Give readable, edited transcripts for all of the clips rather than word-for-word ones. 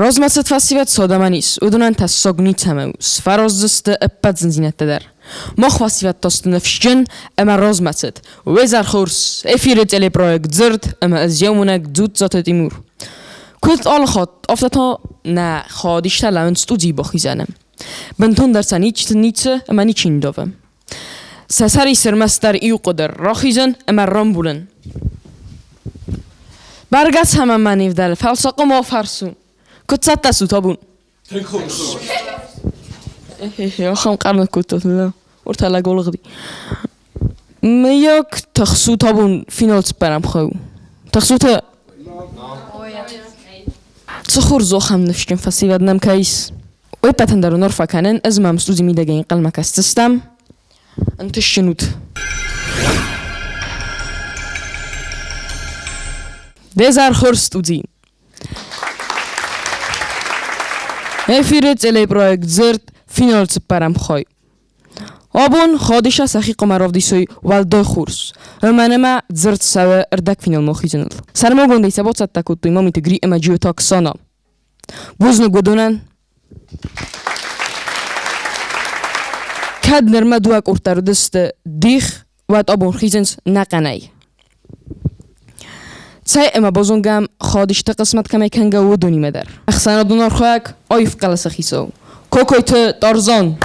Размӕцыд фӕсивӕд содӕмӕн ис, уыдонӕн тӕссаг ницӕмӕй у, сфӕраздзысты ӕппӕт зындзинӕдтӕ дӕр. Мах фӕсивӕд та сты ныфсджын ӕмӕ размӕцыд. Уе зӕр хорз, эфиры телепроект «Дзырд» ӕмӕ ӕз йӕ Дзуццаты Тимур. Куыд алы хатт, афтӕ та нӕ хадистӕ лӕууынц студийы бахизӕны. Бынтондӕр сӕ ницы ӕмӕ ничи ндавы. Сӕ сӕр ис ӕрмӕстдӕр иу хъуыды рахизын ӕмӕ рамбулын. Бӕргӕ цӕмӕн мӕ не вдӕлы, фӕлӕ сӕ хъуамӕ фӕрсун. Куыд цӕттӕ стут абон? Ахӕм хъӕр кодтат, уыртӕ лӕг олыгъди. Мыййаг тыхсут абон финал цыппӕрӕм хай у. Тыхсут Цы хорз у ахӕм ныфсджын фӕсивӕд нӕм кӕй ис. Уе ппӕтӕн дӕр уын арфӕ кӕнын, ӕз мӕм студийы мидӕгӕй ӕнхъӕлмӕ кӕсдзыстӕм. Ӕнтыстджын ут! Де зӕр хорз студи! Эфиры телепроект «Дзырд» финал цыппӕрӕм хай. Абон Хадиса сӕхи хъуамӕ равдисой уӕлдай хорз, уымӕн ӕмӕ дзырд цӕуы ӕрдӕгфиналмӕ хизыныл. Сӕрмагондӕй сӕ бацӕттӕ кодтой Мамиты Гри ӕмӕ Джиоты Оксана. Бузныг уыдонӕн. Кӕд нырмӕ дыууӕ къорд дӕр уыдысты дих, уӕд абон хизынц нӕхъӕнӕй. Цӕй ӕмӕ базонгӕм Хадисты хъысмӕт кӕмӕй кӕнгӕ у, уыдонимӕ дӕр. Ӕхсӕнадон архайӕг, аив хъӕлӕсы хицау. Кокойты Тарзан.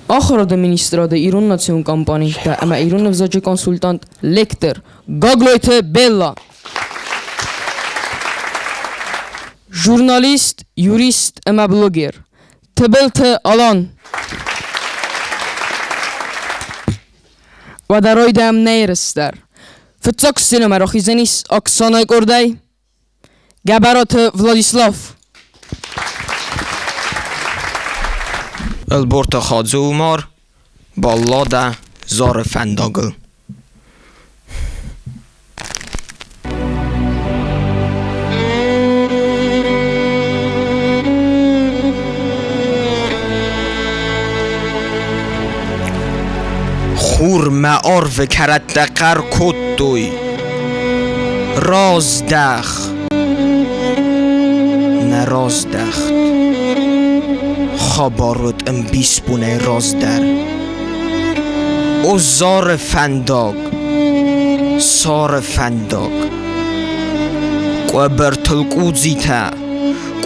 Ахуырады министрады ирон национ компанитӕ ӕмӕ ирон ӕвзаджы консультант, лектор Гаглойты Белла. Журналист, юрист ӕмӕ блогер Тыбылты Алан. Уӕдӕ райдайӕм нӕ ерыс дӕр. Фыццаг сценӕмӕ рахиздзӕнис Оксанайы къордӕй Гӕбӕраты Владислав. Ӕлборты Хадзы-Умар, балладӕ Зары фӕндагыл. Хурмӕ арвы кӕрӕттӕ хъӕр кодтой: «Раздӕх!» Нӕ раздӕхт. Хабар уыд ӕмбисбонӕй раздӕр. О Зары фӕндаг, Сары фӕндаг! Къуыбыртыл къудзитӕ,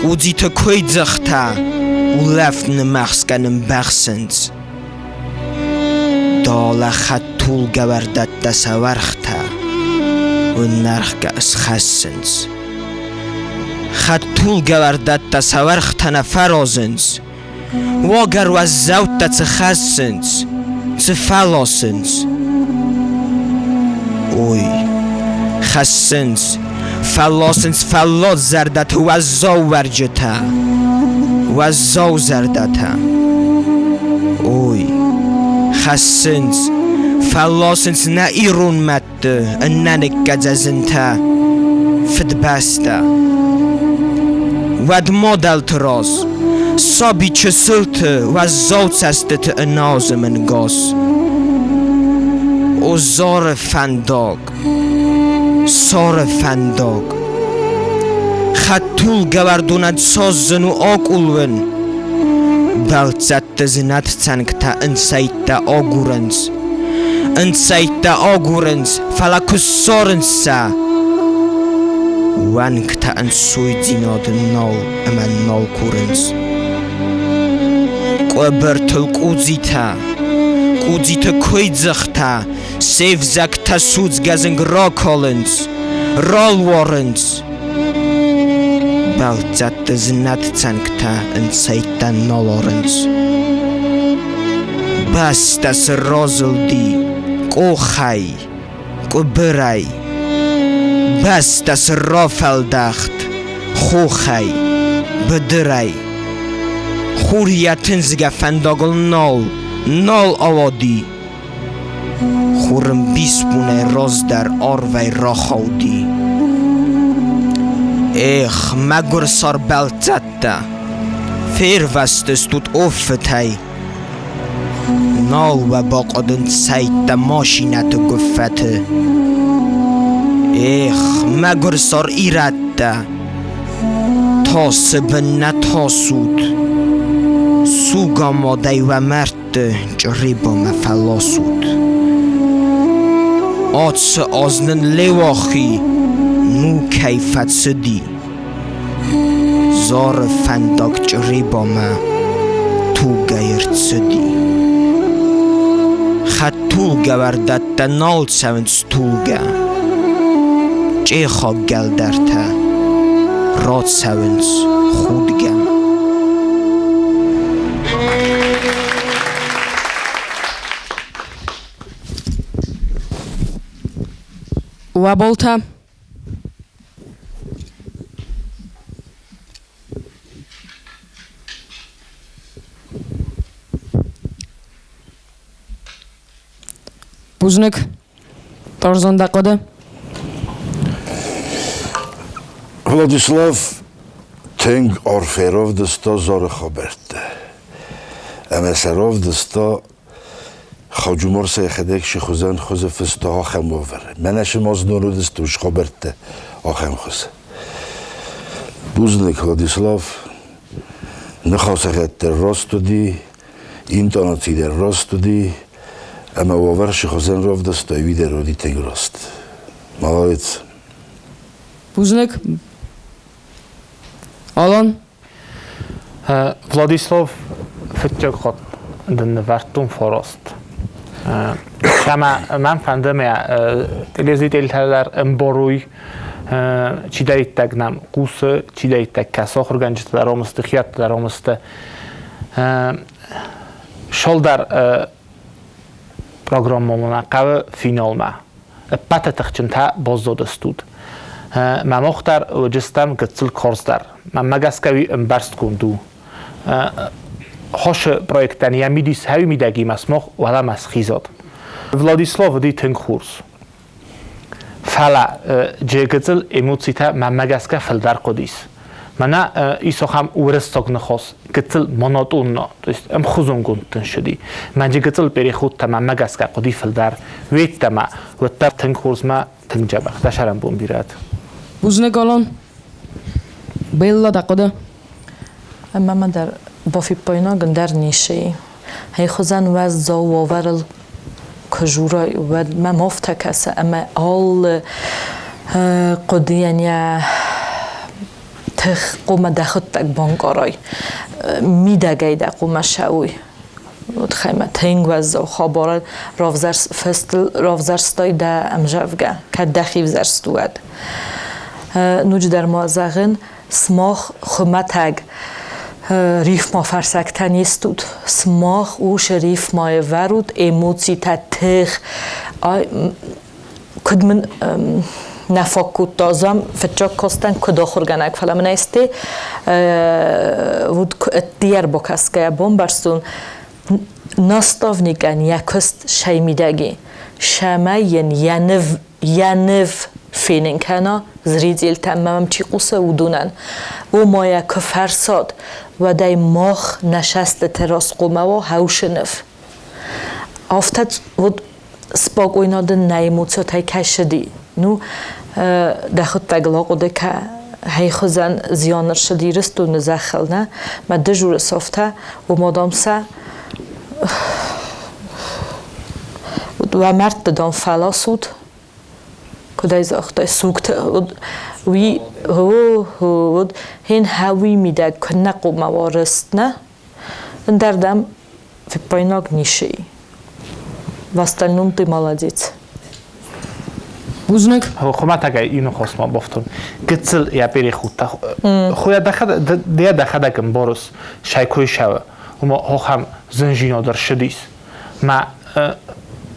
къудзиты куыйдзыхтӕ улӕфт нымӕхсгӕ нымбӕхсынц. Далӕ хӕдтулгӕ уӕрдӕттӕ сӕ уӕргътӕ уынӕргъгӕ ысхӕссынц. Хӕдтулгӕ уӕрдӕттӕ сӕ уӕргътӕ нӕ фӕразынц, Уагӕр уӕззӕуттӕ цы хӕссынц, цы фӕласынц? Ой, хӕссынц, фӕласынц фӕллад зӕрдӕты уӕззау уӕрджытӕ, уӕззау зӕрдӕтӕ. Ой, хӕссынц, фӕласынц нӕ ирон мӕдты ӕнӕныккӕдзӕ зынтӕ, фыдбӕстӕ. Уӕд мадӕлты раз, саби чысылты уӕззау цӕстыты ӕназым ӕнгас. О Зары фӕндаг, Сары фӕндаг! Хӕдтулгӕ уӕрдонӕн цас зын у акъул уын! Бӕлццӕтты зынӕт цӕнгтӕ ӕнцӕйттӕ агурынц. Ӕнцӕйттӕ агурынц, фӕлӕ куы ссарынц сӕ, уӕнгтӕ ӕнцойдзинад нал ӕмӕ нал курынц. Къуыбыртыл къудзитӕ, къудзиты куыйдзыхтӕ се взӕгтӕ судзгӕ зынг ракалынц, ралуарынц. Бӕлццӕтты знӕт цӕнгтӕ ӕнцӕйттӕ нал арынц. Бӕстӕ цы разылди къохӕй, къуыбырӕй. Бӕстӕ цы рафӕлдӕхт хохӕй, быдырӕй. Хур йӕ тындзгӕ фӕндагыл нал, нал ауади. Хуры мбисбонӕй раздӕр арвӕй рахауди. Эх, мӕгуыр сӕр бӕлццӕттӕ, фервӕзтыстут оффытӕй. Нал уӕ бахъуыдын цӕйттӕ машинӕты гуыффӕты. Эх, мӕгуыр сор ирӕттӕ, тасы бын нӕ тасут, сугамадӕй уӕ мӕрдты Чъребомӕ фӕласут. Ацы аз нын Леуахи нукӕй фӕцыди. Зары фӕндаг Чъребомӕ тугӕй ӕрцыди. Хӕдтулгӕвӕрдӕттӕ нал цӕуынц тулгӕ. Чъехаг гӕлдӕртӕ рацӕуынц худгӕ. Уӕ болтӕ? Бузныг. Торзон дӕ хъуыды? Владислав тынг арфӕ равдыста Зары хабӕрттӕ. Ӕмӕ сӕ равдыста Хаджумар сӕхӕдӕг шы хуызӕн хуызы фыста ахӕм уавӕры. Мӕнӕ сымазнон уыдысты уыцы хабӕрттӕ ахӕм хуызы. Бузныг, Владислав. Ныхасӕгӕд дӕр раст уыди, интонаци дӕр раст уыди, ӕмӕ уавӕр шы хуызӕн равдыстай, уый дӕр уыди тынг раст. Молодец. Бузныг. Алан? Владислав фыццаг хатт дын нывӕрдтон фараст. Ӕмӕ мӕн фӕнды мӕ телезрителтӕ дӕр ӕмбарой, чидӕриддӕр нӕм хъусы, чидӕриддӕр кӕсы ахуыргӕнджытӕ дӕр омысты, хиӕдтӕ дӕр омысты. Шалдар программӕмӕ хъӕуы финалмӕ. Ӕппӕты тыхджынтӕ баззадыстут. Мӕ мох дӕр уыдыстӕм гыццыл карздӕр. Мӕнмӕ гӕсгӕ уый ӕмбӕрстгонд у. Хосы проектӕн йӕ мидис хӕуи мидӕгимӕ смох уӕлӕмӕ схизӕд. Владислав уыди тынг хорз. Фӕлӕ джы гыццыл эмоцитӕ мӕнмӕ гӕсгӕ фылдӕр хъуыдис. Мӕнӕ ис ахӕм уырыссаг ныхас, гыццыл монотонно, то есть ӕмхуызонгонд тын ссыди. Мӕнджы гыццыл переходтӕ мӕнмӕ гӕсгӕ хъуыди фылдӕр. Уеддӕмӕ, уӕддӕр тынг хорзмӕ, тынг дзӕбӕх. Дӕ сӕрӕнбон бирӕт. Бузныг, Алан. Белла, дӕ хъуыды? Ӕмӕ мӕ дӕр бафиппаинаг ӕндӕр ницы и. Хӕй хуызӕн уӕззау уавӕрыл куы журай, уӕд мӕм афтӕ кӕсы, ӕмӕ алы хъуыдыйӕн йӕ тых хъуамӕ дӕхуыдтӕг банкъарай, мидӕгӕй дӕ хъуамӕ сӕуой. Тыххӕй мӕ тынг уӕззау хабар равзӕрстай дӕ ӕмзӕвгӕ, кӕд дӕхи взӕрст уӕд. Ноджыдӕр ма зӕгъын, Сымах хуымӕтӕг рифмафӕрсӕгтӕ не стут. Сымах уыцы рифмӕйы вӕрут эмоцитӕ, тых. Куыд мын нӕ фаг кодта зам фыццаг кастӕн куыд ахуыргӕнӕг, фӕлӕ мын ӕсте уыд ӕддейӕ ӕрбакӕсгӕйӕ бамбӕрстон, наставникӕн йӕ куыст сӕймидӕги, цӕмӕй йын йӕ ныв йӕ ныв фенын кӕна, зрителтӕм мӕм чи хъусы, уыдонӕн. Ома йӕ куы фӕрсат, уӕд ӕй мах нӕ сӕстыты расхъомӕ уа хӕусы ныв. Афтӕ вот спокойно дын нӕ эмоциотӕй кӕсыди. Ну, дӕхуыдтӕг ахъуыды кӕ, хӕй хуызӕн зиан ӕрцыд Ирыстоны зӕххыл, нӕ? Мӕ дежуры софтӕ, уым дам сӕ Уӕ мӕрдты, дам, фӕласут, куыд ӕй загътай, сугты уый уыд хин хӕуи мидӕг куыннӕ хъуамӕ уа рыст, нӕ? Ӕндӕр, дам, фиппаинаг ницы и. В остальном ты молодец. Бузныг. Хуымӕтӕгӕй иу ныхасмӕ бафтон. Гыццыл йӕ перехудта. Хуя дӕхӕдӕг ӕмбарыс, сӕ кой сӕуы. Уымӕ ахӕм зынзинад ӕрцыдис. Мӕ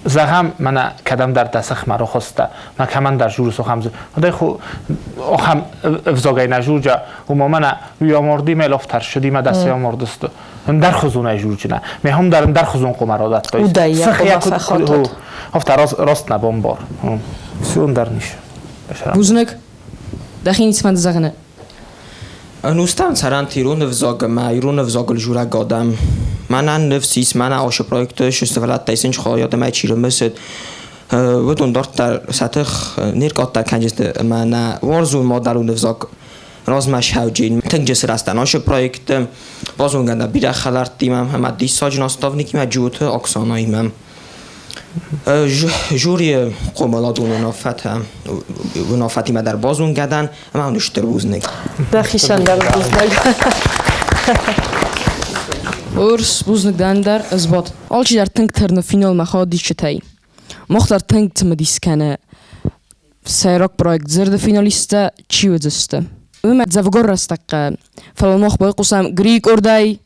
зӕгъӕм, мӕнӕ кӕдӕмдӕр дӕ сыхмӕ рохуыста, мӕ кӕмӕндӕр журыс охӕм Одай ху охӕм ӕвзагӕй нӕ журджа, уымӕ мӕнӕ уый аморди мӕ лофтар ссыди мӕ дӕ се амордысты. Ӕндӕр хузонӕй журджына. Ме хум дӕр ӕндӕр хузон къумар одаттой. Удай я къума фӕхатат. Офта рост нӕ бомбор. Все ӕндӕр нис. Бузныг. Дӕхи ницы фӕнды зӕгъыны? Ӕнустӕм цӕрӕнт ирон ӕвзаг ӕмӕ ирон ӕвзагыл журӕг адӕм. Мӕнӕн ныфс ис, мӕнӕ ацы проекты сывӕллӕттӕй сын хайад ӕмӕ чи рымысыд. Уыдон дарддӕр сӕ тых не ркъаддӕр кӕнджысты ӕмӕ нӕ уарзон мадӕлон ӕвзаг размӕ схауджын. Тынг сырӕзтӕн ацы проекты, базонгӕ дӕн бирӕ хӕлӕрттимӕ ӕмӕ диссаджы наставникимӕ Джиоты Оксанаимӕ. Жюрийы хъомыладон уынаффӕтимӕ дӕр базонгӕ дӕн ӕмӕ уын стыр бузныг. Дӕхицӕн дӕр бузныг. Урс бузныг дӕн дӕр ызбад. Алчидӕр тынг тырны финалмӕ хаудисджытӕй. Мах дӕр тынг цымыдис кӕны сӕйраг проект дзырды финалисттӕ чи уыдзысты. Уымӕ дзӕвгар рӕстӕг хъӕуы, фӕлӕ мах байхъусӕм Грийы къордӕй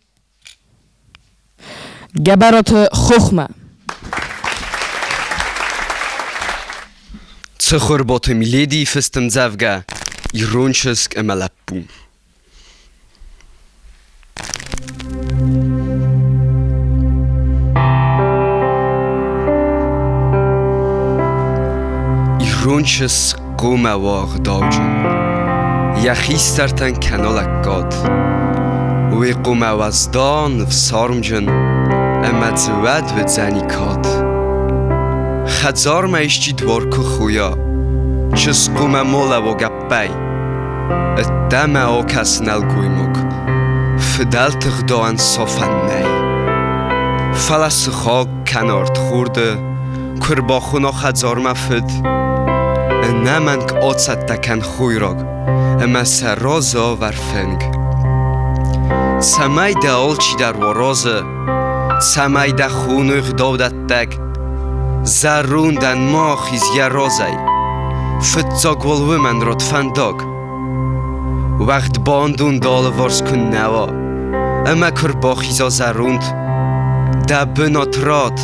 Гӕбӕраты хохмӕ. Цыхуырботы Миледийы фыст ӕмдзӕвгӕ «Ирон чызг ӕмӕ лӕппу». Ирон чызг хъуамӕ уа ӕгъдауджын, йӕ хистӕртӕн кӕна лӕггад. Уый хъуамӕ уӕздан, ӕфсармджын ӕмӕ дзы уӕд уыдзӕни кад. Хӕдзармӕ исчи дуар куы хойа, чызг хъуамӕ ма лӕууа гӕппӕй. Ӕддӕмӕ акӕс нӕлгоймаг, фыдӕлты гъдауӕн сафӕн нӕй. Фӕлӕ сыхаг кӕнӕ ӕрдхорды куы рбахона хӕдзармӕ фыд, ӕнӕмӕнг ацӕттӕ кӕн хойраг ӕмӕ сӕ разы авӕр фынг. Цӕмӕй дӕ алчидӕр уа разы, цӕмӕй дӕ хоной гъдаудӕттӕг, зӕрондӕн ма ахиз йӕ разӕй, фыццаг уал уымӕн ратт фӕндаг. Уӕгъд бандон дӕ алыварс куыннӕ уа, ӕмӕ куы рбахиза зӕронд, дӕ бынат ратт,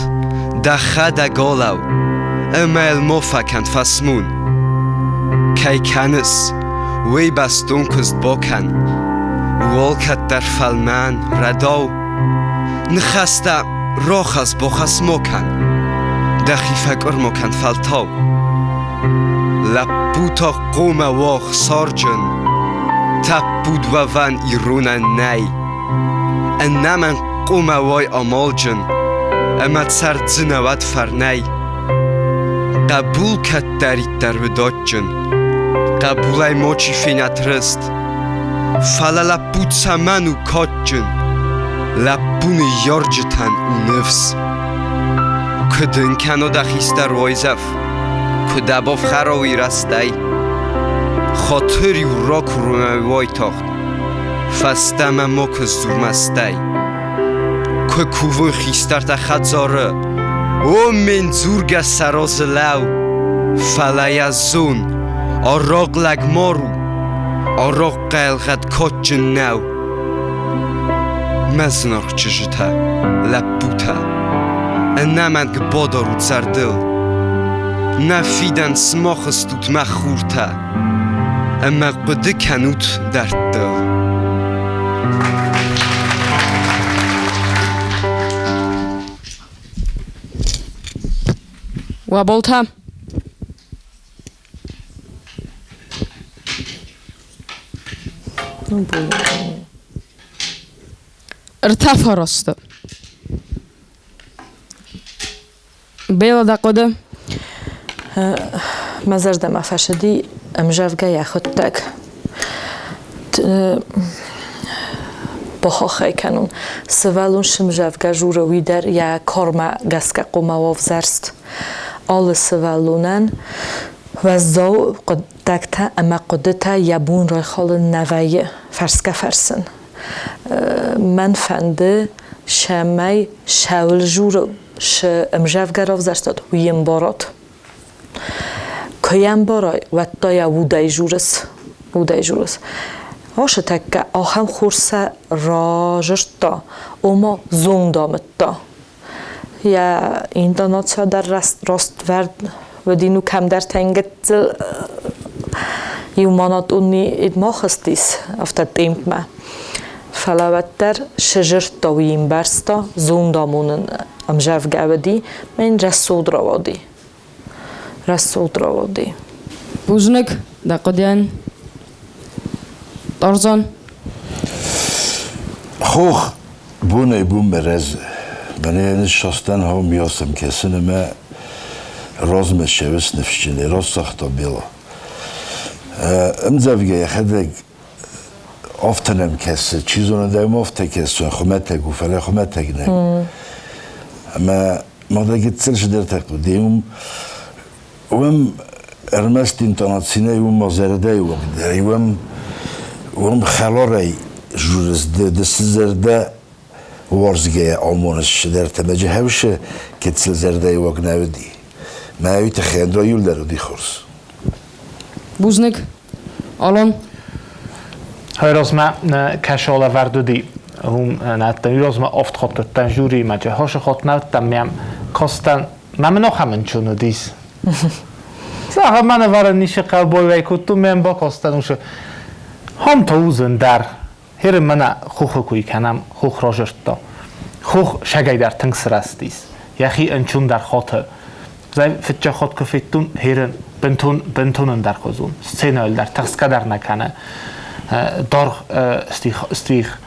дӕхӕдӕг алӕу, ӕмӕ йыл ма фӕкӕн фӕсмон. Кӕй кӕныс, уый бӕстон куыст бакӕн, уалкӕддӕр фӕлмӕн, рӕдау. Ныхӕстӕ рахӕсс-бахӕсс ма кӕн, дӕхи фӕкъуырма кӕн фӕлтау. Лӕппутӕ хъуамӕ уа ӕхсарджын, тӕппуд уӕвӕн иронӕн нӕй. Ӕнӕмӕнг хъуамӕ уай амалджын ӕмӕ цӕрдзынӕ уӕд фӕрнӕй. Хъӕбул кӕддӕриддӕр уыд адджын, хъӕбулӕй мачи фенӕд рыст. Фӕлӕ лӕппу цӕмӕн у кадджын? Лӕппу ныййарджытӕн у ныфс. Куы дын кӕна дӕ хистӕр уайдзӕф, куы дӕ бафхӕра уый рӕстӕй, хатыр-иу ракурынӕй уайтагъд, фӕстӕмӕ макуы сдзур мӕстӕй. Куы кувой хистӕртӕ хӕдзары, о ме ндзургӕ сӕ разы лӕу, фӕлӕ йӕ зон, арахъ лӕгмар у, арахъхъ ӕлгъӕд кадджын нӕу. Мӕ зынаргъ чызджытӕ, лӕппутӕ, ӕнӕмӕнг бадарут зӕрдыл, нӕ фидӕн сымах стут мӕ хуртӕ, ӕмӕ хъуыды кӕнут дӕрдтыл. Уӕ болтӕ. Ӕртӕ фарасты. Бела дӕ хъуыды? Мӕ зӕрдӕмӕ фӕцыди ӕмзӕвгӕ йӕхуыдтӕг. Бахаххӕй кӕнун. Сывӕллон сымзӕвгӕ журы уый дӕр йӕ кармӕ гӕсгӕ хъуамӕ уа ӕвзӕрст. Алы сывӕллонӕн уӕззау хъуыддӕгтӕ ӕмӕ хъуыдытӕ йӕ бон райхалын нӕ вӕййы фӕрсгӕ-фӕрсын. Мӕн фӕнды, цӕмӕй цӕуыл журы цы ӕмзӕвгӕ равзӕрстат, уый ӕмбарат. Куы йӕ ӕмбарай, уӕд та йӕ удӕй журыс, удӕй журыс. Ашы тӕккӕ ахӕм хорз сӕ разырдта, ома зонд амыдта. Йӕ интонаци дӕр раствӕрд уыди, ну кӕмдӕртӕ йын гыццыл иу монотонный ма хызтис, афтӕ темпмӕ. Фӕлӕ уӕддӕр сызырдта, уый ӕмбӕрста, зонд амонын ӕмзӕвгӕ уыди, мӕ йын рӕсугъд рауади. Рӕсугъд рауади. Бузныг дӕ хъуыдыйӕн. Тарзан. Хох бонӕй-бонмӕ рӕзы. Мӕнӕ ныссастӕн хъӕу миасӕм кӕсын ӕмӕ Размӕ ссӕуыс ныфсджынӕй, расагъта Бела. Ӕмдзӕвгӕ йӕхӕдӕг афтӕ нӕм кӕсы, чи зоны, дӕм афтӕ кӕсы, хуымӕтӕг у, фӕлӕ хуымӕтӕг нӕ. Ӕмӕ ма дӕ гыццыл цыдӕртӕ хъуыди, уым уым ӕрмӕст интонаци нӕй, уым ма зӕрдӕйы уаг дӕр, уым уым хӕларӕй журыс ды, ды цы зӕрдӕ уарзгӕйӕ амоныс цыдӕртӕ, мӕ джихӕусы гыццыл зӕрдӕйы уаг нӕ уыди. Мӕ уый тыххӕй ӕндӕр иуылдӕр уыди хорз. Бузныг. Алан? Хойрозмӕ кӕсолӕвӕрд уыди, уым нӕдтӕн уирозмӕ офт хотдтӕн жюримӕ, хосы хот нӕдтӕн мӕм костӕн мӕм нохӕмын уыдис. Зӕгъӕм, мӕ нывӕрӕн ницы хъӕубойвӕй кодтон, мӕм бакостӕн усы. Хомта узын дӕр. Херы мӕнӕ хохы куй кӕнӕм, хох разырдта. Хох сагӕй дӕр тынг сырӕзтис. Йӕхи ӕнчондӕр хоты. Зай фыццаг хатт куы федтон, херын бынтон бынтон ӕндӕрхуызон. Сценӕйыл дӕр тыхсгӕ дӕр нӕ кӕны. Даргъ стих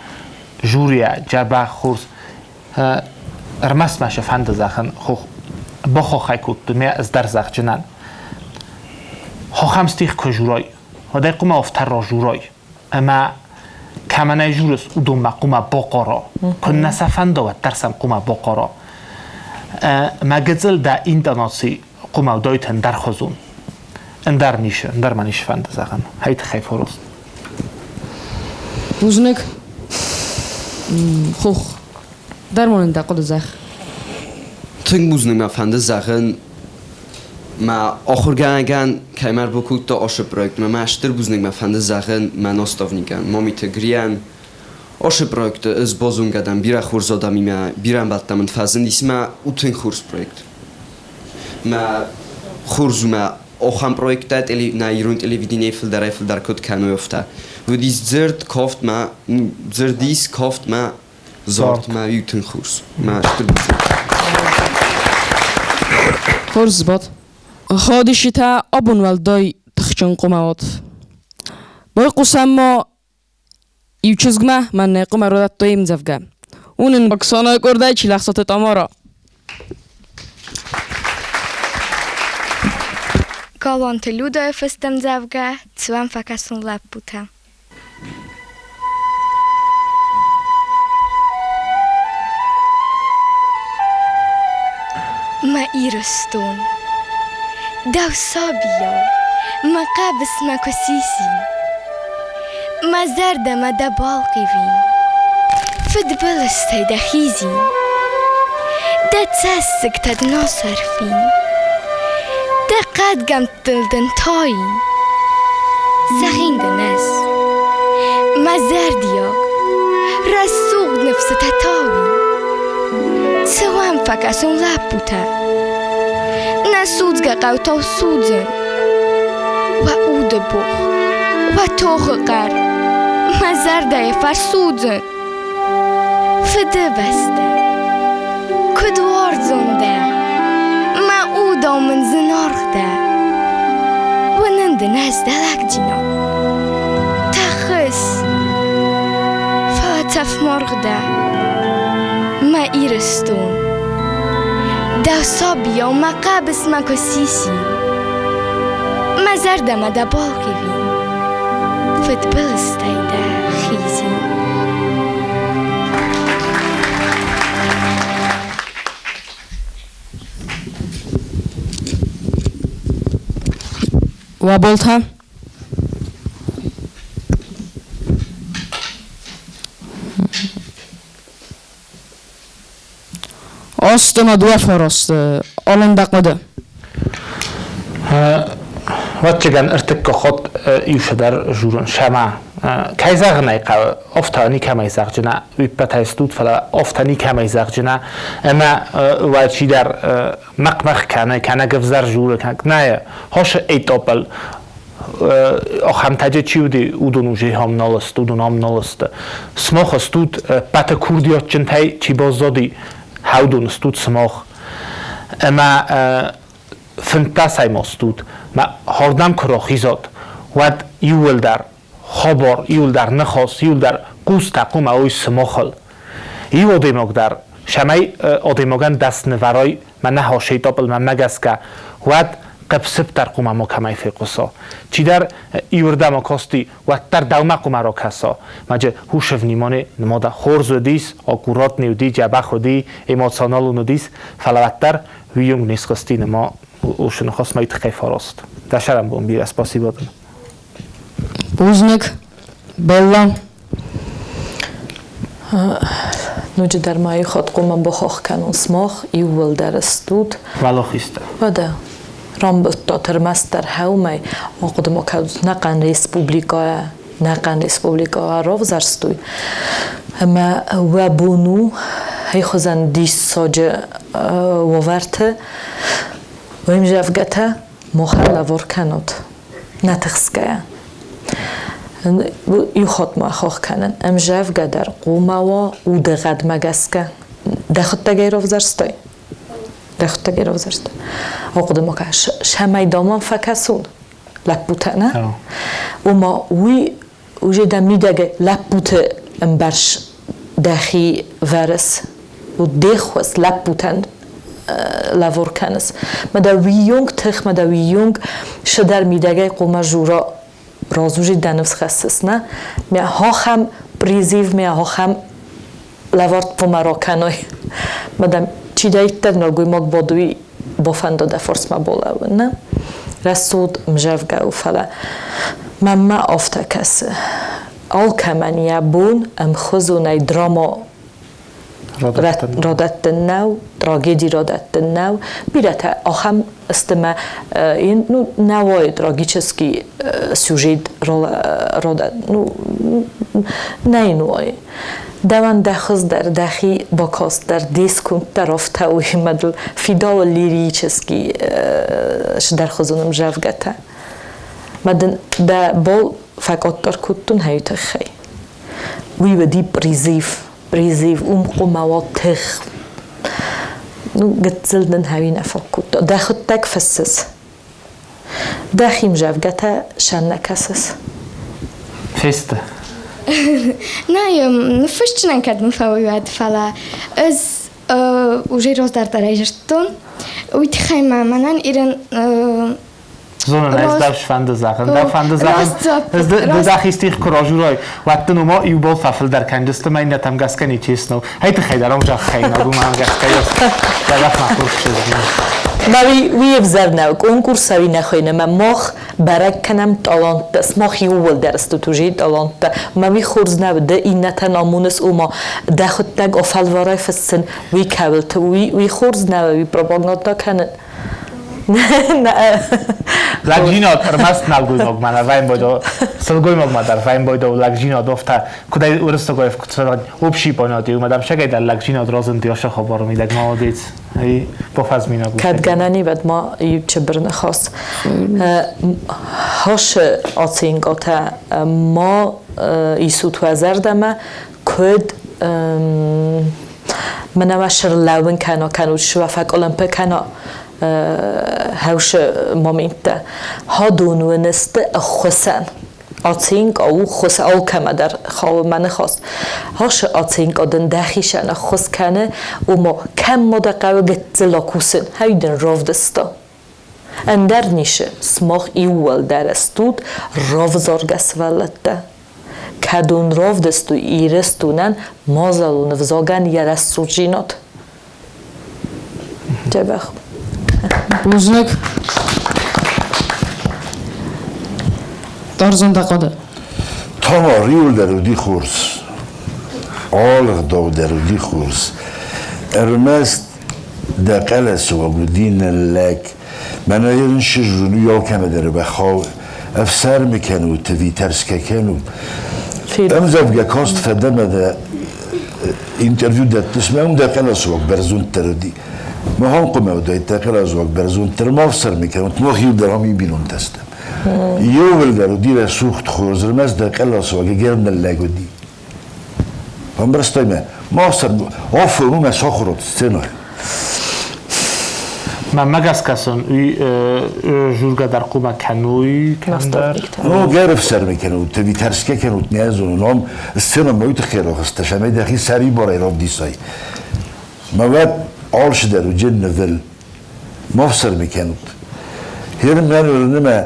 жюрийӕ дзӕбӕх хорз. Ӕрмӕст мӕ сӕ фӕнды зӕгъын, хох бахохӕй кодтой, мӕ ӕз дӕр зӕгъджынӕн. Хохӕм стих куы журой, уӕд ӕй хъуамӕ афтӕ ражурой. Ӕмӕ кӕмӕн ӕй журыс, уыдонмӕ хъуамӕ бахъара. Куыннӕ сӕ фӕнда, уӕддӕр сӕм хъуамӕ бахъара. Мӕ гыццыл дӕ интонаци хъуамӕ уыдаид ӕндӕрхуызон. Ӕндӕр ницы, ӕндӕр мӕ ницы фӕнды зӕгъын. Хай тыххӕй форост. Бузныг. Хух. Дӕр ма нын дӕ хъуыды зӕгъ. Тынг бузныг мӕ фӕнды зӕгъын мӕ ахуыргӕнӕгӕн, кӕй мӕ ӕрбакодта ацы проектмӕ. Мӕ стыр бузныг мӕ фӕнды зӕгъын мӕ наставникӕн, Мамиты Грийӕн. Ацы проекты ӕз базонгӕ дӕн бирӕ хорз адӕмимӕ, бирӕ ӕмбӕлттӕ мын фӕзындис мӕ у тынг хорз проект. Мӕ хорз у мӕ ахӕм проекттӕ нӕ ирон телевиденийы фылдӕрӕй-фылдӕр куыд кӕной, афтӕ. Уыдис дзырд, кафт мӕ, дзырд ис, кафт мӕ, зард мӕ иу тынг хорз. Мӕ стыр бузныг. Хорз сбад. Ходиситӕ абон уӕлдай тыхджын хъуымӕ Байхъусӕм ма иу чызгмӕ, мӕнӕ къуымӕ радтой ӕмдзӕвгӕ. Уынын Оксана къордӕй Чилӕхсаты Тамара. Галуанты Людӕйы фыст ӕмдзӕвгӕ «Цуан фӕкӕсон лӕппутӕ». Мӕ Ирыстон, дӕу сабийау, мӕ хъӕбысмӕ куы сисин, Мӕ зӕрдӕмӕ дӕ балхъивин, Фыдбылызтӕй дӕ хизин, Дӕ цӕссыгтӕ дын асӕрфин, Дӕ хъӕдгӕмттыл дын таин. Зӕгъин дын ӕз, мӕ зӕрдиаг, рӕсугъд ныфсытӕ тауин. Цы уӕм фӕкӕсон лӕппутӕ? Нӕ судзгӕ хъӕутау судзын. Уӕ уды богъ, уӕ тохы хъӕр, мӕ зӕрдӕйы фӕсудзын. Фыдыбӕстӕ, куыд уарзон дӕ, мӕ удау мын зынаргъ дӕ. Уынын дын ӕз дӕ лӕгдзинад. Тӕхыс, фӕлӕ цӕф маргъ дӕ, мӕ Ирыстон. Дӕ сабийау мӕ хъӕбысмӕ куы сисин, мӕ зӕрдӕмӕ дӕ балхъивин, фыдбылызтӕй дӕ хизин. Уӕ Остона дуафорост олондақоды. Вӕццӕгӕн ӕртыккаг хатт иу журын сӕмӕ. Кӕй зӕгъын ӕй хъӕуы, афтӕ никӕмӕй зӕгъджынӕ, уиппӕтӕй стут, фӕлӕ афтӕ никӕмӕй зӕгъджынӕ, ӕмӕ уӕд чидӕр мӕхъ-мӕхъ кӕны, кӕнӕ ӕвзӕр журы, кӕнӕ хосы этапыл ахӕмтӕ чи уыди, уыдон уже ам нал сты, уыдон ам нал сты. Сымах стут пӕты курдиатджынтӕй чи баззади, хӕудон стут сымах. Ӕмӕ 15-ӕм стут, мӕ хӕрдӕм куы рахизат, уӕд иууылдӕр хабар, иууылдӕр ныхас, иууылдӕр хъустӕ хъуамӕ уой сымахыл. Иу адӕймаг дӕр, цӕмӕй адӕймагӕн дӕснывӕрай мӕ ныхасы этапыл мӕнмӕ гӕсгӕ, Уӕд хъыпп-сыпп дӕр хъуамӕ макӕмӕй фехъуса. Чидӕр иуырдӕм акасти, уӕддӕр дӕумӕ хъуамӕ ракӕса. Маджы хъусы внимание нымада хорз уыдис, аккуратный уыди, дзӕбӕх уыди, эмоционалон уыдис, фӕлӕ уӕддӕр уыйонг не схызти ныма усы ныхасмӕ уый тыххӕй фӕраст. Дӕ сӕрӕнбон бирӕ, спасибо дын. Бузныг, Белла. Ноджыдӕр ма иу хатт хъуамӕ бахахх кӕнон сымах иууылдӕр стут. Уӕлахизтӕ. Уӕдӕ рамбылдтат ӕрмӕстдӕр хӕумӕй, ахъуыды ма кӕнут, нӕхъӕн республикӕйӕ, нӕхъӕн республикӕйӕ равзӕрстой. Ӕмӕ уӕ бон у хуызӕн диссаджы уавӕрты уе мзӕвгӕтӕ махӕн лӕвар кӕнут. Нӕ тыхсгӕйӕ. Иу хатт ма хох кӕнын. Ӕмзӕвгӕ дӕр хъуамӕ уа удыгъӕдмӕ гӕсгӕ. Дӕхуыдтӕгӕй равзӕрстай? Дӕхуыдтӕгӕй равзӕрстай? Ахъуыды ма кӕ, сӕмӕй дамӕн фӕкӕсун лӕппутӕ, нӕ? Ома уый уже дӕ мидӕгӕй лӕппуты ӕмбӕрс дӕхи вӕрыс, де ххуыс лӕппутӕн лӕвар кӕныс. Ма дӕ уыйонг тых, ма дӕ уыйонг шыдӕр мидӕгӕй хъуамӕ жура разужи дӕ ныфс хӕссыс, нӕ? Мӕ ахӕм призыв, мӕ ахӕм лӕвӕрд хъуамӕ ракӕной. Ма дӕм чидӕриддӕр нӕлгоймаг бадуй, бафӕнда дӕ фарсмӕ балӕууын, нӕ? Рӕсугъд мзӕвгӕ у, фӕлӕ мӕнмӕ афтӕ кӕсы. Алкӕмӕн йӕ бон ӕмхуызонӕй драма радӕттын нӕу, трагеди радӕттын нӕу. Бирӕтӕ ахӕм сты мӕ ну, нӕ уайы трагический сюжет ну, нӕ йын уайы. Дӕуӕн дӕ хуыз дӕр, дӕхи бакаст дӕр, де скунд дӕр афтӕ у, ӕмӕ дыл фидауы лирический сдӕрхуызон ӕмзӕвгӕтӕ. Мӕ дын дӕ бол фӕкъаддӕр кодтон хӕйы тыххӕй. Уый уыди призыв, призыв, уым хъуамӕ уа тых. Ну, гыццыл дын хӕуи нӕ фӕкодта. Дӕхуыдтӕг фыссыс. Дӕхи мзӕвгӕтӕ сӕм нӕ кӕсыс? Фесты. Нӕ, ныффысджынӕн кӕд мын фӕуӕд, фӕлӕ ӕз уже раздӕр айзӕрдтон. Уый тыххӕй ма мӕнӕн Ирен Зонын, ӕз дӕу сфӕнды зӕгъын. Дӕу фӕнды зӕгъын, ды дӕхи стих куы разурай, уӕд дын уымӕ иу бол фӕфылдӕр кӕндзысты, мӕ иннӕтӕм гӕсгӕ нечестно. Хӕй тыххӕй дӕр ӕм зӕгъхӕйнаг, уымӕ гӕсгӕ дзӕбӕх мӕ хурх чызг. Ма уый ӕвзӕр нӕу, конкурс ӕви нӕ хуыйны, мӕ мах бӕрӕг кӕнӕм таланттӕ, смах иууылдӕр стут уже таланттӕ. Мӕ уый хорз нӕу, ды иннӕтӕн амоныс, ома дӕхуыдтӕг афӕлварай фыссын, уый кӕуылты, уый хорз нӕу, уый пропаганда кӕнын. Лӕгдзинад ӕрмӕст нӕлгоймагмӕ нӕ вӕййы, сылгоймагмӕ дӕр вӕййы лӕгдзинад офтӕ куыдӕй уырыссагӕй куыд общий понятие, уымӕ дӕм сӕгӕй дӕр лӕгдзинад разынди ацы хабары мидӕг, молодец. И бафӕзминаг у. Кӕд гӕнӕн и, уӕд ма иу чыбыр ныхас. Хосы оценкӕтӕ ма исут уӕ зӕрдӕмӕ, куыд мӕнӕ уӕ сӕрлӕууын кӕна, кӕнут уӕ фӕкъуылымпы кӕна хӕусы моменттӕ. Хадон уын сты ӕххуысӕн. Оценка у ххуыс алкӕмӕ дӕр хауы мӕ ныхас. Ашы оценка дын дӕхицӕн ӕххуыс кӕны, ома кӕм ма дӕ хъӕуы гыццыл акусын, хӕй дын равдыста. Ӕндӕр нишы сымах иууылдӕр стут равзаргӕ сывӕллӕттӕ. Кӕд уын равдыстой Ирыстонӕн мадзалон ӕвзагӕн йӕ рӕсугъддзинад. Дзӕбӕх. Бузныг. Дорзон дӕ хъуыды. Товар иуылдӕр уыди хорз. Алы гъдау дӕр уыди хорз. Ӕрмӕст дӕ хъӕлӕсы уаг уыди ныллӕг. Мӕнӕ йын сыззуны алкӕмӕдӕр бахау ӕфсӕрмы кӕнут ӕви тӕрсгӕ кӕнут. Ӕмдзӕвгӕ каст фӕдӕмӕ дӕ интервью дӕттыс, мӕ уым дӕ хъӕлӕсы уаг бӕрзонддӕр уыди. Махӕн хъуамӕ уыдаид дӕ хъӕлӕсы уаг бӕрзонддӕр, ма ӕфсӕрмы кӕнут, мах иу дӕр ам бинонтӕ стӕм. Иууылдӕр уыди рӕсугъд хорз, ӕрмӕст дӕ хъӕлӕсы уаг ӕгӕр ныллӕг уыди. Ӕмбӕрстай мӕ? Ма афон у мӕ сахуырад сценӕйы. Мӕнмӕ гӕсгӕ сын уый жургӕ дӕр хъуамӕ кӕной кӕндӕр. Ну, гӕрӕфсӕрмы кӕнут, ӕви тӕрсгӕ кӕнут, нӕ зонын. Ам сценӕмӕ уый тыххӕй рахызтӕ, цӕмӕй дӕхи сӕрибарӕй равдисай. Мӕ уӕд алчидӕр уыджын нывыл. Ма фсӕрмы кӕнут. Херын мӕн уырны мӕ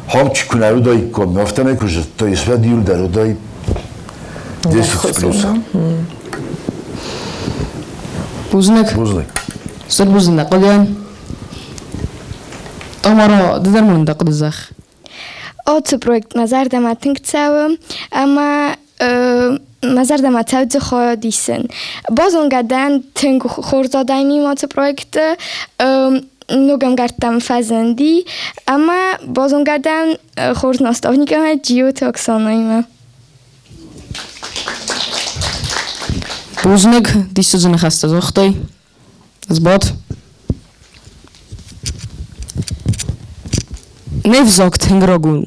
хом чи куы нӕ уыдаикком, афтӕмӕй куы зыдтой, уӕд иу дӕр уыдаид 10 с плюсом. Бузныг. Бузныг. Стыр бузныг, Хъуылиан. Тамара, ды дӕр мын дӕ хъуыды зӕгъ. Ацы проект мӕ зӕрдӕмӕ тынг цӕуы ӕмӕ мӕ зӕрдӕмӕ цӕуы хайад исын. Базонгӕ дӕн тынг хорз адӕмимӕ ацы проекты, ног ӕмгӕрттӕм фӕзынди ӕмӕ базонгӕ дӕн хорз наставникимӕ Джиоты Оксанаимӕ. Бузныг, диссаджы ныхӕстӕ загътай. Сбад. Не взаг тынг рагон у.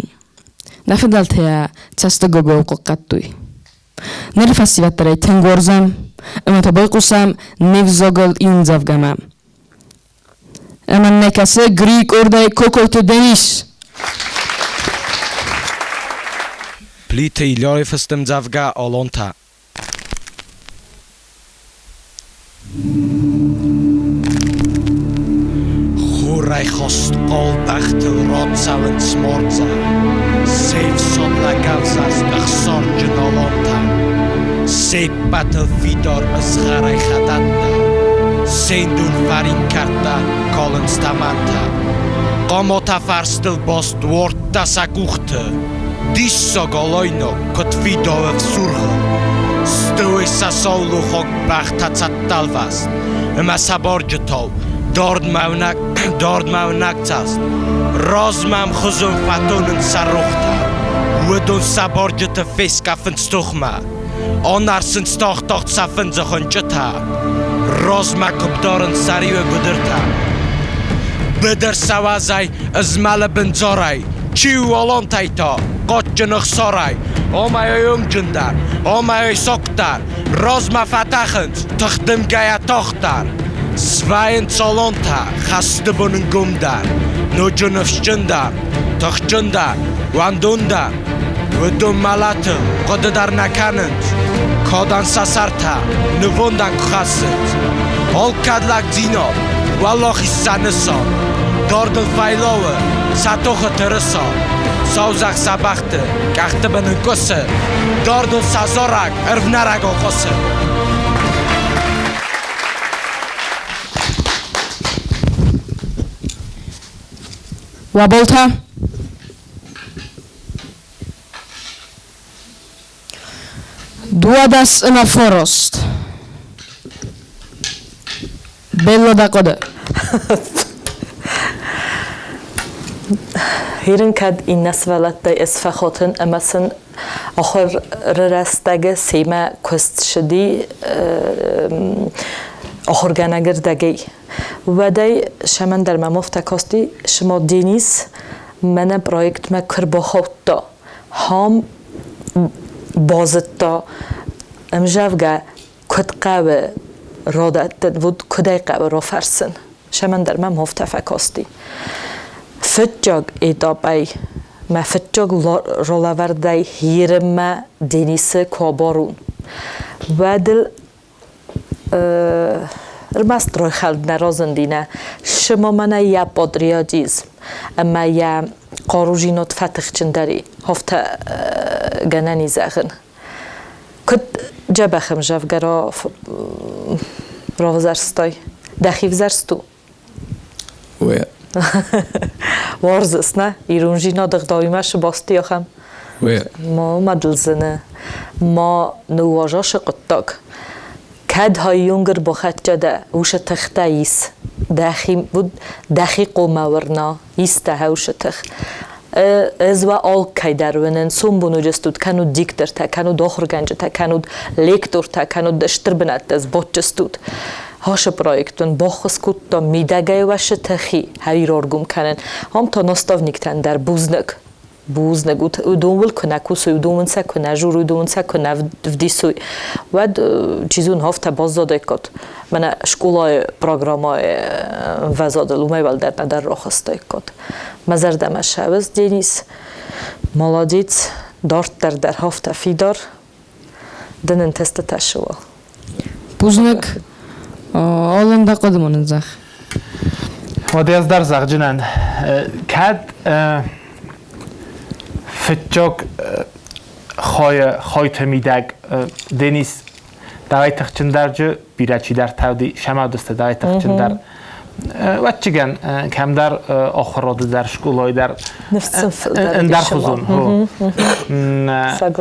Нӕ фыдӕлтӕ йӕ цӕстыгагуыйау хъахъхъӕдтой. Ныры фӕсивӕд дӕр ӕй тынг уарзӕм ӕмӕ та байхъусӕм не взагыл иу ӕмдзӕвгӕмӕ. Ӕмӕ нӕ кӕсы Грийы къордӕй Кокойты Денис. Плиты Ильяйы фыст ӕмдзӕвгӕ «Алантӕ». Хурӕйхаст хъал бӕхтыл рацӕуынц мардзӕ, Се фсон лӕгӕвзӕрст ӕхсарджын алантӕ. Се ппӕтыл фидар ызгъӕрӕй хӕдӕттӕ, Се ндон фарин кӕрдтӕ калынц тӕмӕнтӕ. Хъаматӕ фӕрстыл баст уордтӕ сӕ къухты, Диссаг алайнаг, куыд фидауы ӕфсургъыл. Стӕй сӕ саулохаг бӕхтӕ цӕттӕлвӕст ӕмӕ сӕ барджытау дардмӕ уынӕг цӕст. Размӕ ӕмхуызон фӕтонынц сӕ рохтӕ. Уыдон сӕ барджыты фескъӕфынц тохмӕ. Анӕрсынц тагъд-тагъд сӕ фындзы хуынчъытӕ. Размӕ куы бдарынц сӕ риуы гуыдыртӕ. Быдыр сауӕдзӕй ызмӕлы бындзарӕй, Чи у алантӕй та, кадджын ӕхсарӕй, Омӕй онгджындӕр, омӕй сокдӕр, Размӕ фӕтӕхынц тыхдымгӕйӕ тагъддӕр. Свӕййынц алантӕ хӕсты бон ӕнгомдӕр, Ноджы ныфсджындӕр, тыхджындӕр, уӕндондӕр. Уыдон мӕлӕтыл хъуыды дӕр нӕ кӕнынц, Кадӕн сӕ сӕртӕ нывондӕн куы хӕссынц. Алкӕд лӕгдзинад, уӕлахиз сӕ нысан, Дардыл фӕйлауы сӕ тохы тырыса. Саузӕхх сӕ бӕхты къӕхты бын ӕнкъуысы, Дардыл сӕ зарӕг ӕрвнӕрӕгау хъуысы. Уӕ 12 ӕмӕ 9. Белла дӕ хъуыды. Хирын кӕд иннӕ сывӕллӕттӕй ӕз фӕхотын ӕмӕ сын ахуыры рӕстӕгы семӕ куыст ссыди ахуыргӕнӕгы рдӕгӕй. Уӕдӕй сӕмӕндӕр мӕм афтӕ касти, цыма Денис мӕнӕ проектмӕ куы рбахаудта, хам базыдта ӕмзӕвгӕ куыд хъӕуы радӕттын, вот куыдӕй хъӕуы рафӕрсын. Сӕмӕндӕр мӕм афтӕ фӕкасти. Фыццаг этапӕй мӕ фыццаг ролӕвӕрдӕй Хирыммӕ Денисы куы абарон, уӕд ыл ӕрмӕст райхӕлд нӕ разынди нӕ, цыма мӕнӕ йӕ патриотизм ӕмӕ йӕ хъаружинад фӕтыхджындӕр и, афтӕ гӕнӕн и зӕгъын. Куыд дзӕбӕх ӕмзӕвгӕ равзӕрстай? Дӕхи взӕрст у? Уе. Уарзыс, нӕ? Ирондзинады ӕгъдауимӕ сыбасти ахӕм? Уе. Ма мадылдзыны, ма ныууазасы хъуыддаг. Кӕд хаййонгыр бахӕццӕ дӕ, уыцы тыхтӕ ис. Дӕхи, дӕхи хъомӕ уырна, ис дӕ уыцы тых. Ӕз уӕ алкӕй дӕр уынын, сомбон уыдыстут, кӕнут диктортӕ, кӕнут ахуыргӕнджытӕ, кӕнут лектортӕ, кӕнут стыр бынӕттӕ сбадтыстут. Ашы проектон баххуыс кодта мидӕгӕй уӕсы тыхи хӕрироргом кӕнын. Ам та наставниктӕн дӕр бузныг. Бузныг. Уыдон куы нӕ кусой, уыдон сӕ куы нӕ журой, уыдон сӕ куы нӕ вдисой, уӕд чи зоны афтӕ баззадаиккат. Мӕнӕ скъолайы программӕйы вӕзадыл уымӕй уӕлдӕр нӕдӕр рахастаиккат. Мӕ зӕрдӕмӕ сӕвӕз Денис. Молодец. Дарддӕр дӕр афтӕ фидар. Ды нын тестытӕ сыуа. Бузныг. Алан дӕ хъуыды ма нын зӕгъ. Уӕд ӕз дӕр зӕгъджынӕн. Кӕд фыццаг хайты мидӕг Денис давай тыхджындӕрджы бирӕ чидӕртӕ уыди, сӕмӕдысты давай тыхджындӕр. Ӕвӕццӕгӕн, кӕмдӕр ахуырады дӕр, скъолайы дӕр ӕндӕрхуызон.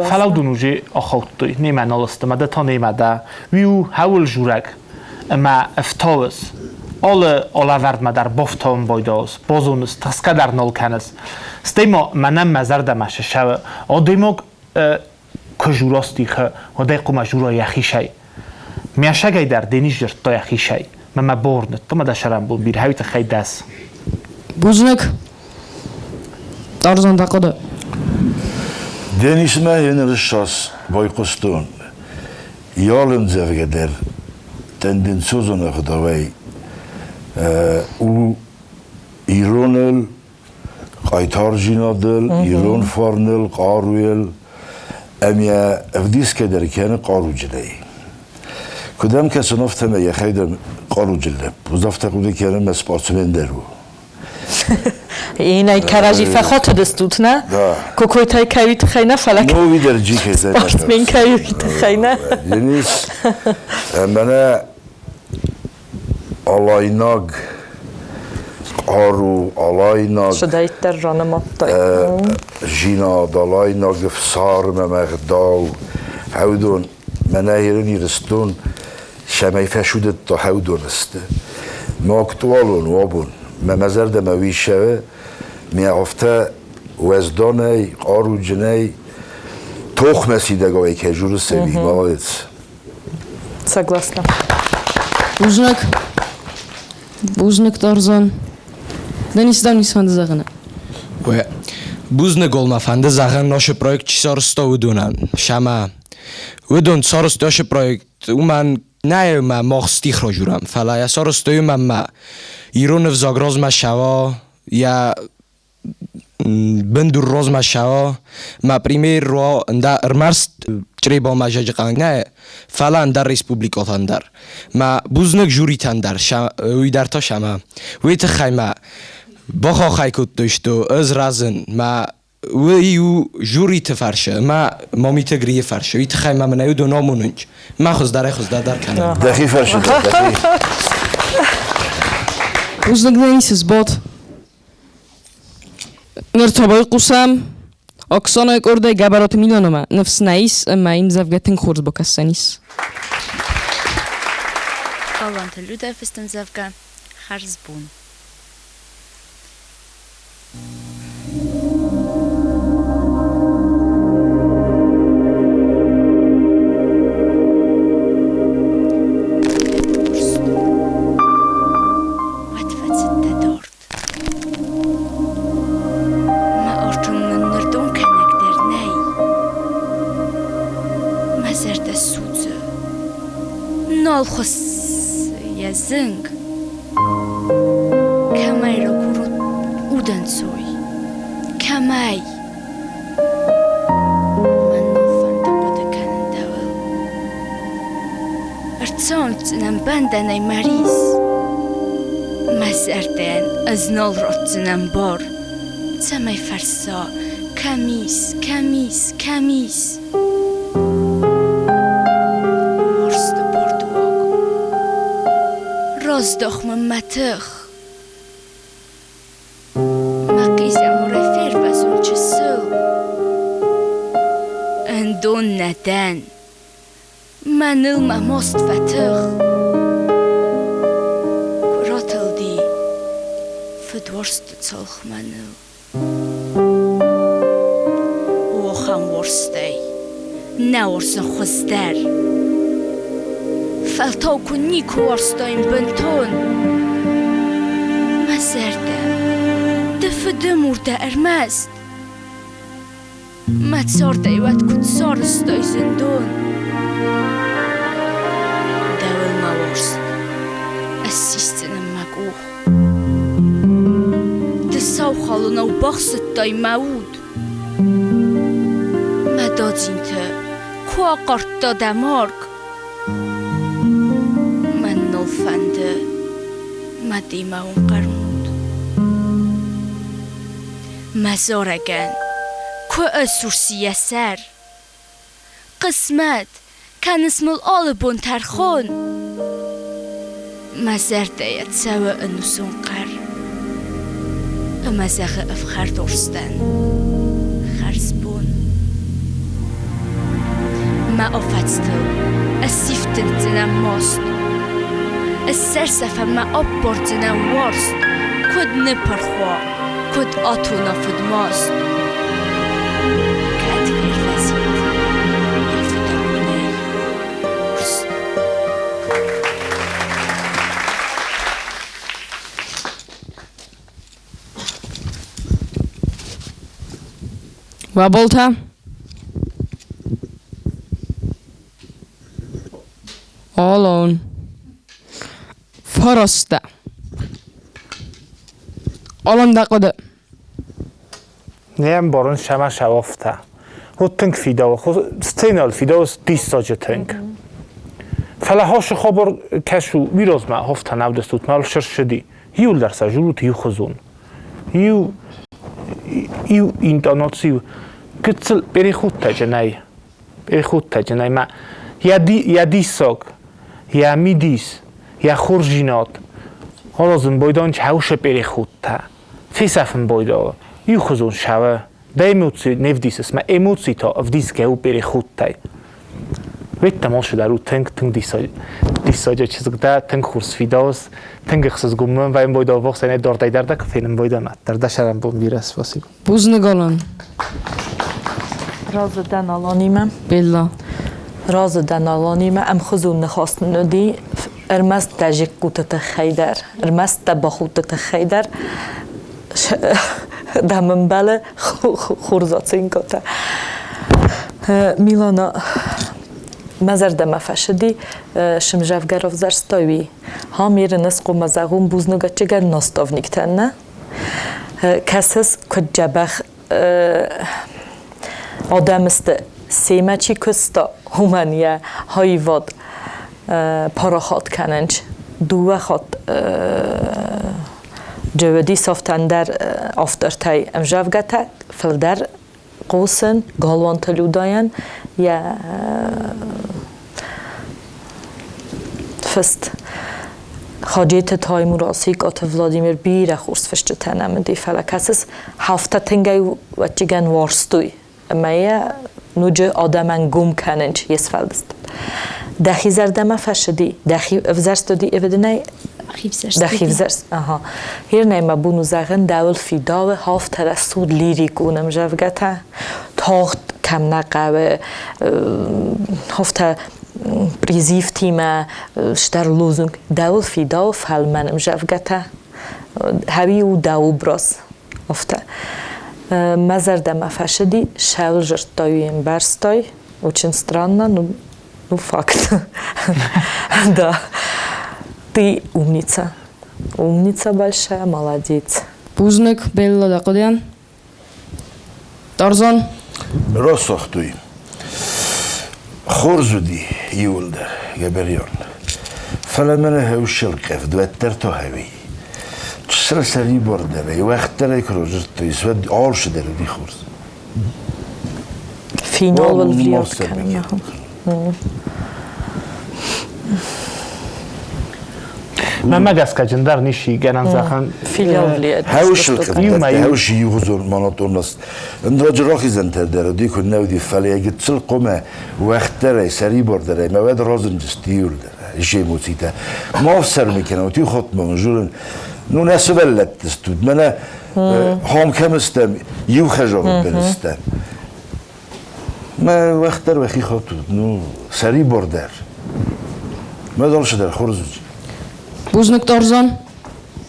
Фӕлӕ уыдон уже ахаудтой, немӕ нал сты, мӕ дӕ та немӕ дӕ. Уый у хӕуыл журӕг ӕмӕ ӕфтауыс. Алы алӕвӕрдмӕ дӕр бафтауын байдауыс, базоныс, тыхсгӕ дӕр нал кӕныс. Стӕй ма мӕнӕн мӕ зӕрдӕмӕ сысӕуы, адӕймаг куы жура стихы, уӕд ӕй хъуамӕ жура йӕхицӕй. Мӕсӕгӕй дӕр Денис дзырдта йӕхицӕй. Мӕ мӕ бауырныдта, мӕ дӕ сӕрӕнбон бирӕ уый тыххӕй дӕс. Бузныг. Тарзан дӕ хъуыды. Денисмӕ йын ссас байхъуыстон. Йӕ ӕмдзӕвгӕ дӕр тенденциозон ӕгъдауӕй у ироныл, хъайтардзинадыл, ирон фарныл, хъаруйыл ӕмӕ ӕвдисгӕ дӕр кӕны хъаруджынӕй. Куыд ӕм кӕсын, афтӕмӕй йӕхӕдӕг хъаруджын лӕппу, афтӕ хъуыды кӕны мӕ спортсмен дӕр у. Инай кӕрӕдзи фӕхотыдыстут, нӕ? Да. Кокойтӕй кӕуи тыххӕй нӕ, фӕлӕ Ну, видер джихе спортсмен кӕуи тыххӕй нӕ. Денис, мӕнӕ алайнаг хъару, алайнаг Сыдӕйддӕр ранымадтай. Зинад, алайнаг ӕфсарм ӕмӕ ӕгъдау, хӕудон, мӕнӕ Ирон Ирыстон цӕмӕй фӕсудыдта хӕудон сты. Ма актуалон у абон. Мӕ мӕ зӕрдӕмӕ уый ссӕуы, ме афтӕ уӕзданӕй, хъаруджынӕй тохмӕ сидӕгӕй кӕй журы сӕ молодец. Согласна. Бузныг. Бузныг, Тарзан. Денис, дӕу ницы фӕнды зӕгъын? Бузныг ол мӕ фӕнды зӕгъын нашы проект чи сарӕзта уыдонӕн. Сӕмӕ уыдон сарӕзтой ашы проект уымӕн нӕ мӕ мах стих разурӕм, фӕлӕ йӕ сарӕзтой уымӕн мӕ ирон ӕвзаг размӕ сӕуа, йӕ бындур размӕ сӕуа, мӕ пример ӕрмӕст Чъребомӕ зӕджы нӕ, фӕлӕ ӕндӕр республикӕтӕн дӕр. Мӕ бузныг жюритӕн дӕр, уый дӕр та сӕмӕ. Уый тыххӕй мӕ бахаххай кодтой, что ӕз разын, мӕ уый у жюриты фарсы ӕмӕ Мамиты Грийы фарсы. Уый тыххӕй ма мын ӕй уыдон амонынч. Мӕ хуыздӕрӕй хуыздӕр кӕнын. Дӕхи фарсы дӕхи. Бузныг нӕ сбот. Ныр та байхъусӕм Оксанайы къордӕй Гӕбӕраты Миланамӕ. Ныфс нӕ ис ӕмӕ ӕмдзӕвгӕ тынг хорз бакӕсдзӕн ис. Галуанты Людӕ фыст ӕмдзӕвгӕ «Хӕрзбон». Уӕд фӕцыдтӕ дард. Мӕ артыл мын нырдон кӕнӕг дӕр нӕй. Мӕ зӕрдӕ судзы. Нал хуыссы йӕ зынг. Кӕмӕй ракурут удӕнцой? Кӕмӕй? Мӕн нал фӕнды хъуыды кӕнын дӕуыл. Ӕрцӕуындзынӕн бӕндӕнӕй мӕ рис. Мӕ зӕрдӕйӕн ӕз нал ратдзынӕн бар, цӕмӕй фӕрса, кӕм ис, кӕм ис, кӕм ис? Уарзты бардуаг, раздах мын мӕ тых. Мӕ хъизӕмарӕй фервӕзон чысыл. Ӕндон нӕ дӕн, мӕныл мӕ маст фӕтых. Куы ратылди фыдуарзты цалх мӕныл. Охӕм уорстӕй, нӕ уорсын хуыздӕр. Фӕлтау куы никуы уарзтаин бынтон. Мӕ зӕрдӕ, ды фыды мур дӕ ӕрмӕст. Мӕ цардӕй уӕд куыд сарӕзтай зындон? Дӕуыл мӕ уарзт, ӕз сисдзынӕн мӕ къух. Ды сау халонау бахсыдтай мӕ уд. Мӕ дадзинты куы ахъардта дӕ марг. Мӕн нал фӕнды мӕ демӕ уын хъӕрмуд. Мӕ зарӕгӕн куы ысурс йӕ сӕр. Хъысмӕт, кӕныс мыл алы бон тӕрхон. Мӕ зӕрдӕйӕ цӕуы ӕнусон хъӕр. Ӕмӕ зӕгъы ӕфхӕрд урсдӕн хӕрзбон. Мӕ афӕдзтыл ысифтындздзынӕн маст. Ыссӕрсӕфӕн мӕ аппардзынӕн уарзт, Куыд ныппырх уа, куыд атона фыдмаст. Кӕд фервӕзид йӕ фыдӕбонӕй уырзт. Уӕ Алон. Фарастӕ. Алан дӕ хъуыды. Не мбарын сӕмӕ сӕ Хо тынг фидауы, хо сценӕйыл фидауы диссаджы тынг. Фӕлӕ хосы хабар кӕсу уирозмӕ хофтӕ навдыстут мал сырсыди. Иуылдӕр сӕ журут иухуызон. Иу иу интонаци гыццыл переходтӕ нӕй. Переходтӕ нӕй ма йӕ диссаг, йӕ мидис, йӕ хорздзинад аразын байдайынц хӕусы переходтӕ. Фесӕфын байдайы иухуызон сӕвы. Дӕ эмоци не вдисыс, мӕ эмоцитӕ ӕвдисгӕ у переходтӕй. Ведтам алчидӕр у тынг, тынг диссаджы чызг дӕ, тынг хорз фидауыс, тынг ӕхсызгон мын вӕййын бойдау вохсӕнӕй дардӕй дӕр дӕ куы фенын бойдам, дӕр дӕ сӕрӕнбон бирӕ спасибо. Бузныг, Алан. Разы дӕн Аланимӕ. Белла. Разы дӕн Аланимӕ ӕмхуызон ныхас нын уыди ӕрмӕст дӕ зыккуты тыххӕй дӕр, ӕрмӕст дӕ бахудты тыххӕй дӕр. Дӕм ӕмбӕлы хорз оценкӕтӕ. Милана, мӕ зӕрдӕмӕ фӕсыди, сымзӕвгӕ равзӕрстай уый. Хамиры ныскъуымӕ зӕгъун бузныг ӕччыгӕн наставниктӕн, нӕ? Кӕсыс, куыд дзӕбӕх адӕм сты, семӕ чи куыста, уымӕн йӕ аивад парахат кӕнынц. Дыууӕ хатт Джеведи софтӕн дӕр автортӕй ӕмзӕвгӕтӕ фылдӕр хъусын Галуанты Людайӕн йӕ фыст. Хаджеты Таймураз, Икъаты Владимир бирӕ хорз фысджытӕ нӕм уыди, фӕлӕ кӕсыс, хафтӕ тынгӕй ӕвӕццӕгӕн уарзтой ӕмӕ йӕ ноджы адӕмӕн гом кӕнынц йе сфӕлдыстад. Дӕхи зӕрдӕмӕ фӕсыди, дӕхи ӕвзӕрст уыди ӕвӕдынӕй? Дӕхи взӕрст, ага. Хирнӕй мӕ бон у зӕгъын, дӕуыл фидауы хафтӕ рӕсугъд лирикон ӕмзӕвгӕтӕ, тагъд кӕм нӕ хъӕуы, хафтӕ призывтимӕ стӕр лозунг. Дӕуыл фидауы фӕлмӕн ӕмзӕвгӕтӕ, хӕуи у дӕ образ. Афтӕ. Мӕ зӕрдӕмӕ фӕсыди, сӕвзӕрдтай уый ӕмбӕрстай. Очень странно, ну факт. Да. Ты умница. Умница большая, молодец. Бузныг, Белла дӕ хъуыдыйӕн. Тарзан? Росохтуй. Хорз уыди иуылдӕр, Габерион. Фӕлӕ мӕнӕ хӕусыл къӕвд уӕддӕр то хӕуи. Чысыл сӕрибардӕрӕй, уӕгъддӕрӕй куы рожырдтой, уӕд алцыдӕр уыди хорз. Финал влият кӕнын. Мӕнмӕ гӕсгӕ ӕндӕр ничи гӕнӕн зӕгъӕн. Хӕуси иухуызон монотонность. Ӕндӕр рахизӕнтӕ дӕр уыди, куы нӕ уыди, фӕлӕ йӕ гыццыл хъуымӕ уӕгъддӕрӕй, сӕрибардӕрӕй мӕ уӕд разындысты иуылдӕр эмоцитӕ. Ма ӕфсӕрмы кӕнут, иу хатт ма журын, ну нӕ сывӕллӕтты стут, мӕнӕ хом кӕм стӕм, иу хӕзагъд дӕр стӕм. Мӕ уӕгъддӕр уӕхи хатут, ну, сӕрибардӕр. Мӕ алцыдӕр хорз уыди. Бузныг, Тарзан.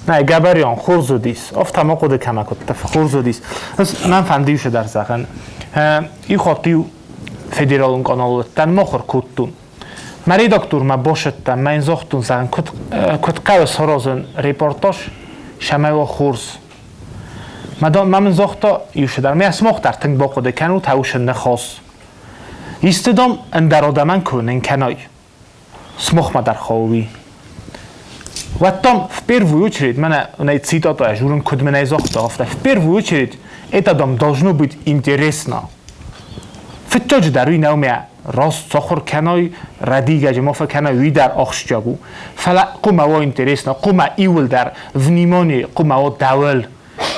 Нӕ, Габарион хорз уыдис. Афтӕ ма хъуыды кӕмӕ кодта, хорз уыдис. Мӕн фӕнды иу цыдӕр зӕгъын. Иу хатт-иу федералон каналы уыдтӕн, мыхуыр кодтон. Мӕ редактормӕ басыдтӕн, мӕ йын загътон, зӕгъын, куыд, куыд хъӕуы саразын репортаж, цӕмӕй уа хорз. Мӕ мын загъта иу цыдӕр, мӕ сымах дӕр тынг бахъуыды кӕнут, хъусын ныхас. Исты, дам, ӕндӕр адӕмӕн куы нын кӕнай. Сымахмӕ дӕр хъӕуы. Уӕд, дам, в первую очередь, мӕнӕ нӕ цитатӕ журын, куыд мын ӕй загъта, афтӕ, в первую очередь. Это дам должно быть интересно. Фыццаджыдӕр уый нӕу мӕ раст сахуыр кӕной, рӕдийгӕджы ма фӕкӕной, уый дӕр ахсджиаг у. Фӕлӕ хъуамӕ уа интересно, хъуамӕ иуылдӕр внимание, хъуамӕ уа дӕуыл.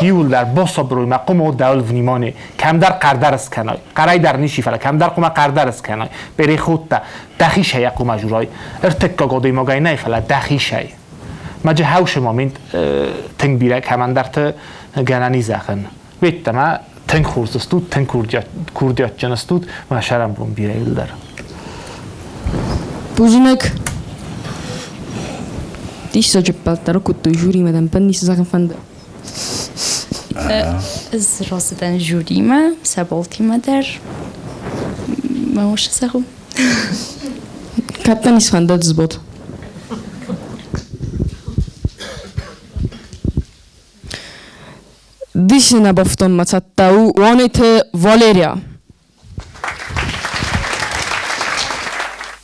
Иуылдӕр басабыр мӕ хъуамӕ уа дӕуыл внимание. Кӕмдӕр хъӕрдӕр скӕной. Хъӕрӕй дӕр ничи, фӕлӕ кӕмдӕр хъуамӕ хъӕрдӕр скӕной. Переходтӕ дӕхицӕй хъуамӕ журай. Ӕртыккаг адӕймагӕй нӕй, фӕлӕ дӕхицӕй. Маджы хӕусы момент тынг бирӕ кӕмӕндӕрты гӕнӕн и зӕгъын. Ведтӕмӕ тынг хорз стут, тынг курдиатджын стут, мӕ сӕрӕнбон бирӕ дӕр. Бузныг. Диссаджы ппӕлттӕ кодтой жюримӕ дӕм ницы зӕгъын фӕнды? Ӕз рацыдӕн жюримӕ, Саболтимӕ дӕр. Мӕ усы зӕгъу. Кӕд дӕ ницы фӕнды сбот? Дисинӕ бафтонмӕ цӕттӕ у Уанеты Валерия.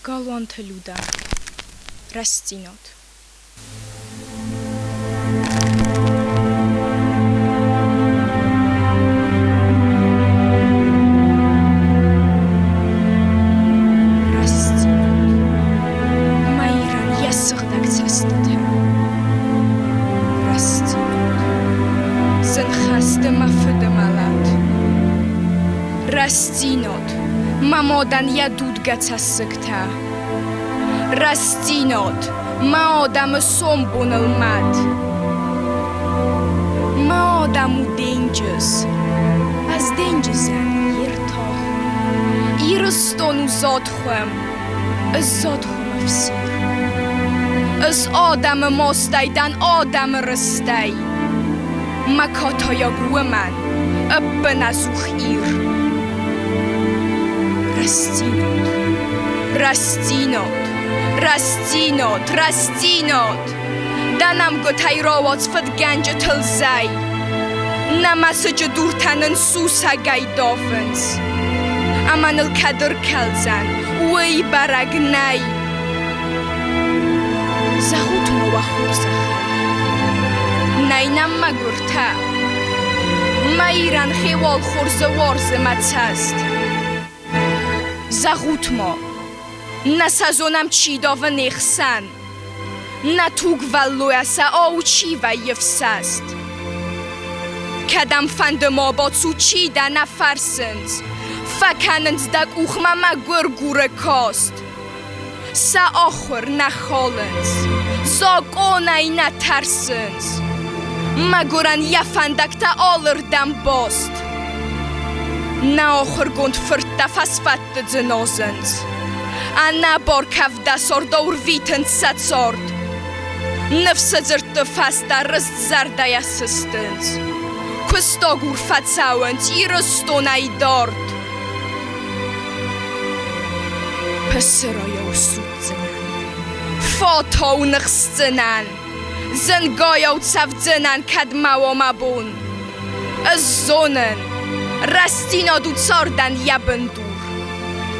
Галуанты Людӕ. Рӕстдзинад. Рӕстдзинад. Мӕ Ирӕн йӕ сыгъдӕг цӕстытӕ. Рӕстдзинад. Зынхӕсты мӕ фыды мӕлӕт. Рӕстдзинад. Мӕ мадӕн йӕ дудгӕ цӕссыгтӕ. Рӕстдзинад. Мӕ адӕмы сомбоныл мӕт. Мӕ адӕм у денджыз, ӕз денджызӕн йе ртах. Ирыстон у зад-хуым, ӕз зад-хуым ӕфсир. Ӕз адӕмы мастӕй дӕн адӕмы рыстӕй. Мӕ катайаг уымӕн ӕппынӕдзух Ир. Рӕстдзинад, рӕстдзинад. Рӕстдзинад, рӕстдзинад! Дӕ нӕмгуытӕй рауадз фыдгӕнджытыл зӕй. Нӕ мӕсыджы дуртӕ нын сусӕгӕй давынц. Ӕмӕ ныл кӕд ӕркӕлдзӕн, уый бӕрӕг нӕй. Зӕгъут ма уӕ хорзӕхӕй, нӕй нӕм мӕгуыртӕ. Мӕ Ирӕн хеуал хорзы уарзы мӕ цӕст. Зӕгъут-ма, нӕ сӕ зонӕм чи давы не хсӕн? Нӕ тугвӕллойӕ сӕ ау чи вӕййы фсӕст? Кӕдӕмфӕнды ма бацу, чи дӕ нӕ фӕрсынц, Фӕкӕнынц дӕ къухмӕ мӕгуыргуры каст. Сӕ ахуыр нӕ халынц, закъонӕй нӕ тӕрсынц. Мӕгуырӕн йӕ фӕндӕгтӕ алырдӕм баст. Нӕ ахуыргонд фырттӕ фӕсфӕдты дзыназынц. Ӕнӕбар кӕвдӕсардау рвитынц сӕ цард. Ныфсы дзырдты фӕстӕ рыст зӕрдӕйӕ сыстынц. Куыстагур фӕцӕуынц Ирыстонӕй дард. Пысырайау судздзынӕн, фатау ныхсдзынӕн, Зынгайау цӕвдзынӕн, кӕд ма уа мӕ бон. Ӕз зонын, рӕстдзинад у цардӕн йӕ бындур.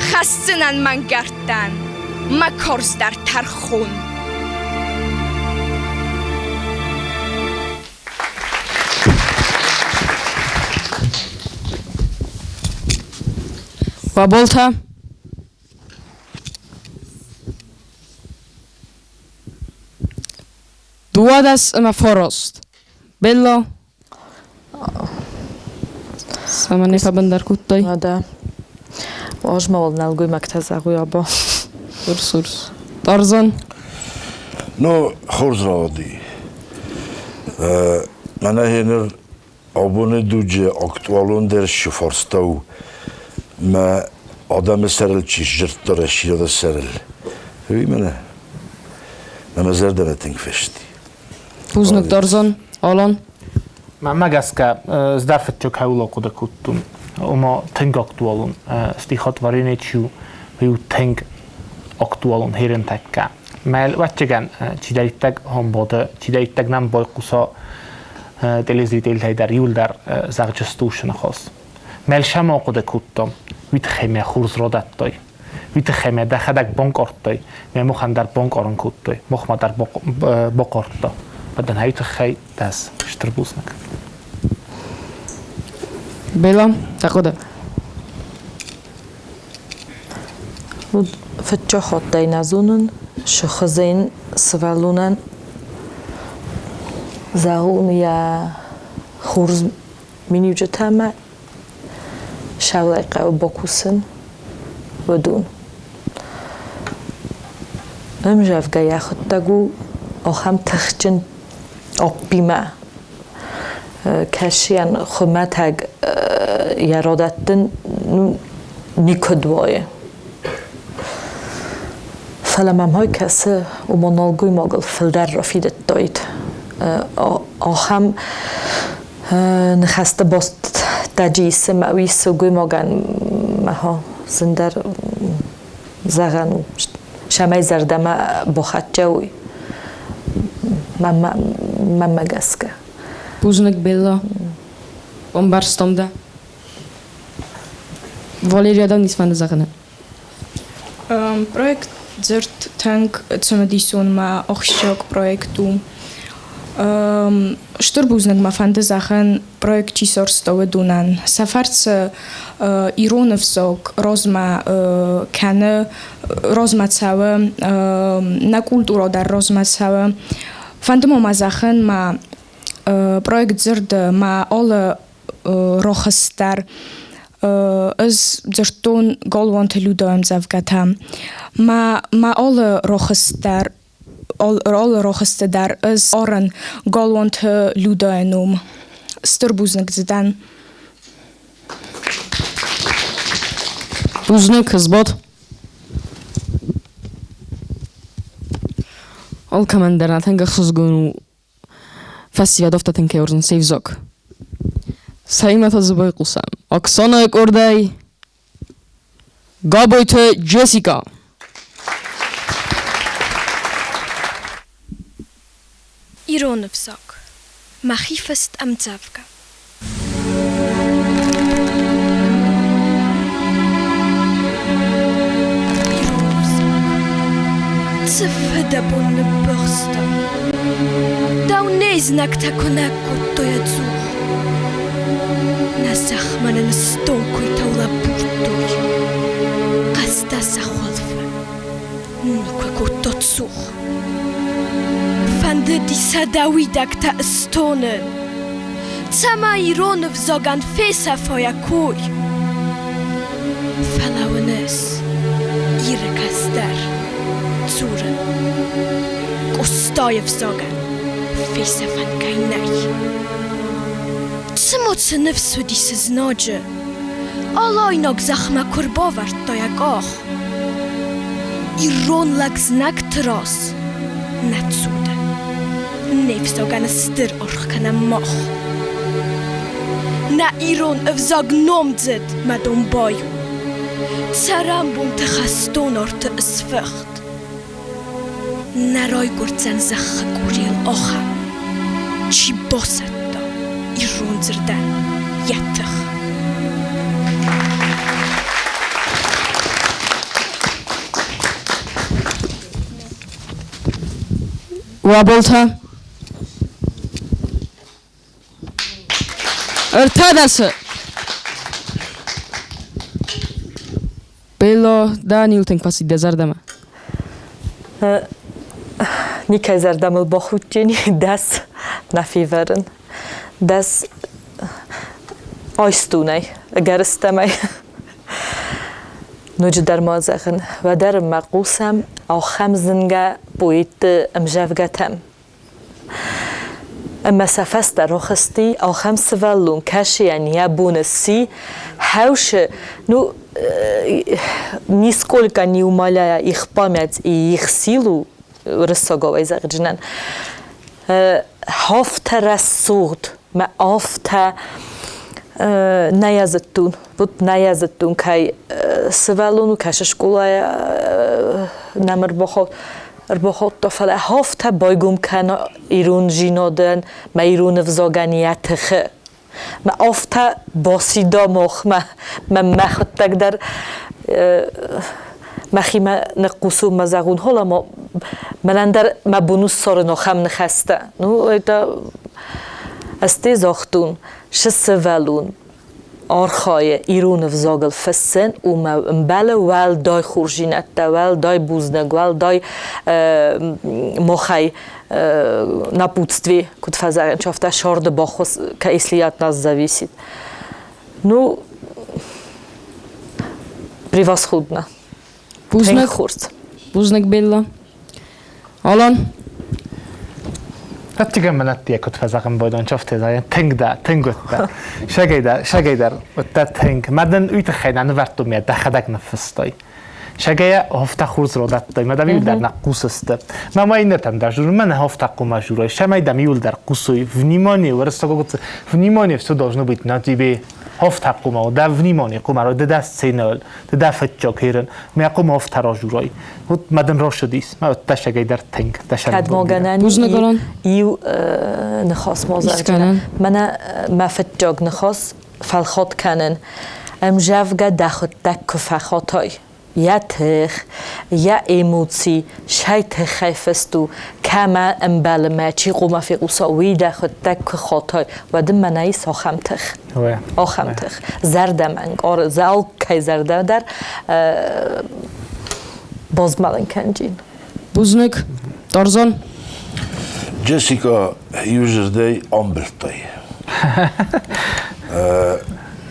Хӕсдзынӕн мӕнгӕрдтӕн мӕ карздӕр тӕрхон. Баболтӕ. 12 ӕмӕ 9. Белло. Цӕмӕн не фӕбӕндӕр кодтай? Да. Озмӕл нӕлгоймӕгтӕ зӕгъуй або. Урс, урс. Тарзан. Ну, хорз рауади. Мӕнӕ гьеныр абоны дуджы актуалондӕр цы фарста у, мӕ адӕмы сӕрыл чи сдзырдта Рӕсидады сӕрыл, уый мӕнӕ мӕ зӕрдӕмӕ тынг фӕсти. Бузныг, Тарзан. Алан? Мӕнмӕ гӕсгӕ, ӕз дӕр фыццаг кӕуыл ахъуыды кодтон, ома тынг актуалон стихотворение чи у, уый у тынг актуалон херентӕккӕ. Мӕ ӕвӕццӕгӕн, чидӕриддӕр хомбоды, чидӕриддӕр нӕм байхъуса телезрителтӕй дӕр иуылдӕр зӕгъджысты уыцы ныхас. Мӕ сӕм ахъуыды кодтон, уый тыххӕй мӕ хорз радӕттой. Уый тыххӕй мӕ дӕхӕдӕг банкъардтай, мӕ махӕн дӕр банкъарын кодтой, махмӕ дӕр бахъардта. Фӕдӕн уый тыххӕй дӕс стыр бузныг. Бела, дӕ хъуыды? Фыдджахуаттӕй нӕ зонын, сыхызӕн сывӕллонӕн зӕгъон йӕ хорз миниуджытӕ ӕмӕ сӕлӕй хъӕуы бакусын, уыдон. Ӕмзӕвгӕ йӕхуыдтӕг у ахӕм тыхджын аппимӕ. Кӕсийӕн хуымӕтӕг йӕ радӕттын никуыд уайы. Фӕлӕ мӕм хой кӕсы, ома нӕлгоймагыл фылдӕр рафидыдтаид. Ахӕм ныхӕсты бастаджы исы мӕ уый сылгоймагӕн мӕ зындӕр зӕгъӕн у, цӕмӕй зӕрдӕмӕ бахӕццӕ уой мӕнмӕ гӕсгӕ. Бузныг, Белла. Ӕмбӕрстон дӕ. Валерия, дӕу ницы фӕнды зӕгъын? Проект дзырд тынг цымыдисон мӕ ахсджиаг проект у. Стыр бузныг мӕ фӕнды зӕгъын проект чи сарӕзта, уыдонӕн. Сӕ фӕрцы ирон ӕвзаг размӕ кӕны, размӕ цӕуы, нӕ культурӕ дӕр размӕ цӕуы. Фӕнды ма мӕ зӕгъын, мӕ проект дзырд мӕ алы рохс дӕр. Ӕз дзырдтон Галуанты Людӕйы ӕмдзӕвгӕтӕ. Мӕ алы рохс дӕр алы рохсты дӕр ӕз арын Галуанты Людӕйы ном. Стыр бузныг дзы дӕн. Бузныг, Хызбот. Алкӕмӕн дӕр тынг ӕхсызгон у фӕсивӕд афтӕ тынг кӕй уарзынц се взаг. Цӕимӕ та дзы байхъусӕм? Оксанайы къордӕй Габойты Джессика. Ирон ӕвзаг. Мӕхи фыст ӕмдзӕвгӕ. Цы фыдӕбон ныббыхстон! Дӕу не знӕгтӕ куынӕг кодтой ӕдзух. Нӕ зӕхмӕ нын стонг куыйтау лӕбурдтой. Хъӕстӕ сӕ хуылфы никуы кодтот цух. Фӕндыди сӕ дӕ уидӕгтӕ ыстонын, цӕмӕй ирон ӕвзагӕн фесӕфа йӕ кой. Фӕлӕ уыныс, Иры кӕстӕр дзурын, Къостайы ӕвзагӕн фесӕфӕн кӕй нӕй. Цыма цы ныфс уыди цы знаджы, алайнаг зӕхмӕ куы рбавӕрдта йӕ къах. Ирон лӕг знӕгты раз нӕ цуды. Не взагӕн стыр аргъ кӕнӕм мах. Нӕ ирон ӕвзаг номдзыд мӕ домбай у. Цӕрӕнбонты хӕстон арты ысфыхт. Нӕ райгуырдзӕн зӕххы къорийыл ахӕм, чи басӕтта ирон дзырдӕн йӕ тых. Уӕболтӕ. Ӕртӕдӕсы. Белло, Данил тынг фӕцыд дӕ зӕрдӕмӕ? Никӕй зӕрдӕмыл бахудтини, дӕс нӕ февӕрын. Дӕс айстунӕй, ӕгӕрыстӕмӕй. Ноджыдӕр ма зӕгъын, уӕдӕр мӕ хъусӕм ахӕм зынгӕ поэтты ӕмзӕвгӕтӕм. Ӕмӕ сӕ фӕстӕ рохсти ахӕм сывӕллон кӕсыйӕн йӕ боны сси, хӕусы, ну, нисколько не умаляя их память и их силу, уырыссагау зӕгъджынӕн, афтӕ рӕсугъд мӕ афтӕ нӕ зыдтон, вот нӕ зыдтон, кӕй сывӕллон у, кӕсы скъолайы нӕм ӕрбахауд, ӕрбахаудта, фӕлӕ афтӕ байгом кӕна ирон зинадӕн мӕ ирон ӕвзагӕн йӕ тыхы. Мӕ афтӕ басида махмӕ, мӕ мӕхуыдтӕг дӕр мӕхимӕ ныхъхъусон мӕ зӕгъон, хола ма мӕнӕн дӕр мӕ бон у ссарын ахӕм ныхӕстӕ. Ну, это ӕз те загътон, сывӕллон. Архайы ирон ӕвзагыл фыссын, уымӕ ӕмбӕлы уӕлдай хорздзинӕдтӕ, уӕлдай бузныг, уӕлдай махӕй напутствие, куыд фӕзӕгъынц, афтӕ сӕрды баххуыс, если от нас зависит. Ну, превосходно. Бузныг. Бузныг, Белла. Алан? Hát igen, куыд фӕзӕгъын байдон чофтезайӕн тынг дӕ, тынг уыдтӕ. Сӕгӕй дӕр, дӕр уыдтӕ тынг. Мӕ дын уый тыххӕй нӕ нывӕрдтон мӕ дӕхӕдӕг ныффыстай. Сӕгӕйӕ хофтӕ хурз родӕттой, мӕ дӕм иуылдӕр нӕ хъусысты. Мӕ ма иннӕтӕм дӕр журы, мӕ нӕ хофтӕ хъума журой, сӕмӕй дӕм иуылдӕр хъусой. Внимание, уырыссаг внимание, все должно быть на тебе. Хофтӕ хъума, дӕ внимание хъума, ды дӕ сценӕыл, ды дӕ фыццаг херын, мӕ хъума офтӕ ражурой. Вот мӕ дын росыдис, мӕ тӕссагӕй дӕр тынг Кӕд ма гӕнӕн иу ныхас ма зӕгъдзынӕ. Мӕнӕ мӕ фыццаг ныхас фӕлхат кӕнын. Ӕмзӕвгӕ дӕхуыдтӕг куы фӕхатай, йӕ тых, йӕ эмоци сӕй тыххӕй фыст у, кӕмӕ ӕмбӕлы мӕ чи хъуамӕ фехъуса, уый дӕхуыдтӕг куы хатай, уӕд ын мӕнӕ ис ахӕм тых. Ахӕм тых. Зӕрдӕмӕ ӕнкъары, алкӕй зӕрдӕ дӕр базмӕлын кӕнджын. Бузныг, Тарзан. Джессика иузырдӕй амбылдтай.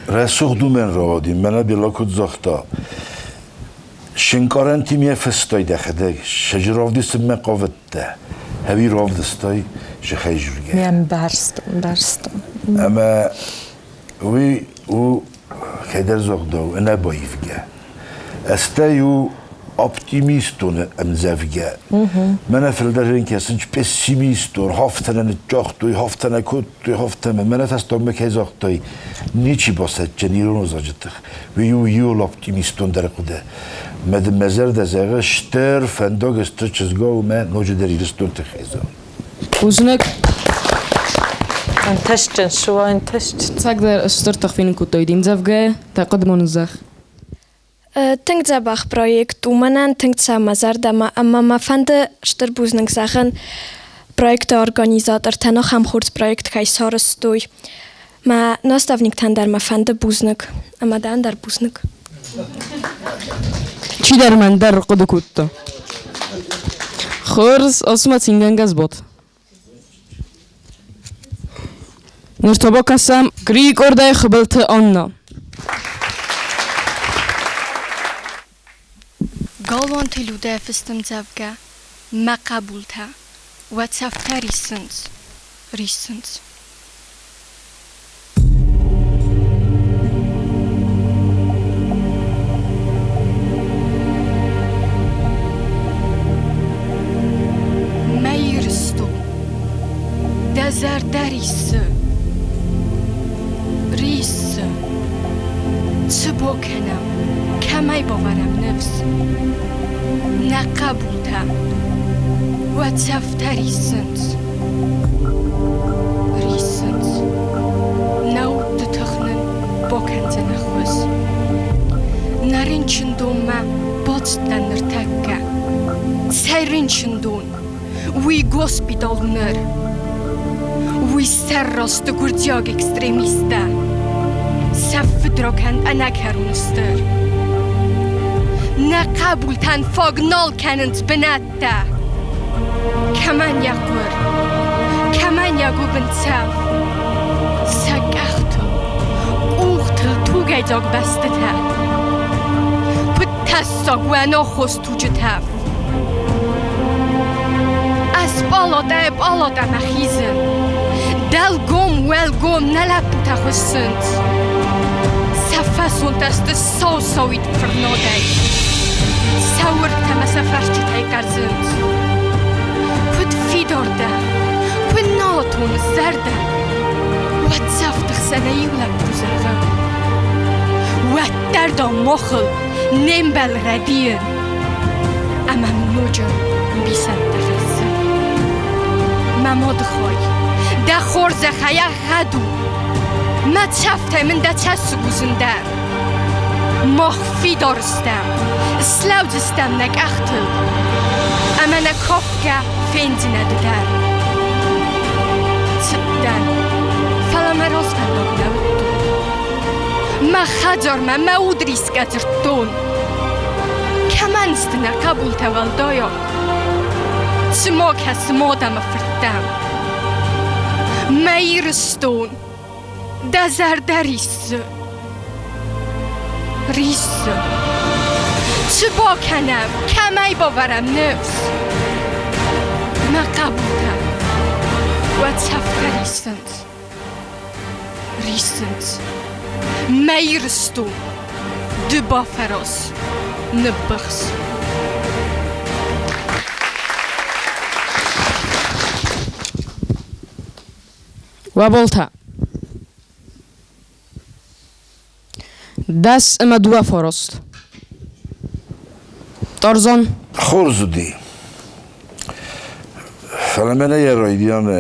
Рӕсугъд уымӕн рауади, мӕнӕ Бела куыд загъта, Шинкарӕнтим йӕ фыстай дӕхӕдӕг, сӕджы равдисынмӕ хъавыдтӕ, ӕви равдыстай сыхӕй жургӕ? Не мбӕрстон, мбӕрстон. Ӕмӕ уый у кӕйдӕр загъдау ӕнӕбаивгӕ. Ӕстӕй у оптимистон ӕмдзӕвгӕ. Мӕнӕ фылдӕр кӕсынц пессимистон, хафтӕнӕ ныццагътой, хафтӕнӕ кодтой, хафтӕнӕ. Мӕнӕ фӕстагмӕ кӕй загътай, ничи басӕтдзӕн ирон ӕвзаджы тых. Уый у иуыл оптимистондӕр хъуыды. Мӕ дын мӕ зӕрдӕ зӕгъы, стыр фӕндаг стыр чызгау ӕмӕ ноджыдӕр Ирыстон тыххӕй зӕгъ. Бузныг. Ӕнтыстджын суа, ӕнтыстджын. Цагдӕр стыр тых фенын кодтой де мдзӕвгӕ, дӕ хъуыды ма ныдзӕгъ. Тынг дзӕбӕх проект у мӕнӕн, тынг цӕ мӕ зӕрдӕмӕ ӕмӕ мӕ фӕнды стыр бузныг зӕгъын проекты организатортӕн ахӕм хорз проект кӕй сарӕзтой. Мӕ наставниктӕн дӕр мӕ фӕнды бузныг ӕмӕ дӕн дӕр бузныг. Чидӕр мӕн дӕр хъуыды кодта. Хорз, ацу-ма цингӕнгӕ сбад. Ныр та бакӕсӕм Грийы къордӕй Хуыбылты Анна. Галуанты Людӕ фыст ӕмдзӕвгӕ Мӕ хъӕбултӕ, уӕ цӕфтӕ риссынц, риссынц. Мӕ Ирыстон, дӕ зӕрдӕ риссы, риссы. Цы бакӕнӕм, кӕмӕй бавӕрӕм ныфс? Нӕ хъӕбултӕ, уӕ цӕфтӕ риссынц. Риссынц. Нӕ удты тых нын бакӕндзӕн ӕххуыс. Нӕ рынчындонмӕ бацыдтӕн ныртӕккӕ. Цӕй рынчындон? Уый госпитал у ныр. Уый сӕрра сты гуырдзиаг экстремисттӕ. Сӕ фыдракӕнд ӕнӕкӕрон стыр. Нӕ хъӕбултӕн фаг нал кӕнынц бынӕттӕ. Кӕмӕн йӕ хъуыр, кӕмӕн йӕ гуыбын цӕф. Сӕ къӕхтыл, къухтыл тугӕйдзаг бӕстытӕ. Куыд тӕссаг у ӕнаххос туджы тӕф. Ӕз пъалатӕй пъалатӕмӕ хизын. Дӕлгом, уӕлгом нӕ лӕппутӕ хуыссынц. Сӕ фӕсонтӕ сты сау-сауид фырнадӕй. Сӕ уыргтӕ мӕ сӕ фӕрсчытӕй кӕрзынц. Куыд фидар дӕ, куыд нал тоныс зӕрдӕ, уӕд цӕфты хсӕнӕй иу лӕппу зӕгъы: Уӕддӕр, дам, махыл не мбӕлы рӕдийын. Ӕмӕ мын ноджы ӕмбисӕндтӕ хӕссы. Мӕ мады хай, дӕ хорзӕхӕй ӕгъгъӕд у. Мӕ цӕфтӕй мын дӕ цӕссыг у зындӕр. Мах фидар стӕм, слӕудзыстӕм нӕ къӕхтыл, ӕмӕ нӕ кафгӕ фендзынӕ ды дӕр. Цыдтӕн, фӕлӕ мӕ развӕндаг нӕ уыдтон. Мӕ хӕдзармӕ мӕ уд рисгӕ дзырдтон. Кӕмӕн сты нӕ хъӕбултӕ уӕлдайаг? Цы ма кӕсы мад ӕмӕ фырттӕм? Мӕ Ирыстон, дӕ зӕрдӕ риссы. Риссы. Цы бакӕнӕм, кӕмӕй бавӕрӕм ныфс? Мӕ хъӕбултӕ, уӕ цӕфтӕ риссынц. Риссынц. Мӕ Ирыстон, ды бафӕраз, ныббыхс. Уӕ 12 фараст. Тарзан. Хорз уыди. Фӕлӕ мӕнӕ йӕ райдианы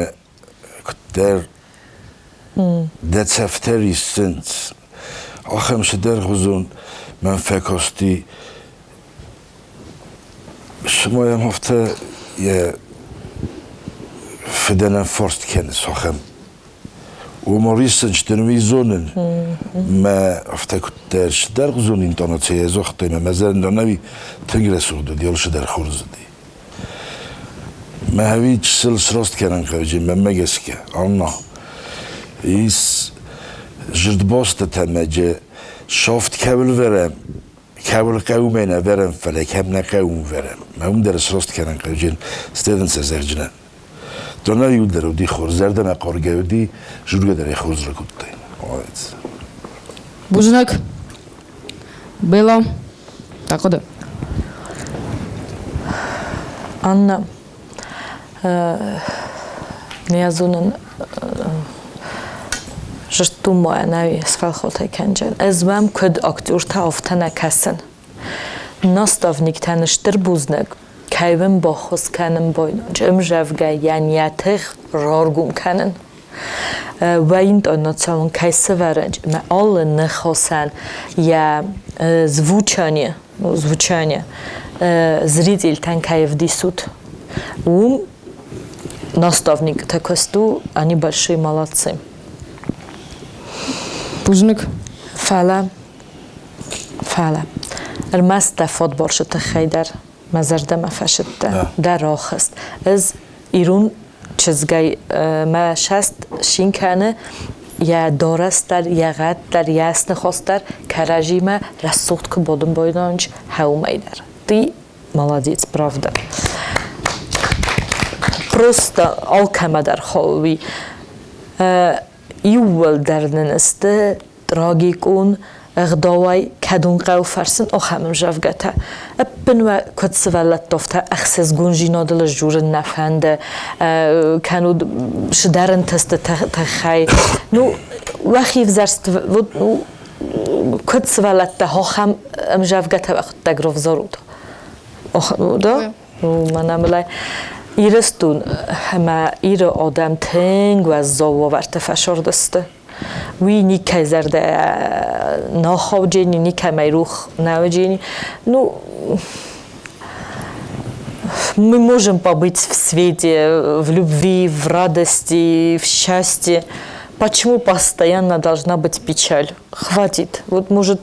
куыддӕр дӕ цӕфтӕ риссынц, ахӕм цыдӕргъуызон мӕм фӕкасти, цыма йӕм афтӕ йӕ фыдӕнӕн фарст кӕныс, ахӕм. Уымӕ риссынчытӕн уый зонын, мӕ афтӕ куыддӕр цыдӕргъуызон интонацийӕ загътой, мӕ мӕ зӕрдӕ нӕуи тынг рӕсугъд уыди, алцыдӕр хорз уыди. Мӕ хӕви чысыл сраст кӕнын хъӕуы, мӕнмӕ гӕсгӕ, Анна. Ис зырдбостытӕ мӕджы софт кӕуыл вӕрӕм, кӕуыл хъӕуы нӕ вӕрӕм, фӕлӕ кӕм нӕ хъӕуы вӕрӕм. Мӕ уым дӕр сраст кӕнын хъӕуы, стӕдын сӕ зӕгъджынӕн. Донӕ иу дӕр уыди хорз, зӕрдӕмӕ хъаргӕ уыди, жургӕ дӕр ӕй хорз ракодтай. Молодец. Бузныг. Белла, тақыды. Анна, не зонын жырттуммӕ ӕнӕуи сфӕлхотӕй кӕнджын. Ӕз уӕм куыд актертӕ, афтӕ нӕ кӕсын. Наставниктӕн стыр бузныг, кӕй уын баххуыс кӕнын бойноджы ӕмзӕвгӕйӕн йӕ тых раргом кӕнын. Уӕ кӕй сӕвӕрӕнч ӕмӕ алы ныхасӕн йӕ звучание, ну, звучание зрительтӕн кӕй ӕвдисут, уым наставниктӕ куысту, они большие молодцы. Бузныг. Фӕлӕ ӕрмӕст дӕ фотборсы тыххӕй дӕр мӕ зӕрдӕмӕ фӕсыдтӕ, дӕ рохст. Ӕз ирон чызгӕй мӕ саст шин кӕны йӕ дарӕс дӕр, йӕ гъӕд дӕр, йӕ сныхас дӕр кӕрӕдзимӕ рӕсугъд куы бодын бойнонч хӕумӕй дӕр. Ты молодец, правда. Просто алкӕмӕ дӕр хауи. Иууылдӕр нын сты трагикон ӕгъдауӕй кӕдон хъӕуы фӕрсын ахӕм ӕмзӕвгӕтӕ. Ӕппын уӕ куыд сывӕллӕттофтӕ ӕхсызгондзинадыл сдзурын нӕ фӕнды, кӕнут цыдӕр ӕнтысты тыххӕй. Ну, уӕхи взӕрст вот, ну, куыд сывӕллӕттӕ ахӕм ӕмзӕвгӕтӕ уӕхуыдтӕг равзарут. Да? Мӕнӕ мылай Ирыстон ӕмӕ Иры адӕм тынг уӕззау уавӕрты фӕсырдысты. Уый никӕй зӕрдӕ нахауджени, никӕмӕй рух нӕуджени. Ну, мы можем побыть в свете, в любви, в радости, в счастье. Почему постоянно должна быть печаль? Хватит. Вот, может,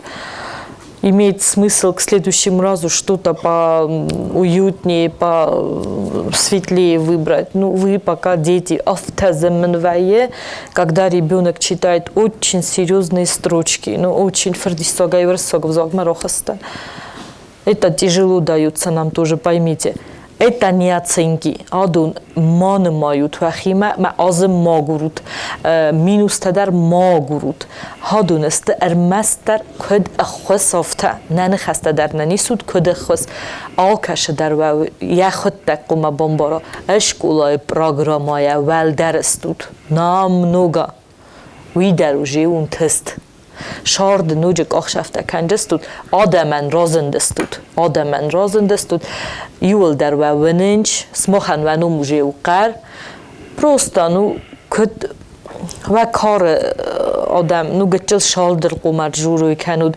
имеет смысл к следующему разу что-то поуютнее, посветлее выбрать. Ну, вы пока дети автозаменвае, когда ребенок читает очень серьезные строчки, ну, очень Это тяжело дается нам тоже, поймите. Это не оценки. Адон ма нымайут уӕхимӕ мӕ азы ма агурут, минустӕ дӕр ма агурут. Хадон сты ӕрмӕстдӕр куыд ӕххуыс афтӕ. Нӕ ныхӕстӕ дӕр нӕ нисут куыд ӕххуыс. Алкӕсы дӕр уӕ йӕхуыдтӕг хъуамӕ бамбара, скъолайы программӕйӕ уӕлдӕр стут. Намного. Уый дӕр уже у тест. Сӕрды ноджы къахсӕфтӕ кӕндзыстут, адӕмӕн разындыстут, адӕмӕн разындыстут, иуылдӕр уӕ уынынч, сымахӕн уӕ ном уже у хъӕр. Просто, ну, куыд уӕ кары адӕм, ну, гыццыл салдыр хъумӕ журой кӕнут.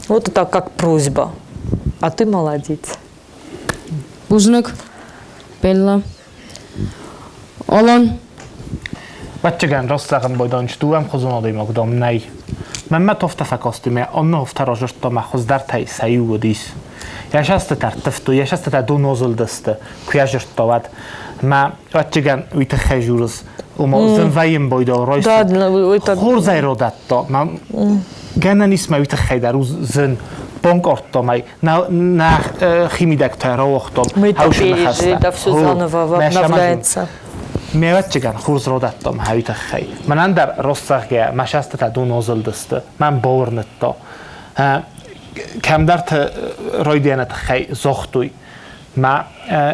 Вот это как просьба. А ты молодец. Бузныг, Белла. Алан. Ӕвӕццӕгӕн, раст зӕгъын байдайын, дыууӕ ӕмхуызон адӕймаг, дам, нӕй. Мӕнмӕ тофтӕ фӕкасти, мӕ аннӕ офтӕ разырдта мӕ хуыздӕртӕй сӕ иу уыдис. Йӕ сӕстытӕ ӕрттывтой, йӕ сӕстытӕ донозылдысты, куы йӕ зырдта, уӕд. Мӕ ӕвӕццӕгӕн уый тыххӕй журыс, ома зын вӕййын бойдау райсты. Хорзӕй родӕтта, мӕ гӕнӕн ис мӕ уый тыххӕй дӕр у зын. Банкъардта мӕ, нӕ химидӕгтӕ рауагътон. Это все заново обновляется. Ме ӕвӕццӕгӕн хорз родӕтта мӕ уый тыххӕй. Мӕнӕн дӕр рост зӕгъгӕ, мӕ сӕстытӕ донозылдысты, мӕн бауырныдта. Кӕмдӕрты райдианы тыххӕй загътой, мӕ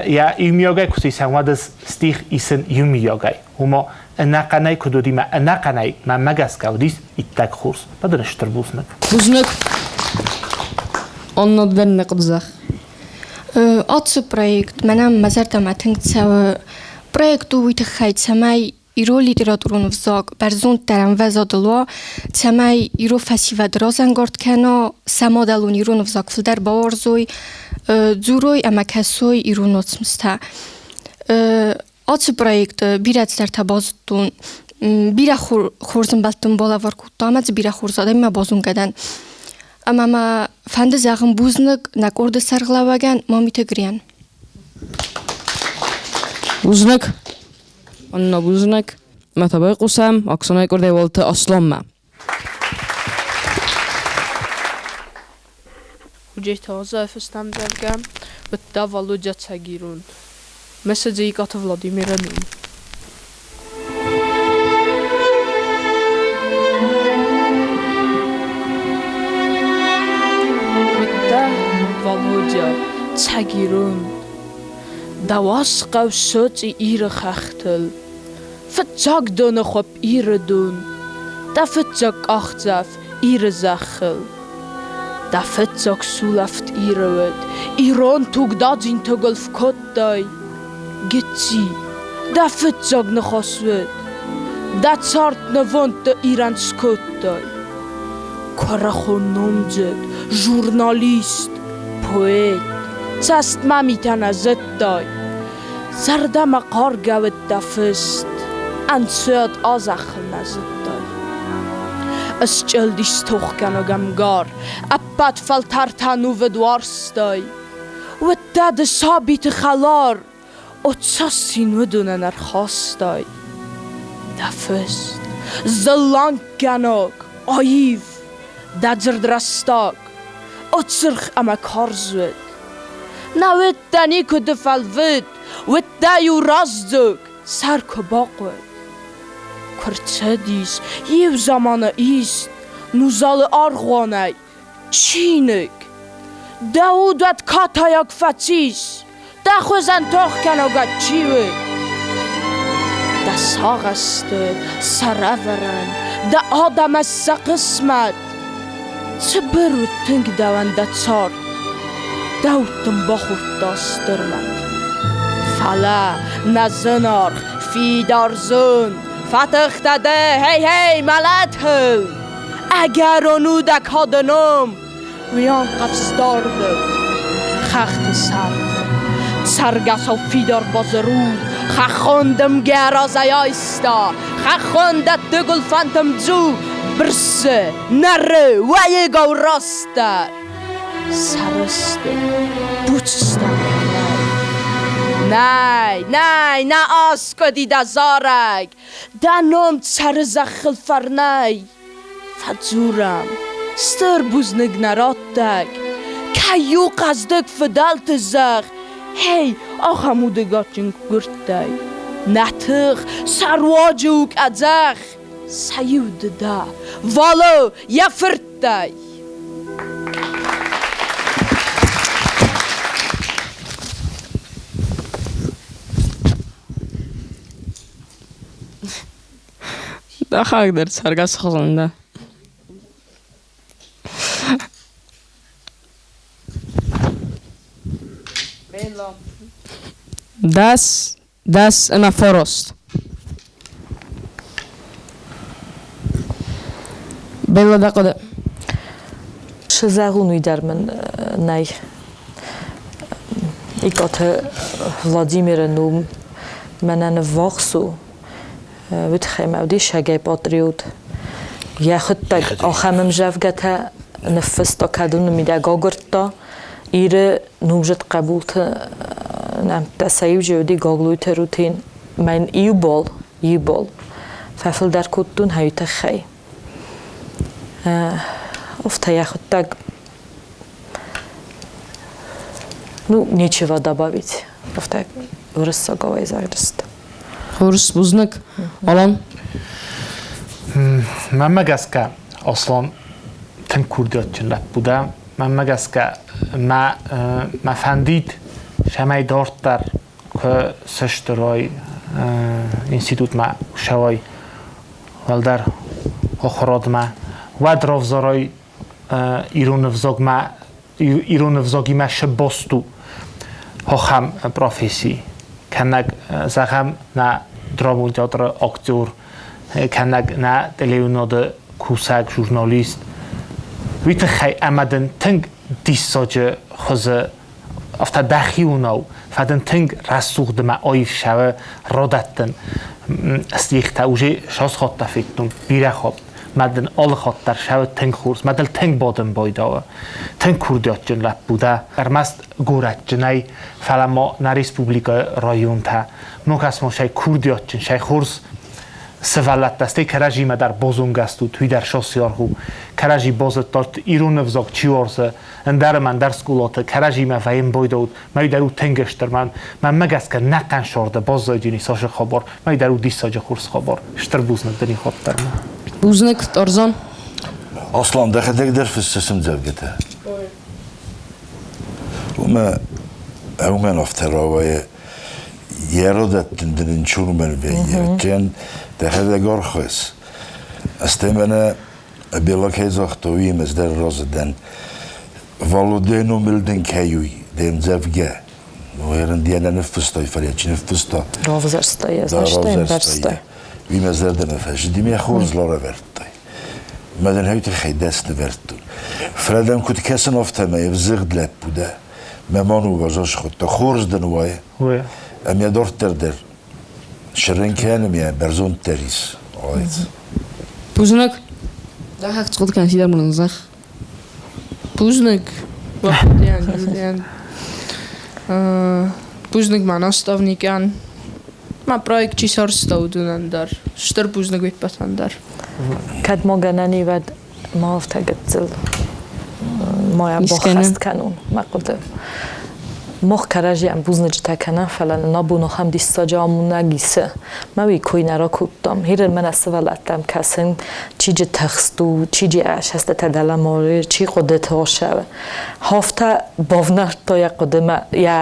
йӕ иумиагӕй куы сисӕм, уӕд ӕз стих исын иумиагӕй. Ома ӕнӕхъӕнӕй куыд уыди, мӕ ӕнӕхъӕнӕй мӕнмӕ гӕсгӕ уыдис иттӕг хорз. Мӕ дын стыр бузныг. Бузныг. Оннод бенне къудзах. Ацы проект мӕнӕн мӕ зӕрдӕмӕ тынг цӕуы. Проект у уый тыххӕй, цӕмӕй ирон литературон ӕвзаг бӕрзонддӕр ӕмвӕзадыл уа, цӕмӕй ирон фӕсивӕд разӕнгард кӕна, сӕ мадӕлон ирон ӕвзаг фылдӕр бауарзой, дзурой ӕмӕ кӕсой ирон уацмыстӕ. Ацы проекты бирӕ цыдӕртӕ базыдтон, бирӕ хорз ӕмбӕлттӕн балӕвар кодта ӕмӕ дзы бирӕ хорз адӕмимӕ базонгӕ дӕн. Ӕмӕ мӕ фӕнды зӕгъын бузныг нӕ къорды сӕргълӕууӕгӕн Мамиты Грийӕн. Бузныг. Анна бузныг. Мӕ та байхъусӕм Оксанайы къордӕй Уалыты Асланмӕ. Худжеты Азӕ фыстам зӕгъгӕ, уыдта Валодя Цӕгирон. Мӕсыджы Икъаты Владимиры ном. Уыдта Валодя Цӕгирон. Дӕ уасхъӕу сочъи Иры хӕхтыл. Фыццаг доныхъопп Иры дон, Дӕ фыццаг къахдзӕф Иры зӕххыл. Дӕ фыццаг сулӕфт Иры уыд, Ирон тугдадзинты гуылф кодтай. Гыцци, дӕ фыццаг ныхас уыд, Дӕ цард нывондты Ирӕн скодтай. Куырыхон номдзыд, журналист, поэт, Цӕстмӕ митӕ нӕ зыдтай. Зӕрдӕмӕ хъаргӕ уыд дӕ фыст, Ӕнцад а-зӕххыл нӕ зыдтай. Ысчъылдис тохгӕнӕг ӕмгар, Ӕппӕт фӕлтӕртӕ нувыд уарзтай. Уыдтӕ ды сабиты хӕлар, О, цас цин уыдонӕн ӕрхастай! Дӕ фыст, зылланггӕнаг, аив, Дӕ дзырд рӕстаг, о цыргъ ӕмӕ карз уыд. Нӕ уыдтӕ никуы ды фӕлвыд, Уыдтӕ-иу раздзог, сӕр куы бахъуыд. Куы рцыдис иу заманы ист Нузалы аргъуанӕй чиныг. Дӕ уд уӕд катайаг фӕцис, Дӕ хуызӕн тохгӕнӕг чи уыд? Дӕ сагъӕсты сӕрӕвӕрӕн, Дӕ адӕмӕн сӕ хъысмӕт. Цыбыр уыд тынг дӕуӕн дӕ цард, Дӕу дын бахордта стыр мӕт. Фӕлӕ нӕ зынаргъ фидар зонд, Фӕтыхтӕ дӕ, хей-хей, мӕлӕтыл! Ӕгӕрон у дӕ кады ном, Уый ӕнхъӕвзтардыл хӕхты сӕрты. Цӕргӕсау фидар базыр у, Хӕххон дымгӕ разӕй айста, Хӕххон дӕтты гуылфӕнты мдзу, Бырсы, нӕры, уӕйыгау растдӕр. Сӕрыстыр, буц стӕм нӕй. Нӕй, нӕй, нӕ аскъуыди дӕ зарӕг, Дӕ ном цӕры зӕххыл фӕрнӕй. Фӕдзурӕм, стыр бузныг нӕ раттӕг, Кӕй у хъӕздыг фыдӕлты зӕхх, Хей, ахӕм удыгадджын гуырдтӕй. Нӕ тых сӕ руаджы у къӕдзӕх, Сӕ иу ды дӕ, Вало, йӕ фырттӕй. Дӕхӕдӕг дӕр цӕргӕсы хуызӕн дӕ. 10 ӕмӕ 9. Белла, дӕ хъуыды? Цы зӕгъон, уый дӕр мын нӕй. Икъаты Владимиры ном мӕнӕн ӕввахс у. Уый тыххӕй мӕ уыдисӕгӕй патриот. Йӕхуыдтӕг ахӕм ӕмзӕвгӕтӕ ныффыста, кӕдоны мидӕг агуырдта Иры номдзыд хъӕбулты нӕмттӕ. Сӕ иу уыди Гаглойты Рутен. Мӕн иу бол, иу бол фӕфылдӕр кодтон хӕйы тыххӕй. Афтӕ йӕхуыдтӕг ну, нечего добавить. Афтӕ уырыссагау загъдысты. Хорз, бузныг. Алан? Мӕнмӕ гӕсгӕ, Аслан тынг курдиатджын лӕппу дӕ. Мӕнмӕ гӕсгӕ, мӕ, мӕ фӕндид, цӕмӕй дарддӕр куы сыстырой институтмӕ ссӕуой уӕлдӕр ахуырадмӕ, уӕд равзарой ирон ӕвзагмӕ ирон ӕвзагимӕ сыббаст у ахӕм професси. Кӕнӕг, зӕгъӕм, нӕ драмон театры актер, кӕнӕг нӕ телеуынады кусӕг журналист. Уый тыххӕй ӕмӕ дын тынг диссаджы хуызы афтӕ дӕхиуонау, фӕлӕ дын тынг рӕсугъд ӕмӕ аив сӕвы радӕттын стихтӕ уже сасхаттӕ федтон бирӕ хатт. Мӕ дын алы хатт дӕр сӕвы тынг хорз, мӕ дыл тынг бадын байдауы. Тынг курдиатджын лӕппу дӕ, ӕрмӕст горӕтджынӕй, фӕлӕ ма нӕ республикӕйы районтӕ. Ногасмон сӕй курдиатджын, сӕй хорз сывӕллӕттӕ, стӕй кӕрӕдзимӕ дӕр базонгӕ стут, уый дӕр сосиаргъ у. Кӕрӕдзи базыдтат, ирон ӕвзаг чи уарзы, ӕндӕр ӕмӕ ӕндӕр скъолаты кӕрӕдзимӕ вӕййын мӕй дӕр у тынг стыр мӕн. Мӕнмӕ гӕсгӕ нӕ хъӕнсорды баззайдзӕни цасы хабар, мӕй дӕр у диссаджы хорз хабар. Стыр бузныг дын ихуӕддӕрмӕ. Бузныг, Тарзан. Аслан, дӕхӕдӕг дӕр фыссыс ӕмдзӕвгӕтӕ? Уымӕ уымӕн афтӕ рауайы, йӕ родӕттын дын ын чурмӕн вӕййы. Чен дӕхӕдӕг архайыс. Стӕй мӕнӕ Бела кӕй загъта, уый ӕз дӕр разы дӕн. Валодяй номыл дын кӕй у, де мдзӕвгӕ. Уӕрын дӕ нӕ ныффыстай, фӕлӕ чи ныффыста? Равзӕрста йӕ, ӕмбӕрста. Уый мӕ зӕрдӕмӕ фӕзынди, мӕ хорз лӕвӕрдтай. Мӕ дын хӕй тыххӕй дӕсны вӕрдтон. Фӕлӕ дӕм куыд кӕсын, афтӕмӕй ӕвзыгъд лӕппу дӕ. Мӕ ма ныууадз схуыдта, хорз дын уайы. Ӕмӕ дарддӕр дӕр Сырын кӕны мӕ бӕрзонддӕр ис. Бузныг. Дахак цъхъуыд кӕн сидӕр мын зӕх. Бузныг. Вахтиан, Юлиан. Бузныг мӕ наставникӕн. Мӕ проект чи сарӕзта, уыдонӕн дӕр. Стыр бузныг уе ппӕтӕн дӕр. Кӕд ма гӕнӕн и, уӕд ма афтӕ гыццыл ма баххӕст кӕнон мӕ хъуыды. Мах кӕрӕдзийӕн бузныджытӕ кӕнӕм, фӕлӕ нын абон ахӕм диссаджы амонӕг исы. Мӕ уый кой нӕ ракодтам. Хирӕн мӕнӕ сывӕллӕттӕм кӕсын, чи джы тыхст у, чи джы ӕсӕстытӕ дӕлӕмӕ чи хъуыдыты осӕвы. Хафтӕ бавнӕлдта йӕ хъуыдымӕ, йӕ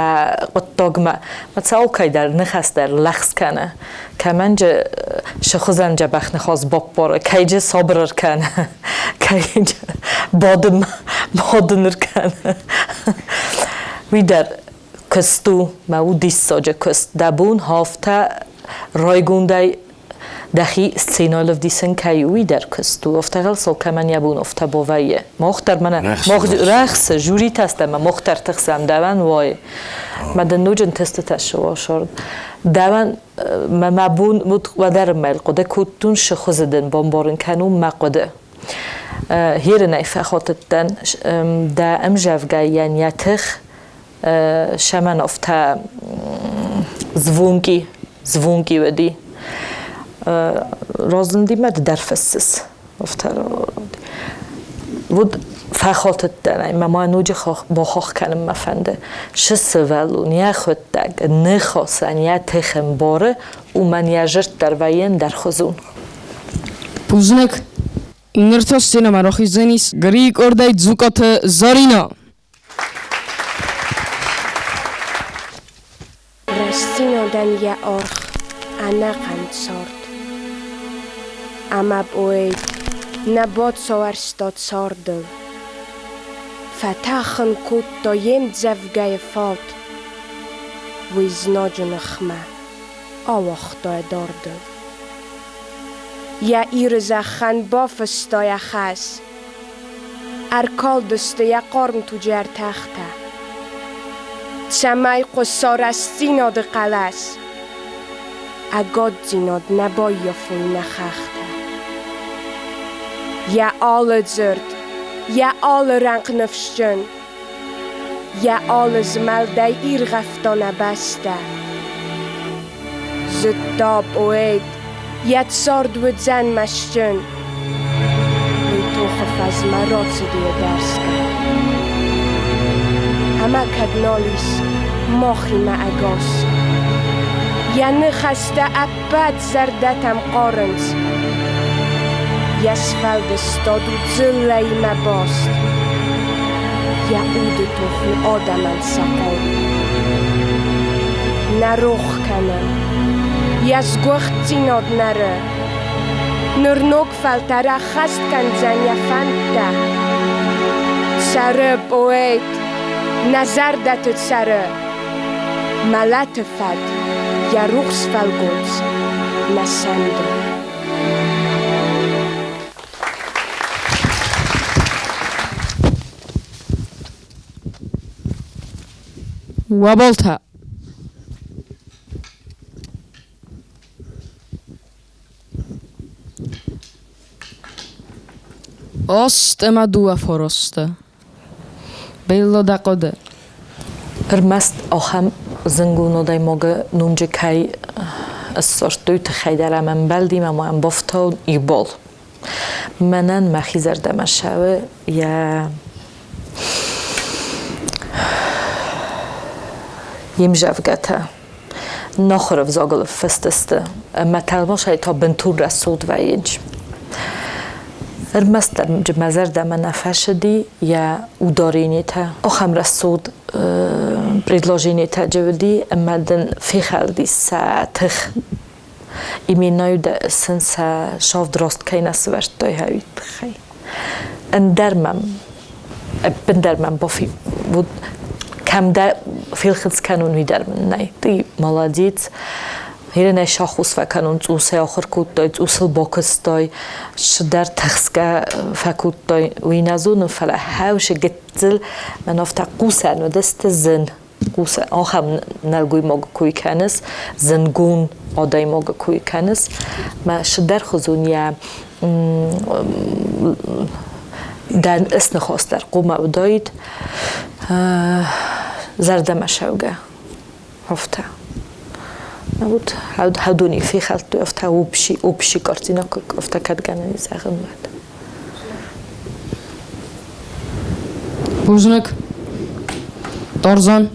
хъуыддагмӕ. Мӕ цӕ алкӕй дӕр ныхас дӕр лӕгъз кӕны. Кӕмӕн джы сыхуызӕн дзӕбӕх ныхас баппары, кӕй джы сабыр ӕркӕны, кӕй джы бадын, бадын ӕркӕны. Уый дӕр куыст у, мӕ у диссаджы куыст. Дӕ бон афтӕ райгондӕй дӕхи сценӕйыл ӕвдисын кӕй у, уый дӕр куыст у. Афтӕ гъелсол кӕмӕн йӕ бон афтӕ бавӕййы. Мах дӕр мӕнӕ, мах рӕхсы, жюритӕ стӕм, мах дӕр тыхсӕм, дӕуӕн уай. Мӕ дын ноджы ӕнтыстытӕ сыуа Дӕуӕн мӕ мӕ бон уыд уӕдӕрынмӕ хъуыды кодтон, цы хуызы дын бамбарын кӕнон мӕ хъуыды. Херынӕй фӕхатыдтӕн дӕ ӕмзӕвгӕйӕн йӕ тых сӕмӕн афтӕ звонки, звонки уыди. Разынди мӕ ды дӕр фыссыс. Афтӕ уыд фӕхатыдтӕн ӕй, мӕ ма ноджы бахахх кӕнын мӕ фӕнды. Шы сывӕллон йӕхуыдтӕг ныхасӕн йӕ тых ӕмбары, уымӕн йӕ зырд дӕр вӕййы ӕндӕрхуызон. Бузныг. Ныр та сценӕмӕ рахиздзӕнис Грийы къордӕй Дзукъаты Зӕринӕ. Рӕстдзинадӕн йӕ аргъ ӕнӕхъӕн цард. Ӕмӕ поэт нӕ бацауӕрста цардыл. Фӕтӕхын кодта йе мдзӕвгӕйы фат, Уый знаджы ныхмӕ ауагъта йӕ дардыл. Йӕ Иры зӕххӕн бафыста йӕ хӕс. Ӕркалдысты йӕ хъарм туджы ӕртӕхтӕ. Цӕмӕй хъуыса рӕстдзинады хъӕлӕс, Ӕгаддзинад нӕ баййафой нӕ хӕхтӕ. Йӕ алы дзырд, йӕ алы рӕнхъ ныфсджын, Йӕ алы змӕлдӕй иргъӕвта нӕ бӕстӕ. Зыдта поэт, йӕ цард уыдзӕн мӕстджын. Уый тохы фӕзмӕ рацыди ӕдӕрсгӕ. Ӕмӕ кӕд нал ис махимӕ ӕгас, Йӕ ныхӕстӕ ӕппӕт зӕрдӕтӕм хъарынц. Йӕ сфӕлдыстад у дзыллӕимӕ баст. Йӕ уды тох у адӕмӕн сӕ хъару. Нӕ рох кӕны, йӕ сгуыхтдзинад нӕры. Ныр ног фӕлтӕр ӕххӕст кӕндзӕн йӕ фӕндтӕ. Цӕры поэт, нӕ зӕрдӕты цӕры. Мӕлӕты фӕд, йӕ рухс фӕлгонц нӕ сӕнды. Уӕболтӕ. Ост ӕмӕ дыууӕ форосты. Белло дӕ хъуыды. Ӕрмӕст ахӕм зынгон адӕймагы нунджы кӕй ссардтой, тыххӕй дӕр ӕм ӕмбӕлди ӕмӕ ма ӕмбафтау ибол. Мӕнӕн мӕхи зӕрдӕмӕ цӕуы йӕ йе мзӕвгӕтӕ. Нахуыр ӕвзагыл фыст сты, ӕмӕ тӕлмацӕй та бынтон рӕсугъд вӕййынц. Ӕрмӕстдӕр мӕ зӕрдӕмӕ нӕ фӕцыди йӕ ударенитӕ. Ахӕм рӕсугъд предложенитӕ джы уыди, ӕмӕ дын фехӕлди сӕ тых. Именнаю сын сӕ савд раст кӕй нӕ сывӕрдтой, уый тыххӕй. Ӕндӕр мӕм, ӕппындӕр мӕм бафи вот кӕмдӕр фелхынцъ кӕнун, уый дӕр мын нӕй. Ты молодец. Иринӕ сахус фӕкӕнун, цъусӕй ахуыр кодтай, цъусыл бакуыстай, цыдӕр тыхсгӕ фӕкодтай, уый нӕ зонын, фӕлӕ хӕусы гыццыл мӕн афтӕ хъусӕн уыдысты зын. Хъусы ахӕм нӕлгоймагы кой кӕныс, зынгон адӕймагы кой кӕныс. Мӕ цыдӕрхуызон йӕ дӕн ысныхас дӕр хъуамӕ уыдаид зӕрдӕмӕ цӕугӕ. Афтӕ. Вот хӕдони фехӕлдтой, афтӕ общий, общий картина, афтӕ кӕд гӕнӕн и зӕгъын уӕд. Бузныг. Торзон.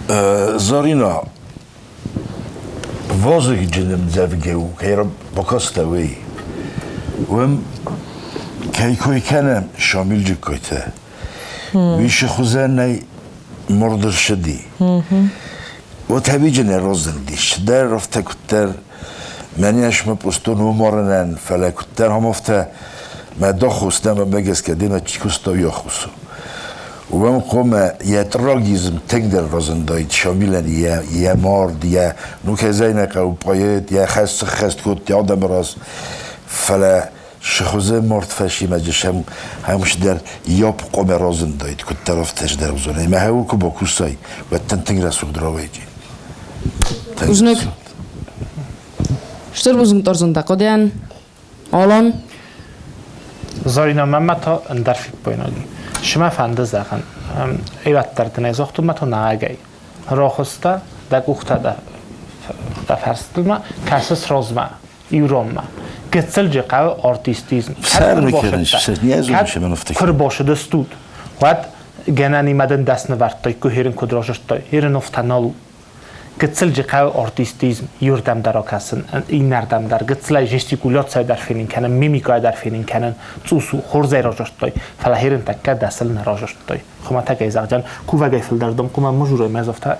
Зарина, вазыгджын ӕмдзӕвгӕ у, кӕй бакастӕ, уый. Уым кӕй кой кӕнӕм Шамил Джыккойтӕ, уый хуызӕнӕй морды ссыди. Отӕвиджын ӕрозындис, дӕр афтӕ куыддӕр мӕнӕ ӕсмӕ пъустон уымарынӕн, фӕлӕ куыддӕр ам афтӕ мӕ дахус нӕма мӕгӕсгӕ демӕ чи куыста, уый аххос у. Уым хъуамӕ йӕ трагизм тынгдӕр разындаид Шамилӕн йӕ, йӕ мард, йӕ ну кӕй зӕгъын ӕй хъӕуы, поэт, йӕ хӕс сыххӕст кодта адӕмы раз, фӕлӕ Сыхуызы морд фӕсимӕджы сӕм ӕмсдӕр йоп хъуамӕ разындаид, куыддӕр афтӕ сдӕр уыдзӕн. Ӕмӕ хӕуы куы бакусай, уӕд дын тынг рӕсугъд рауайди. Бузныг. Стыр бузныг Торзон дӕ хъуыдыйӕн. Алан. Зарина, мӕнмӕ та ӕндӕр фиппайнаг и. Шымӕ фӕнды зӕгъын, ӕвӕддӕр дын ӕй загътон мӕ та нагӕй. Рохуыста дӕ къухтӕ дӕ фӕрстылмӕ, кӕсыс розмӕ. Иронмӕ. Гыццылджы хъӕуы артистизм. Куы рбасыдыстут, уӕд гӕнӕнимӕ дын дӕснывӕрдтой, куы херын куыд разырдтой, херын офтӕ нал у. Гыццылджы хъӕуы артистизм иуырдӕм дӕр акӕсын, иннӕрдӕм дӕр. Гыццылӕй жестикуляцийӕ дӕр фенын кӕнын, мимикӕйӕ дӕр фенын кӕнын. Цъус у, хорзӕй разырдтой, фӕлӕ херын тӕккӕ дӕсыл нӕ разырдтой. Хуымӕтӕгӕй зӕгъдзӕн, кувӕгӕй фылдӕр дом хъуымӕ мызурӕй мӕ зӕгъта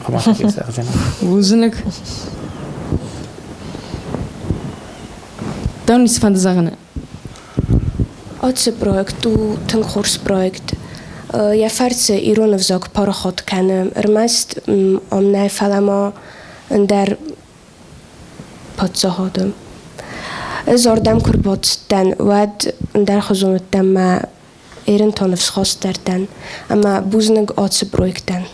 хуымӕтӕгӕй зӕгъдзӕн. Бузныг. Дӕу ницы фӕнды зӕгъын? Ацы проект у тынг хорз проект. Йӕ фӕрцы ирон ӕвзаг парахат кӕны ӕрмӕст ам нӕ, фӕлӕ ма ӕндӕр паддзахады. Ӕз ардӕм куы рбацыдтӕн, уӕд ӕндӕрхуызон уыдтӕн мӕ Ерынтон ӕфсхостдӕр дӕн ӕмӕ бузныг ацы проектӕн.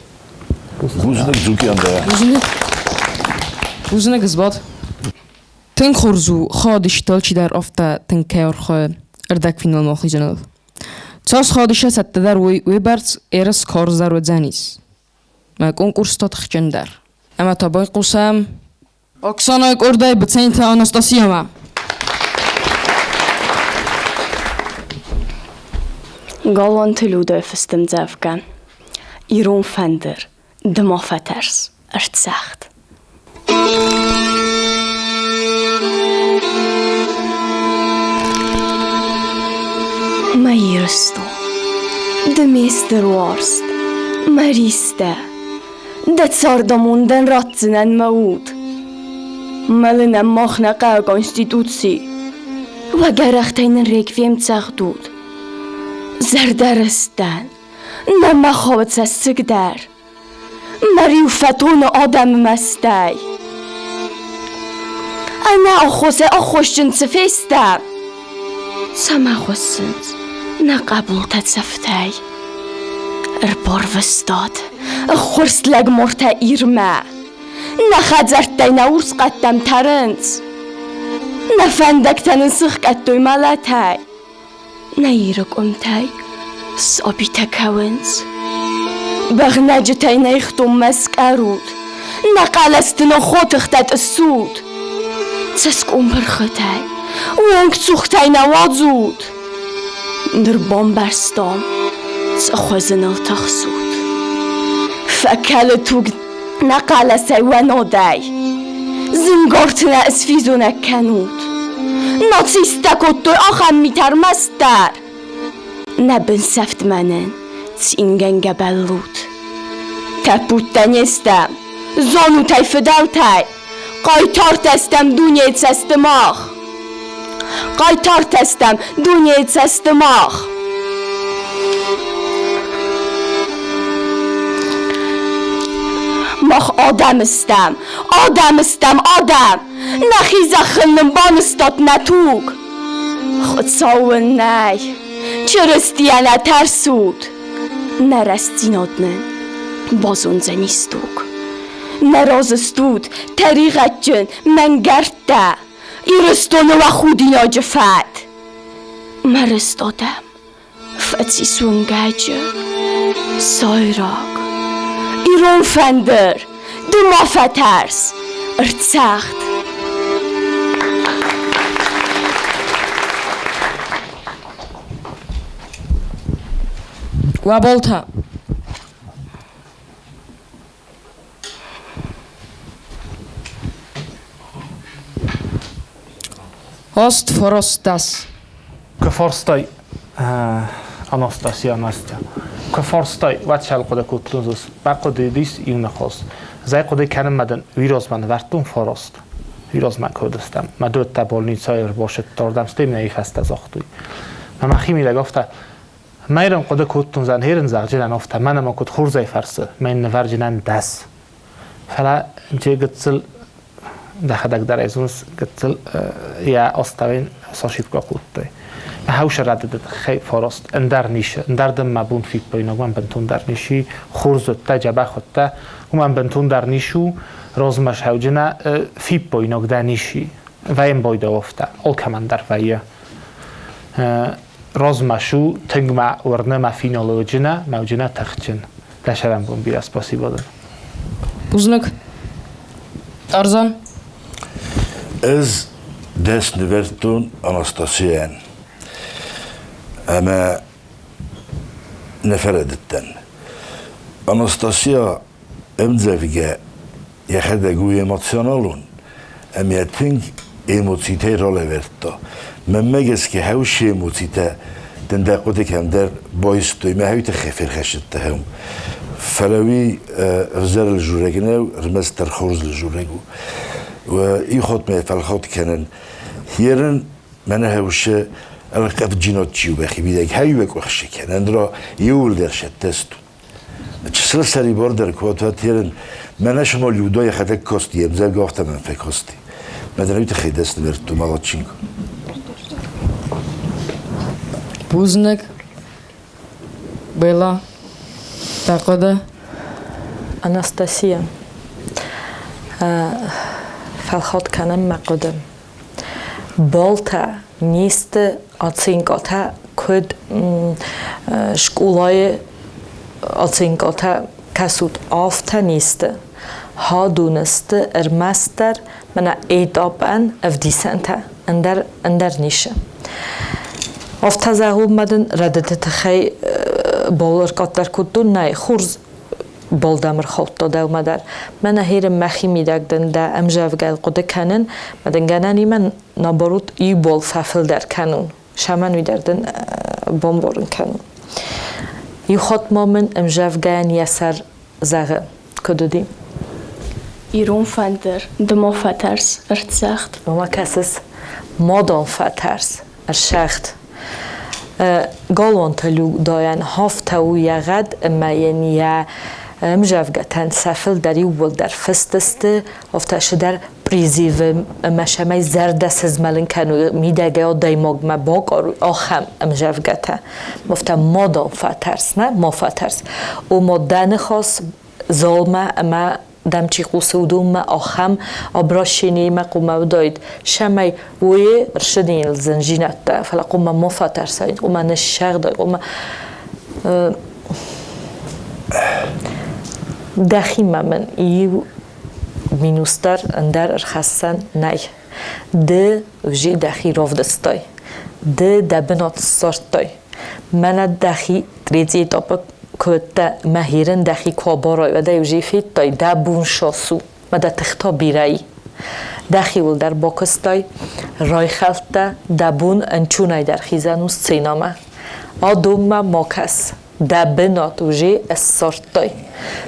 Бузныг Дзукъиан дӕ. Бузныг. Бузныг, Збат. Тынг хорз у, хайадист алчидӕр афтӕ тынг кӕй архайы ӕрдӕгфиналмӕ ахизыныл. Цас хайадисӕ цӕттӕдӕр уой, уыйбӕрц ерыс карздӕр уыдзӕнис. Мӕ конкурс та тыхджындӕр. Ӕмӕ та байхъусӕм Оксанайы къордӕй Быценты Анастасиямӕ. Галуанты Людӕ фыст ӕмдзӕвгӕ Ирон фӕндыр, ды ма фӕтӕрс, ӕрцагъд. Мӕ Ирыстон, ды ме стыр уарзт, мӕ ристӕ, Дӕ цардамондӕн ратдзынӕн мӕ уд. Мӕлынӕн мах нӕ хъӕуы Конституци. Уӕ гӕрӕхтӕй нын реквием цӕгъдут. Зӕрдӕрыст дӕн, нӕ мӕ хъӕуы цӕссыг дӕр. Мӕ риу фӕтоны адӕмы мӕстӕй. Ӕнӕ аххосӕй аххосджын цы фестӕм? Цӕмӕ хуыссынц нӕ хъӕбултӕ цӕфтӕй? Ӕрбарвыстат ӕххуырст лӕгмортӕ Ирмӕ. Нӕ хӕдзӕрттӕй нӕ урс хъӕдтӕм тӕрынц. Нӕ фӕндӕгтӕ нын сыхгӕдтой мӕлӕтӕй. Нӕ Иры къуымтӕй сабитӕ кӕуынц. Бӕгънӕджытӕй нӕ ихдонмӕ скъӕрут, нӕ хъӕлӕсты нын хотыхтӕ тъыссут. Цӕсгом пырхытӕй, уонгцухтӕй нӕ уадзут. Ныр бамбӕрстам, цъыхуызыныл тыхсут. Фӕкӕлы туг нӕ хъӕлӕсӕй уӕ нодӕй. Зынгорты нӕ ысфизонӕг кӕнут. Нацисттӕ кодтой ахӕм митӕ ӕрмӕстдӕр. Нӕ бынсӕфт мӕнӕн цингӕнгӕ бӕллут. Тӕппудтӕ не стӕм, зонут ӕй фыдӕлтӕй, Хъайтартӕ стӕм дунейы цӕсты мах. Хъайтартӕ стӕм дунейы цӕсты мах. Мах адӕм стӕм, адӕм стӕм, адӕм! Нӕхи зӕххыл нын банызтат нӕ туг. Хуыцау уын нӕй, Чырыстийӕ нӕ тӕрсут. Нӕ рӕстдзинад нын базондзӕнис туг. Нӕ разы стут, тӕригъӕдджын, мӕнгӕрдтӕ, Ирыстоны уӕ худинаджы фӕд. Мӕ рыст адӕм фӕцис уынгӕджы сӕйраг. Ирон фӕндыр, ды ма фӕтӕрс, ӕрцагъд. Уӕ Ост форостас. Куы Анастасия Настя. Куы фарстай, уӕд сӕлхъуыды кодтон зус. Бахъуыды дис иу ныхас. Зӕй хъуыды кӕнынмӕ дын уирозмӕ нывӕрдтон фараст. Уирозмӕ кодыстӕм. Мӕ додтӕ больницӕйы ӕрбасыдта, стӕй мын ӕй фӕстӕ загътой. Мӕ мӕхимидӕг афтӕ Майрӕм хъуыды кодтон зӕн херын зӕгъджынӕн афтӕ, мӕнӕ мӕ куыд хорзӕй фӕрсы, мӕ йын нывӕрджынӕн дӕс. Фӕлӕ же гыццыл дӕхӕдӕг дӕр ӕй зоныс, гыццыл йӕ астӕуӕн сошибка кодтой. Мӕ хӕусӕрӕдыды тыххӕй фараст ӕндӕр нишы, ӕндӕр дын мӕ бон фиппаинаг уымӕн бынтондӕр нишы, хорз уыдтӕ, дзӕбӕх уыдтӕ, уымӕн бынтондӕр нишы у, размӕ сӕуджынӕ фиппаинаг дӕ нишы. Вӕййын бойдӕ афтӕ, алкӕмӕн дӕр вӕййы. Размӕ шу, тынг мӕ уырны мӕ финалы уыджынӕ, мӕ уыджынӕ тыхджын. Дӕ сӕрӕнбон бирӕ спасибо дын. Бузныг. Тарзан? Ӕз дӕс нывӕрдтон Анастасийӕн ӕмӕ нӕ фӕрӕдыдтӕн. Анастасия ӕмдзӕвгӕ йӕхӕдӕг у эмоционалон ӕмӕ тынг эмоцитӕй ралӕвӕрдта. Мӕнмӕ гӕсгӕ хӕусы эмоцитӕ дын дӕ хъуыды кӕмдӕр байстой, мӕ хӕуи тыххӕй ферхӕссыдтӕ хӕум. Фӕлӕ уый ӕвзӕрыл журӕг нӕу, ӕрмӕстдӕр хорзыл журӕг у. Ихотмӕ фӕлхат кӕнын. Ерын мӕнӕ хӕусы ӕлхъӕвджинад чи у бӕхи мидӕг, хӕуи къухсы кӕн, ӕндӕра иууылдӕр сӕттӕ стут. Чысыл сӕрибардӕр куы уӕд мӕнӕ шумо Людо йӕхӕдӕг кости, ӕмдзӕвгӕ афтӕ мӕн фӕкости. Мӕ дын уый тыххӕй дӕсны вӕрдтон молодчинку. Бузныг. Бела, дӕ хъуыды? Анастасия, фӕлхат кӕнӕм мӕ хъуыды. Баллтӕ не сты оценкӕтӕ, куыд скъолайы оценкӕтӕ кӕсут, афтӕ не сты. Хадон сты ӕрмӕстдӕр мӕнӕ этапӕн ӕвдисӕнтӕ, ӕндӕр ӕндӕр ницы. Афтӕ зӕгъон ма дын рӕдыды тыххӕй балл ӕркъаддӕр кодтон, нӕй, хорз балл дӕм ӕрхаудта дӕумӕ дӕр. Мӕнӕ херын мӕхи мидӕг дын дӕ ӕмзӕвгӕйыл хъуыды кӕнын, мӕ дын гӕнӕнимӕ наоборот иу балл фӕфылдӕр кӕнон. Сӕмӕн уый дӕр дын бамбарын кӕнон. Иу хатт ма мын ӕмзӕвгӕйӕн йӕ сӕр зӕгъы, куыд уыди? Ирон фӕндыр, ды ма фӕтӕрс, ӕрцагъд. Ма кӕсыс, ма дам фӕтӕрс, ӕрсагъд. Галуанты Людайӕн хафтӕ у йӕ гъӕд ӕмӕ йын йӕ ӕмзӕвгӕтӕн сӕ фылдӕр иууылдӕр фыст сты, афтӕ цыдӕр призывы ӕмӕ цӕмӕй зӕрдӕ сызмӕлын кӕной, мидӕгӕй адӕймагмӕ бакъаруй, ахӕм ӕмзӕвгӕтӕ. Афтӕ ма дам фӕтӕрс, нӕ, ма фӕтӕрс. Ома дӕ ныхас залмӕ ӕмӕ дӕм чи хъусы, уыдонмӕ ахӕм обращениимӕ хъуамӕ уыдаид, цӕмӕй уый рсыдийыл зындзинӕдтӕ, фӕлӕ хъуамӕ ма фӕтӕрсай, хъуамӕ ныссӕгъдай, хъуамӕ дӕхимӕ мын иу минус дӕр ӕндӕр ӕрхӕссӕн нӕй. Ды уже дӕхи равдыстай, ды дӕ бынат ссардтай. Мӕнӕ дӕхи третий этапы кодта мӕ хирын дӕхи куы абарай, уӕд ӕй уже федтай, дӕ бон сас у, мӕ дӕ тыхтӕ бирӕ и. Дӕхиуыл дӕр бакуыстай, райхӕлдтӕ, дӕ бон ӕнчунӕй дӕр хизӕн у сценӕмӕ. Адонмӕ ма кӕс, дӕ бынат уже ссардтай.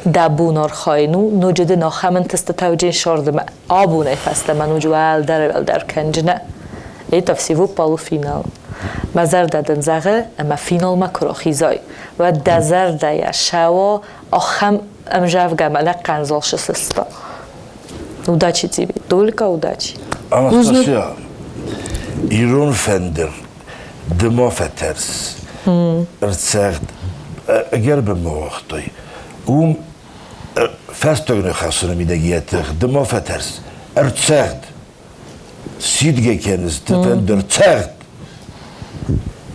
Дӕ бон архайын у, ноджы дын ахӕм ӕнтыстытӕ уыджын сӕрдымӕ. Абонӕй фӕстӕмӕ ноджы уӕлдӕр-уӕлдӕр кӕнджынӕ. Это всего полуфинал. Мӕ зӕрдӕ дын зӕгъы, ӕмӕ финалмӕ куы рахизай, уӕд дӕ зӕрдӕйӕ сӕуа ахӕм ӕмзӕвгӕ мӕнӕ хъандзал сысыста. Удачи тебе, только удачи. Анастасия, ирон фӕндыр, ды ма фӕтӕрс. Ӕрцагъд ӕгӕр бынмӕ уагътой. Уым фӕстаг ныхасы мидӕг йӕ тых, ды ма фӕтӕрс. Ӕрцагъд. Сидгӕ кӕныс, ды фӕндыр цӕгъд.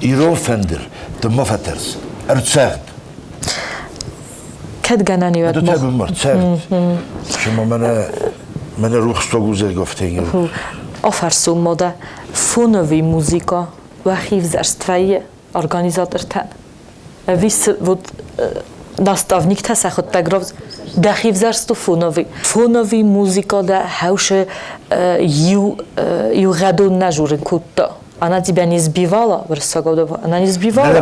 Ирон фӕндыр, ды ма фӕтӕрс. Ӕрцӕгъд. Кӕд гӕнӕн Это тебе мӕрцӕгъд. Шума мӕнӕ мӕнӕ рухстог узергофтенгер. Афарсун мода фоновый музыка уӕхи взӕрст вӕййы организатортӕн. Ӕви цы вот наставниктӕ сӕхуыдтӕг рӕвдз дӕхи взӕрст у фоновый. Фоновый музыка дӕ хӕусы иу иугъӕдон нӕ журын кодта. Она тебя не сбивала, она не сбивала. Ты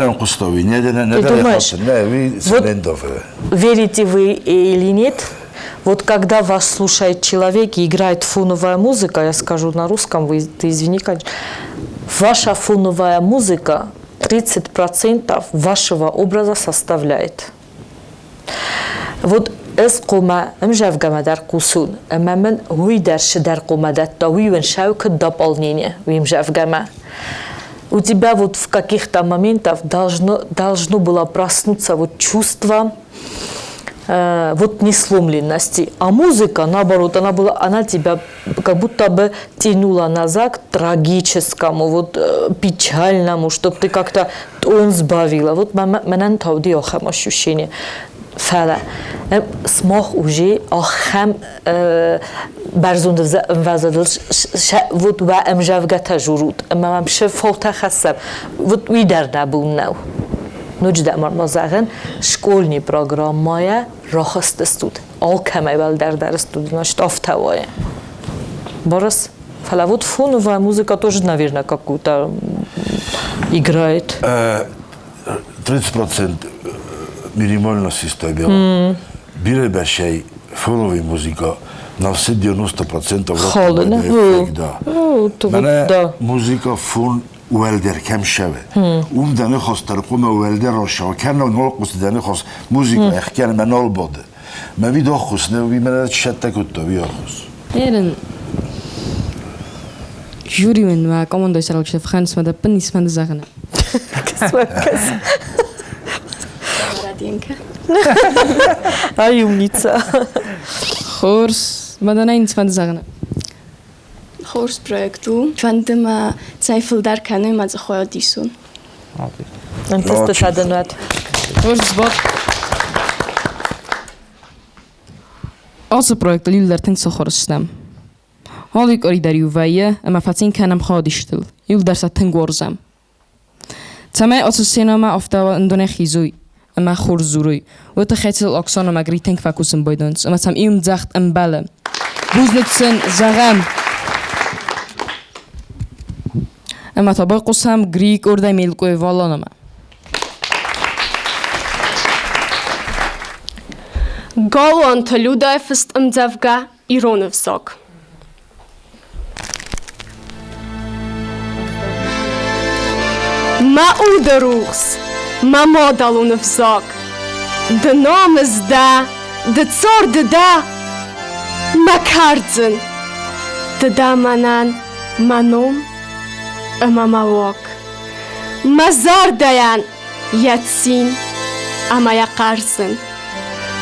думаешь, вот верите вы или нет, вот когда вас слушает человек и играет фоновая музыка, я скажу на русском, вы, ты извини, конечно, ваша фоновая музыка 30% вашего образа составляет. Вот ӕз хъуамӕ ӕмзӕвгӕмӕ дӕр хъусон, ӕмӕ мын уый дӕр цыдӕр хъуамӕ дӕтта, уый уын сау куыд дополнение уый ӕмзӕвгӕмӕ. У тебя вот в каких-то моментах должно было проснуться вот чувство вот несломленности. А музыка, наоборот, она тебя как будто бы тянула назад к трагическому, вот печальному, чтобы ты как-то тон сбавила. Вот мӕнӕн тауди ахӕм ощущение. Фӕлӕ смах уже ахӕм бӕрзонд ӕмвӕзадыл вот уӕ ӕмзӕвгӕтӕ журут, ӕмӕ мӕм шы фаутӕ хӕссӕм, вот уый дӕр нӕ бон нӕу. Ноджыдӕр ма зӕгъын, школьный программӕйӕ рахызтыстут. Алкӕмӕй уӕлдӕр дӕр стут, значит, афтӕ уайы. Борис, фӕлӕ вот фоновая музыка тоже, наверное, какую-то играет. 30% минимально система. Бирӕ бӕсӕй фоновая музыка на все 90% Холодно. Да. Мӕнӕ музыка фон уӕлдӕр кӕм шӕвы. Уым дӕ ныхас дӕр хъуамӕ уӕлдӕр рашӕва, кӕм нал хъусы дӕ ныхас, музыка ӕхгӕн мӕ нал бады. Мӕ уый ӕххуыс нӕ, уый мӕнӕ сӕттӕ кодта, уый ӕххуыс. Эрен жюри мен мӕ командой сӕргълӕуджытӕ фхӕнс мӕ дӕппын исфӕнды зӕгъын. Раденко. Ай, умница. Хорз, мӕ дӕ нӕ исфӕнды зӕгъын. Хорз проект у. Фӕнды мӕ, цӕй фылдӕр кӕной мӕ дзы хайад исон. Ӕнтысты фӕдӕнуат. Хорз сбад. Ацы проектыл иуылдӕр тынг сахуыр стӕм. Алы къуыри дӕр иу вӕййы, ӕмӕ фӕцин кӕнӕм хайадистыл. Иуылдӕр сӕ тынг уарзӕм. Цӕмӕй ацы сценӕмӕ афтӕ ӕндонӕй хизой ӕмӕ хорз дзурой, уый тыххӕй сыл Оксана ӕмӕ Гри тынг фӕкусын байдайынц ӕмӕ сӕм иумдзӕгъд ӕмбӕлы. Бузныг сын зӕгъӕм! Ӕмӕ та байхъусӕм Грийы къордӕй Мелкъойы Валанамӕ. Галуанты Людӕйы фыст ӕмдзӕвгӕ Ирон ӕвзаг. Мӕ уды рухс, мӕ мадӕлон ӕвзаг, Ды намыс дӕ, ды царды дӕ, мӕ кӕрдзын. Ды дӕ мӕнӕн мӕ ном ӕмӕ мӕ уаг. Мӕ зӕрдӕйӕн йӕ цин ӕмӕ йӕ хъӕрзын.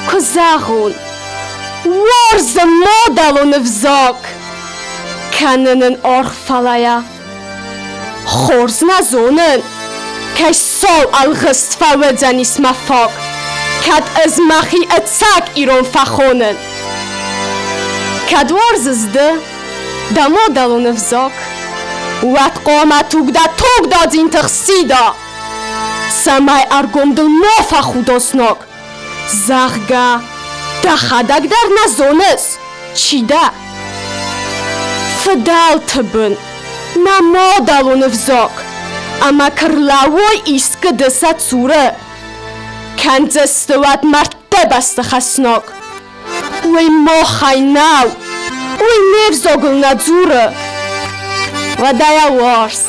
Куы зӕгъон, уарзы мадӕлон ӕвзаг, кӕнын ын аргъ, фӕлӕ йӕ хорз нӕ зонын, кӕй сау ӕлгъыст фӕуыдзӕнис мӕ фаг, кӕд ӕз мӕхи ӕцӕг ирон фӕхонын. Кӕд уарзыс ды дӕ мадӕлон ӕвзаг, уӕд хъуамӕ туг дӕ тугдадзинты хсида. Цӕмӕй ӕргом дыл ма фӕхудон сног, зӕгъгӕ, дӕхӕдӕг дӕр нӕ зоныс, чи дӕ. Фыдӕлты бын, нӕ мадӕлон ӕвзаг, ӕмӕ куы рлӕууой искуы ды сӕ цуры, кӕндзысты уӕд мӕрдты бӕсты хӕснаг. Уый махӕй нӕу, уый не взагыл нӕ дзуры. Уӕдӕ йӕ уарз,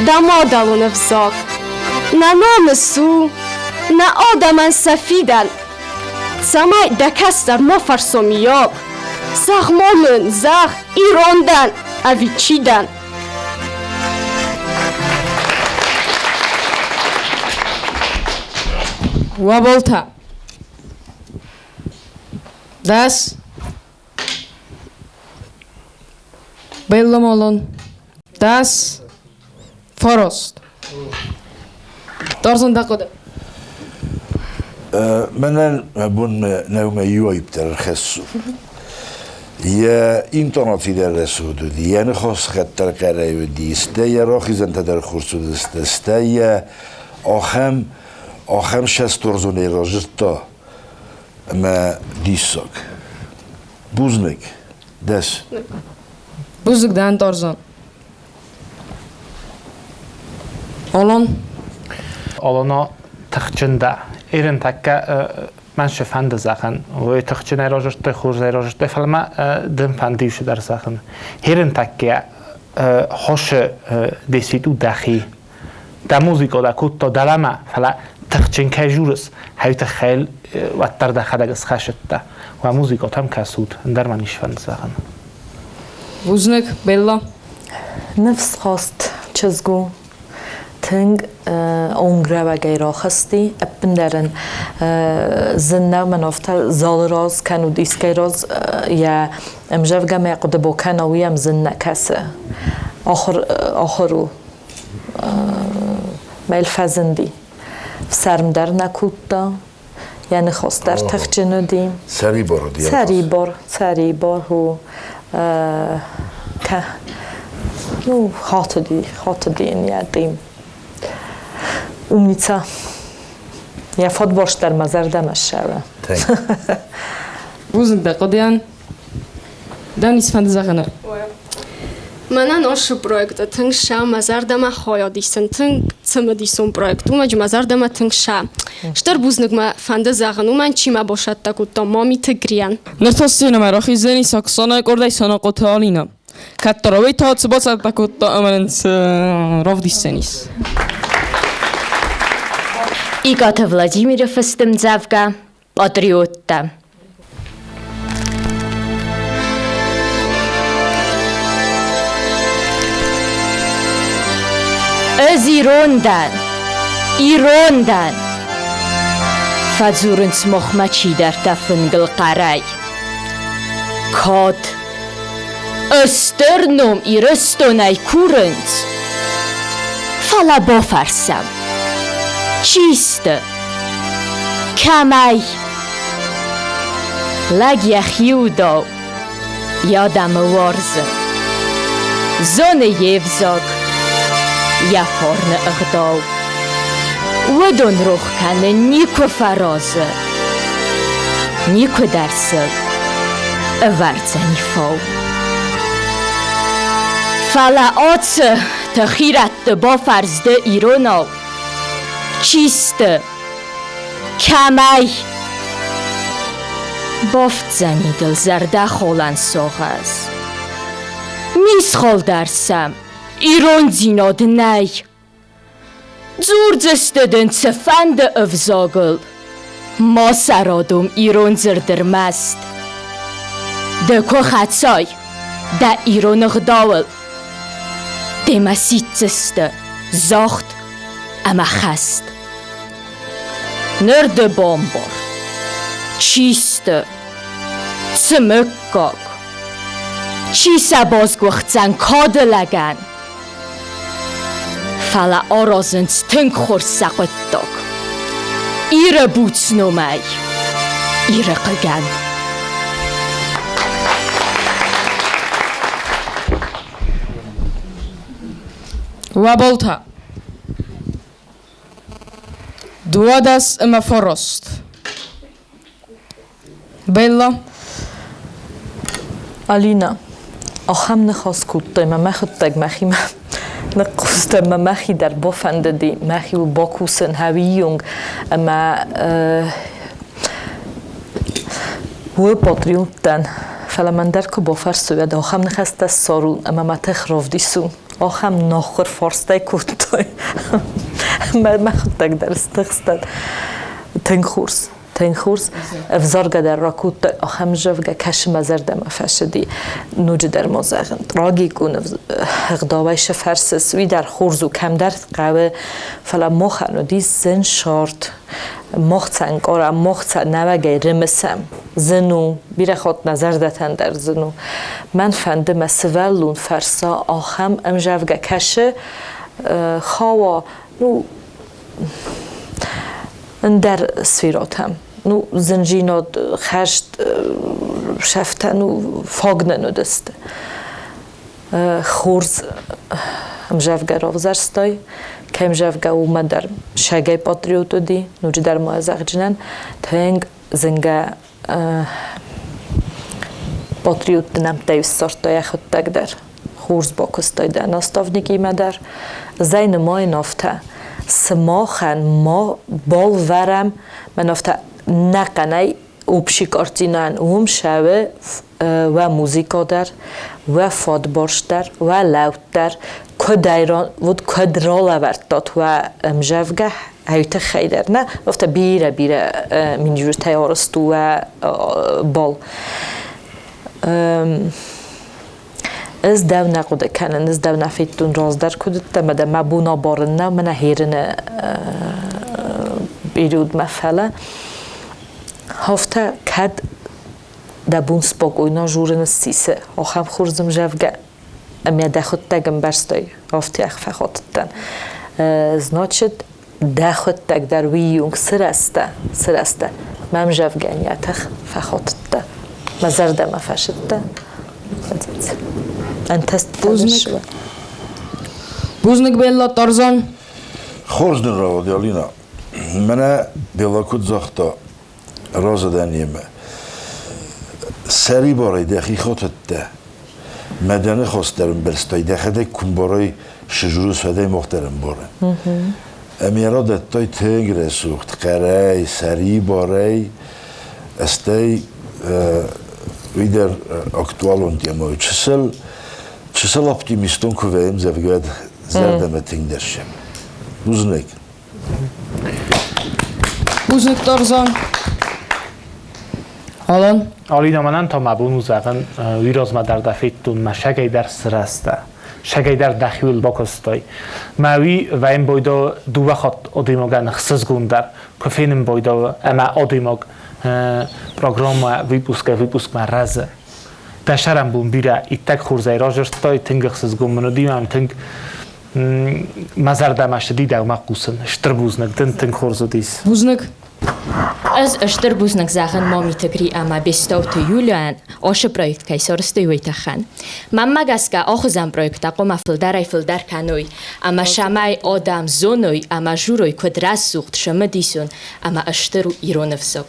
дӕ мадӕлон ӕвзаг. Нӕ намыс у, нӕ адӕмӕн сӕ фидӕн. Цӕмӕй дӕ кӕстӕр ма фӕрсо мийаг. Зӕгъ ма мын, зӕгъ, ирон дӕн ӕви чи дӕн? Уӕ 10. Bello 10. Форост. Тарзан дӕ Мӕнӕн мӕ бон нӕу мӕ иу аипп дӕр ӕрхӕссон. Йӕ интонаци дӕр рӕсугъд уыди, йӕ ныхасхъӕд дӕр хъӕрӕй уыди, стӕй йӕ рахизӕнтӕ дӕр хорз уыдысты, стӕй йӕ ахӕм ахӕм шесторзонӕй разырдта, ӕмӕ диссаг. Бузныг. 10. Бузныг дӕн, Тарзан. Алан? Алана тыхджын дӕ. Ирын тӕккӕ мӕн шы фӕнды зӕгъын. Уый тыхджынӕй разырдтой, хорзӕй разырдтой, фӕлӕ мӕ дын фӕнды иу цыдӕр зӕгъын. Ирын тӕккӕ хосы десит у дӕхи. Дӕ музыкӕ дӕ кодта дӕлӕмӕ, фӕлӕ тыхджын кӕй журыс, хӕй тыххӕй уӕддӕр дӕхӕдӕг схӕсыдтӕ. Уӕ музыкӕтӕм кӕсут, ӕндӕр мӕ ницы фӕнды зӕгъын. Бузныг, Белла. Ныфсхаст чызг у. Тынг онгрӕвӕгӕй рахызти. Ӕппындӕр ын зын нӕу мӕн афтӕ залы раз кӕнуд искӕй раз йӕ ӕмзӕвгӕмӕ хъуыды бакӕна, уый йӕм зын нӕ кӕсы. Ахуыр, ахуыр у. Мӕл фӕзынди. Фсӕрм дӕр нӕ кодта, йӕ ныхас дӕр тыхджын уыди. Сӕрибар уыди. Сӕрибар, сӕрибар у. Ну, хатыди, хатыди йын йӕ дым. Умница. Йӕ фадбарст дӕр мӕ зӕрдӕмӕ ссӕуы. Бузныг дӕ хъуыдыйӕн. Дӕ ницы фӕнды зӕгъын? Мӕнӕн ацы проекты тынг сӕ мӕ зӕрдӕмӕ хайад исын, тынг цымыдисон проект у, мӕ зӕрдӕмӕ тынг сӕ. Стыр бузныг мӕ фӕнды зӕгъын, уымӕн чи мӕ басӕттӕ кодта, Мамиты Гриан. Ныр та сценӕмӕ рахиздзӕни Саксанайы къордӕй Санахъоты Алинӕ. Кӕддӕр уый та цы бацӕттӕ кодта ӕмӕ нын цы равдисдзӕнис? Икъаты Владимиры фыст ӕмдзӕвгӕ Патриоттӕ. Ӕз ирон дӕн, ирон дӕн, фӕдзурынц махмӕ чидӕртӕ фынгыл хъӕрӕй. Кад! Ыстыр ном Ирыстонӕй курынц. Фӕлӕ бафӕрсӕм, чи сты? Кӕмӕй? Лӕг йӕхи удау йӕ адӕмы уарзы. Зоны йе взаг, йӕ фарны ӕгъдау. Уыдон рох кӕнын никуы фӕразы. Никуы дӕр сыл ӕвӕрдзӕни фау. Фӕлӕ ацы тыхирӕтты бафӕрс ды иронау. Чи сты? Кӕмӕй? Бафтдзӕни дыл зӕрдӕхалӕн сагъӕс. Мисхал дӕр сӕм ирондзинад нӕй. Дзурдзысты дын цыфӕнды ӕвзагыл. Ма сӕ радом ирон дзырд ӕрмӕст. Ды куы хӕцай дӕ ирон ӕгъдауыл, демӕ сиддзысты загъд ӕмӕ хӕст. Ныр ды бамбар, чи сты, цы мыггаг, чи сӕ басгуыхдзӕн кады лӕгӕн? Фӕлӕ аразынц тынг хорз сӕ хъуыддаг. Иры буц номӕй, Иры хъыгӕн. Уӕ болтӕ! 12 ӕмӕ 9. Белла. Алина, ахӕм ныхас кодтай мӕ мӕхуыдтӕг мӕхимӕ ныхъхъуыстӕн мӕ мӕхи дӕр бафӕндыди мӕхиуыл бакусын хӕуийонг ӕмӕ уый патриот дӕн. Фӕлӕ мӕн дӕр куы бафӕрсой, уӕд ахӕм ныхӕстӕ ссарун ӕмӕ мӕ тых равдисун. Ахӕм нохуыр фарстӕй кодтой. Мӕ мӕхуыдтӕг дӕр стыхстӕн. Тынг хорз. Тынг хорз. Ӕвзаргӕ дӕр ракодта, ахӕм зӕгъгӕ, кӕсы мӕ зӕрдӕмӕ фӕцыди. Ноджыдӕр ма зӕгъын, трагикон ӕгъдауӕй сӕ фӕрсыс, уый дӕр хорз у, кӕмдӕр хъӕуы, фӕлӕ махӕн уыди зын сӕрд. Мах цӕ ӕнкъарӕм, мах цӕ нӕуӕгӕй рымысӕм. Зын у, бирӕ хатт нӕ зӕрдӕтӕн дӕр зын у. Мӕн фӕнды мӕ сывӕллон фӕрса ахӕм ӕмзӕвгӕ кӕсы, хауа, ну, ӕндӕр сферотӕм. Ну, зынжинод хӕст сӕфтӕ ну, фаг нын уыдысты. Хорз ӕмзӕвгӕ равзӕрстай, кӕм зӕгъгӕ, уымӕ дӕр сӕгӕй патриот уыди, ноджыдӕр ма зӕгъджынӕн, тынг зынгӕ патриотты нӕмттӕ ссардта йӕхӕдӕг дӕр. Хорз бакуыстай дӕ наставникимӕ дӕр. Зӕй нымайын афтӕ, сымахӕн ма балвӕрӕм, мӕн афтӕ нӕхъӕнӕй общий картинӕн уым сӕуы уӕ музыка дӕр, уӕ фадбарст дӕр, уӕ лӕуд дӕр, куыд вот куыд ралӕвӕрдтат уӕ ӕмзӕвгӕ ай тыххӕй дӕр нӕ, афтӕ бирӕ-бирӕ миниуджытӕй арӕзт у уӕ бал. Ӕз дӕу нӕ хъуыды кӕнын, ӕз дӕу нӕ федтон раздӕр куыд уыдтӕ, мӕ дӕ мӕ бон абарын нӕу, мӕнӕ херыны периодмӕ, фӕлӕ афтӕ кӕд дӕ бон спокойно журын ссисы, ахӕм хорз ӕмзӕвгӕ ӕмӕ дӕхуыдтӕг ӕмбӕрстай, афтӕ фӕхатыдтӕн. Значит, дӕхуыдтӕг дӕр уыййонг сырӕзтӕ, сырӕзтӕ. Мӕм зӕвгӕн йӕ тых фӕхатыдта, мӕ зӕрдӕмӕ фӕсыдта. Ӕнтӕст. Бузныг. Бузныг, Белла Тарзан. Хорз дын рауад, Алина. Мӕнӕ Белла куыд загъта, разы дӕн йемӕ. Сӕрибарӕй дӕхи хотыдтӕ. Мӕ дӕ ныхас дӕр ӕмбӕрстай, дӕхӕдӕг куы мбарай, сызуры сӕдӕй мах дӕр ӕмбарӕм. Ӕмӕ радӕттай тынг рӕсугъд, хъӕрӕй, сӕрибарӕй, стӕй уый дӕр актуалон темӕ у. Чысыл, чысыл оптимистон куы вӕййӕм, зӕгъгӕ, зӕрдӕмӕ тынгдӕр сӕм. Бузныг. Бузныг, Тарзан. Алан? Алина, мӕнӕн та мӕ бон у зӕгъын, уый размӕ дӕр дӕ федтон, мӕ сагӕй дӕр сырӕзтӕ. Сагӕй дӕр дӕхиуыл бакуыстай. Мӕ уый вӕййын бойдо дыууӕ хатт адӕймагӕн ӕхсызгон дӕр, куы фенын бойдо ӕмӕ адӕймаг программӕ выпускӕй выпускмӕ рӕзы. Дӕ сӕрӕнбон бирӕ, иттӕг хорзӕй разырдтай, тынг ӕхсызгон мын уыди, мӕм тынг мӕ зӕрдӕмӕ ссыди дӕумӕ хъусын. Стыр бузныг дын, тынг хорз уыдис. Бузныг. Ӕз стыр бузныг зӕгъын Момиты Гри ӕмӕ Бестауты Юлияйӕн ацы проект кӕй сарӕзтой, уый тыххӕн. Мӕнмӕ гӕсгӕ, ахуыдзӕн проекттӕ хъуамӕ фылдӕрӕй-фылдӕр кӕной ӕмӕ цӕмӕй адӕм зоной ӕмӕ дзурой, куыд рӕсугъд, цымыдисон ӕмӕ стыр у ирон ӕвзаг.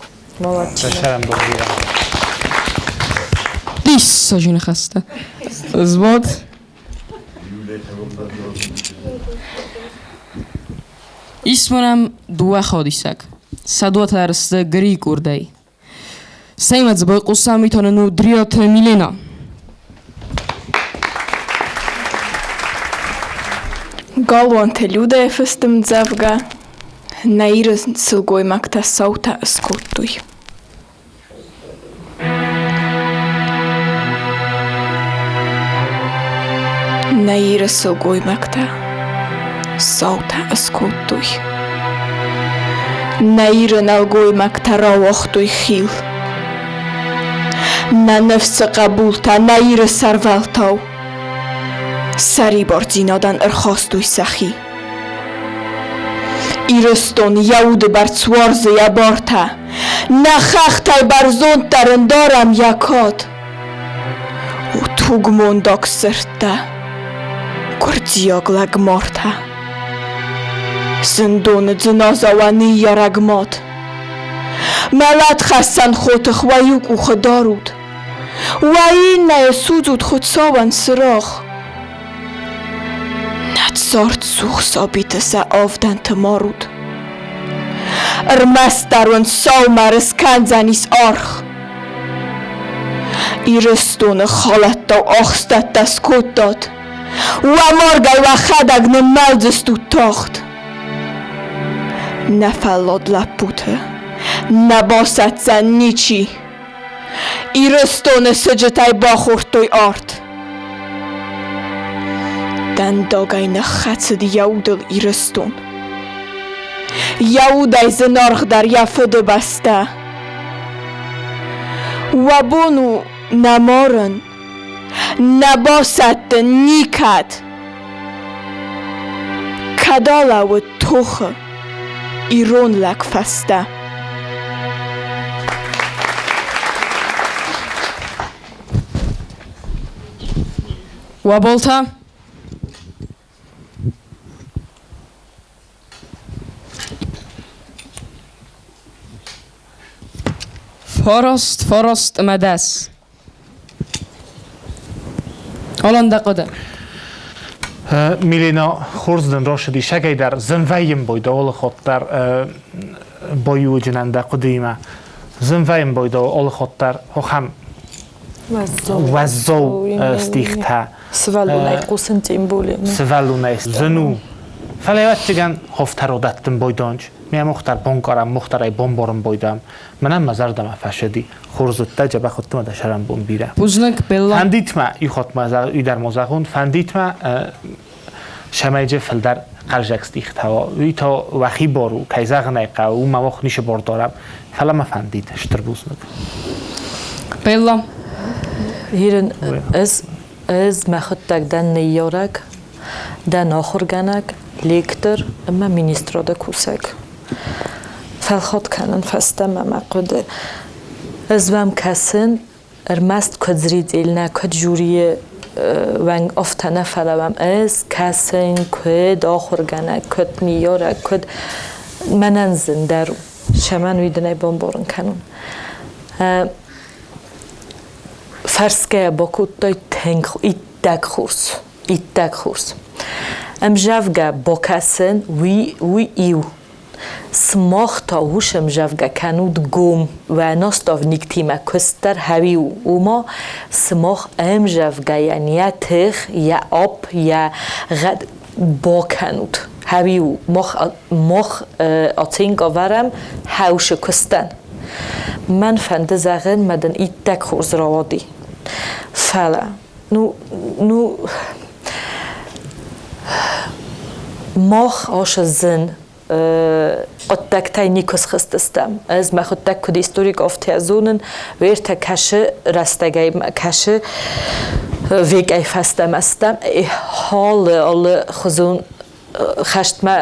Диссаджы ныхӕстӕ. Взвод. Ис мӕм дыууӕ ходисӕг. Сӕ дыууӕтӕ сты грикъурдӕй. Сӕ дзы байхъусӕм итонын у Дриоты Милена. Галуанты Людӕйы фыст ӕмдзӕвгӕ Нӕ Иры сылгоймӕгтӕ саутӕ ыскодтой. Нӕ Иры сылгоймӕгтӕ саутӕ ыскодтой. Нӕ Иры нӕлгоймӕгтӕ рауагътой хил. Нӕ ныфсы хъӕбултӕ нӕ Иры сӕрвӕлтау сӕрибардзинадӕн ӕрхастой сӕхи. Ирыстон йӕ уды бӕрц уарзы йӕ бартӕ, Нӕ хӕхтӕй бӕрзонддӕр ын дарӕм йӕ кад. О тугмондаг сырдтӕ, гуырдзиаг лӕгмартӕ, Зындоны дзыназа уӕ ныййарӕг мад. Мӕлӕтхӕссӕн хотых уӕ иу къухы дарут, Уӕ иннӕйы судзут Хуыцауӕн цырагъ. Нӕ цардцух сабиты сӕ авдӕнты марут. Ӕрмӕстдӕр уын саумӕр скӕндзӕнис аргъ. Ирыстоны халӕттау ахстӕттӕ скодтат. Уӕ маргӕй уӕхӕдӕг ныммӕлдзыстут тагъд. Нӕ фӕллад лӕппуты нӕ басӕтдзӕн ничи. Ирыстоны сыджытӕй бахордтой арт. Дӕндагӕй ныххӕцыд йӕ удыл Ирыстон. Йӕ удӕй зынаргъдӕр йӕ фыдыбӕстӕ. Уӕ бон у нӕ марын, нӕ басӕттын никӕд. Кӕд алӕууыд тохы ирон лӕг фӕстӕ. Уӕ болтӕ? Фараст, фараст ӕмӕ дӕс. Алан, дӕ хъуыды? Милена, хорз дын росыди сӕгӕй дӕр зын вӕййын бой дӕ олыхот дӕр бойуджынӕн дӕ хъуыдыимӕ. Зын вӕййын бой дӕ олыхот дӕр хохӕм уӕззау стихтӕ. Сывӕллонӕй хъусын тем более. Сывӕллонӕй зын у. Фӕлӕ ӕвӕццӕгӕн хофтӕро дӕттын бойдонч. Ме мухтар бонкъарам мухтарӕй бомборын бойдам. Мӕнӕн мӕ зӕрдӕмӕ фӕсыди. Хорз уыдтӕ, дзӕбӕх уыдтӕ мӕ дӕ сӕрӕнбон бирӕ. Бузныг, Белла. Фӕндит мӕ, ихот ма уый мо зӕгъун, фӕндит мӕ цӕмӕй фылдӕр хъӕлдзӕг стихтӕ уа. Уый та уӕхи бор у, кӕй зӕгъын ӕй хъӕуы, уымӕ мах ницы бор дарӕм. Фӕлӕ мӕ фӕндид, стыр бузныг. Белла. Ирин, ӕз ӕз мӕхуыдтӕг дӕн ныййарӕг, дӕн ахуыргӕнӕг, лектор ӕмӕ министрады кусӕг. Фӕлхат кӕнын фӕстӕмӕ мӕ хъуыды. Ӕз уӕм кӕсын, ӕрмӕст куыд зритель нӕ, куыд жюрийы уӕнг афтӕ нӕ, фӕлӕ уӕм ӕз кӕсын, куыд ахуыргӕнӕг, куыд ныййарӕг, куыд мӕнӕн зындӕр у, цӕмӕн уый дын ӕй бамбарын кӕнон. Фӕрсгӕ бакодтай тынг иттӕг хорз, иттӕг хорз. Ӕмзӕвгӕ бакӕсын, уый, уый иу. Сымах та ус ӕмзӕвгӕ кӕнут гом, уӕ наставниктимӕ куыст дӕр хӕуи у, ома сымах ӕмзӕвгӕйӕн йӕ тых, йӕ апп, йӕ гъӕд бакӕнут. Хӕуи у, мах, мах оценка вӕрӕм хӕусы куыстӕн. Мӕн фӕнды зӕгъын, мӕ дын иттӕг хорз рауади. Фӕлӕ, ну, ну, мах асы зын Хъуыддӕгтӕй никуы схызтыстӕм. Ӕз мӕхуыдтӕг куыд историк афтӕ зонын, уӕртӕ кӕсы рӕстӕгӕй кӕсы векӕй фӕстӕмӕ стӕм алы алы хуызон хӕстмӕ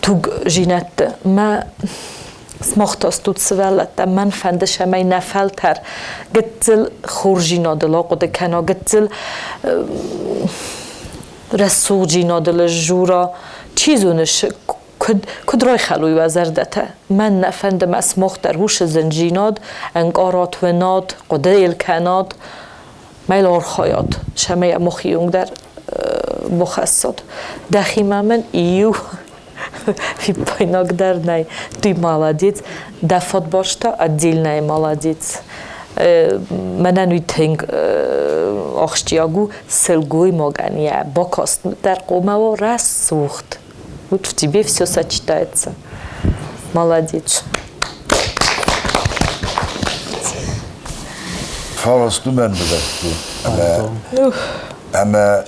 тугзинӕдты. Мӕ смахтастут сывӕллӕттӕ, мӕн фӕнды, цӕмӕй нӕ фӕлтӕр гыццыл хорздзинадыл ахъуыды кӕна, гыццыл рӕсугъддзинадыл сдзура. Чи зоны, куыд райхӕлой уӕ зӕрдӕтӕ. Мӕн нӕ фӕнды, мӕ смах дӕр уыцы зындзинад ӕнкъарат, уынат, хъуыды йыл кӕнат, мӕ йыл архайат, цӕмӕй мохи онг дӕр бахӕссат. Дӕхимӕ мын иу фиппайнаг дӕр нӕй. Ты молодец, дӕ фӕдбарста отдельная молодец. Мӕнӕн уый тынг ахсджиаг у сылгоймагӕн йӕ бакаст дӕр хъуамӕ уа рӕсугъд. Вот в тебе все сочетается. Молодец. Фарасту мӕн быдӕтты ӕмӕ ӕмӕ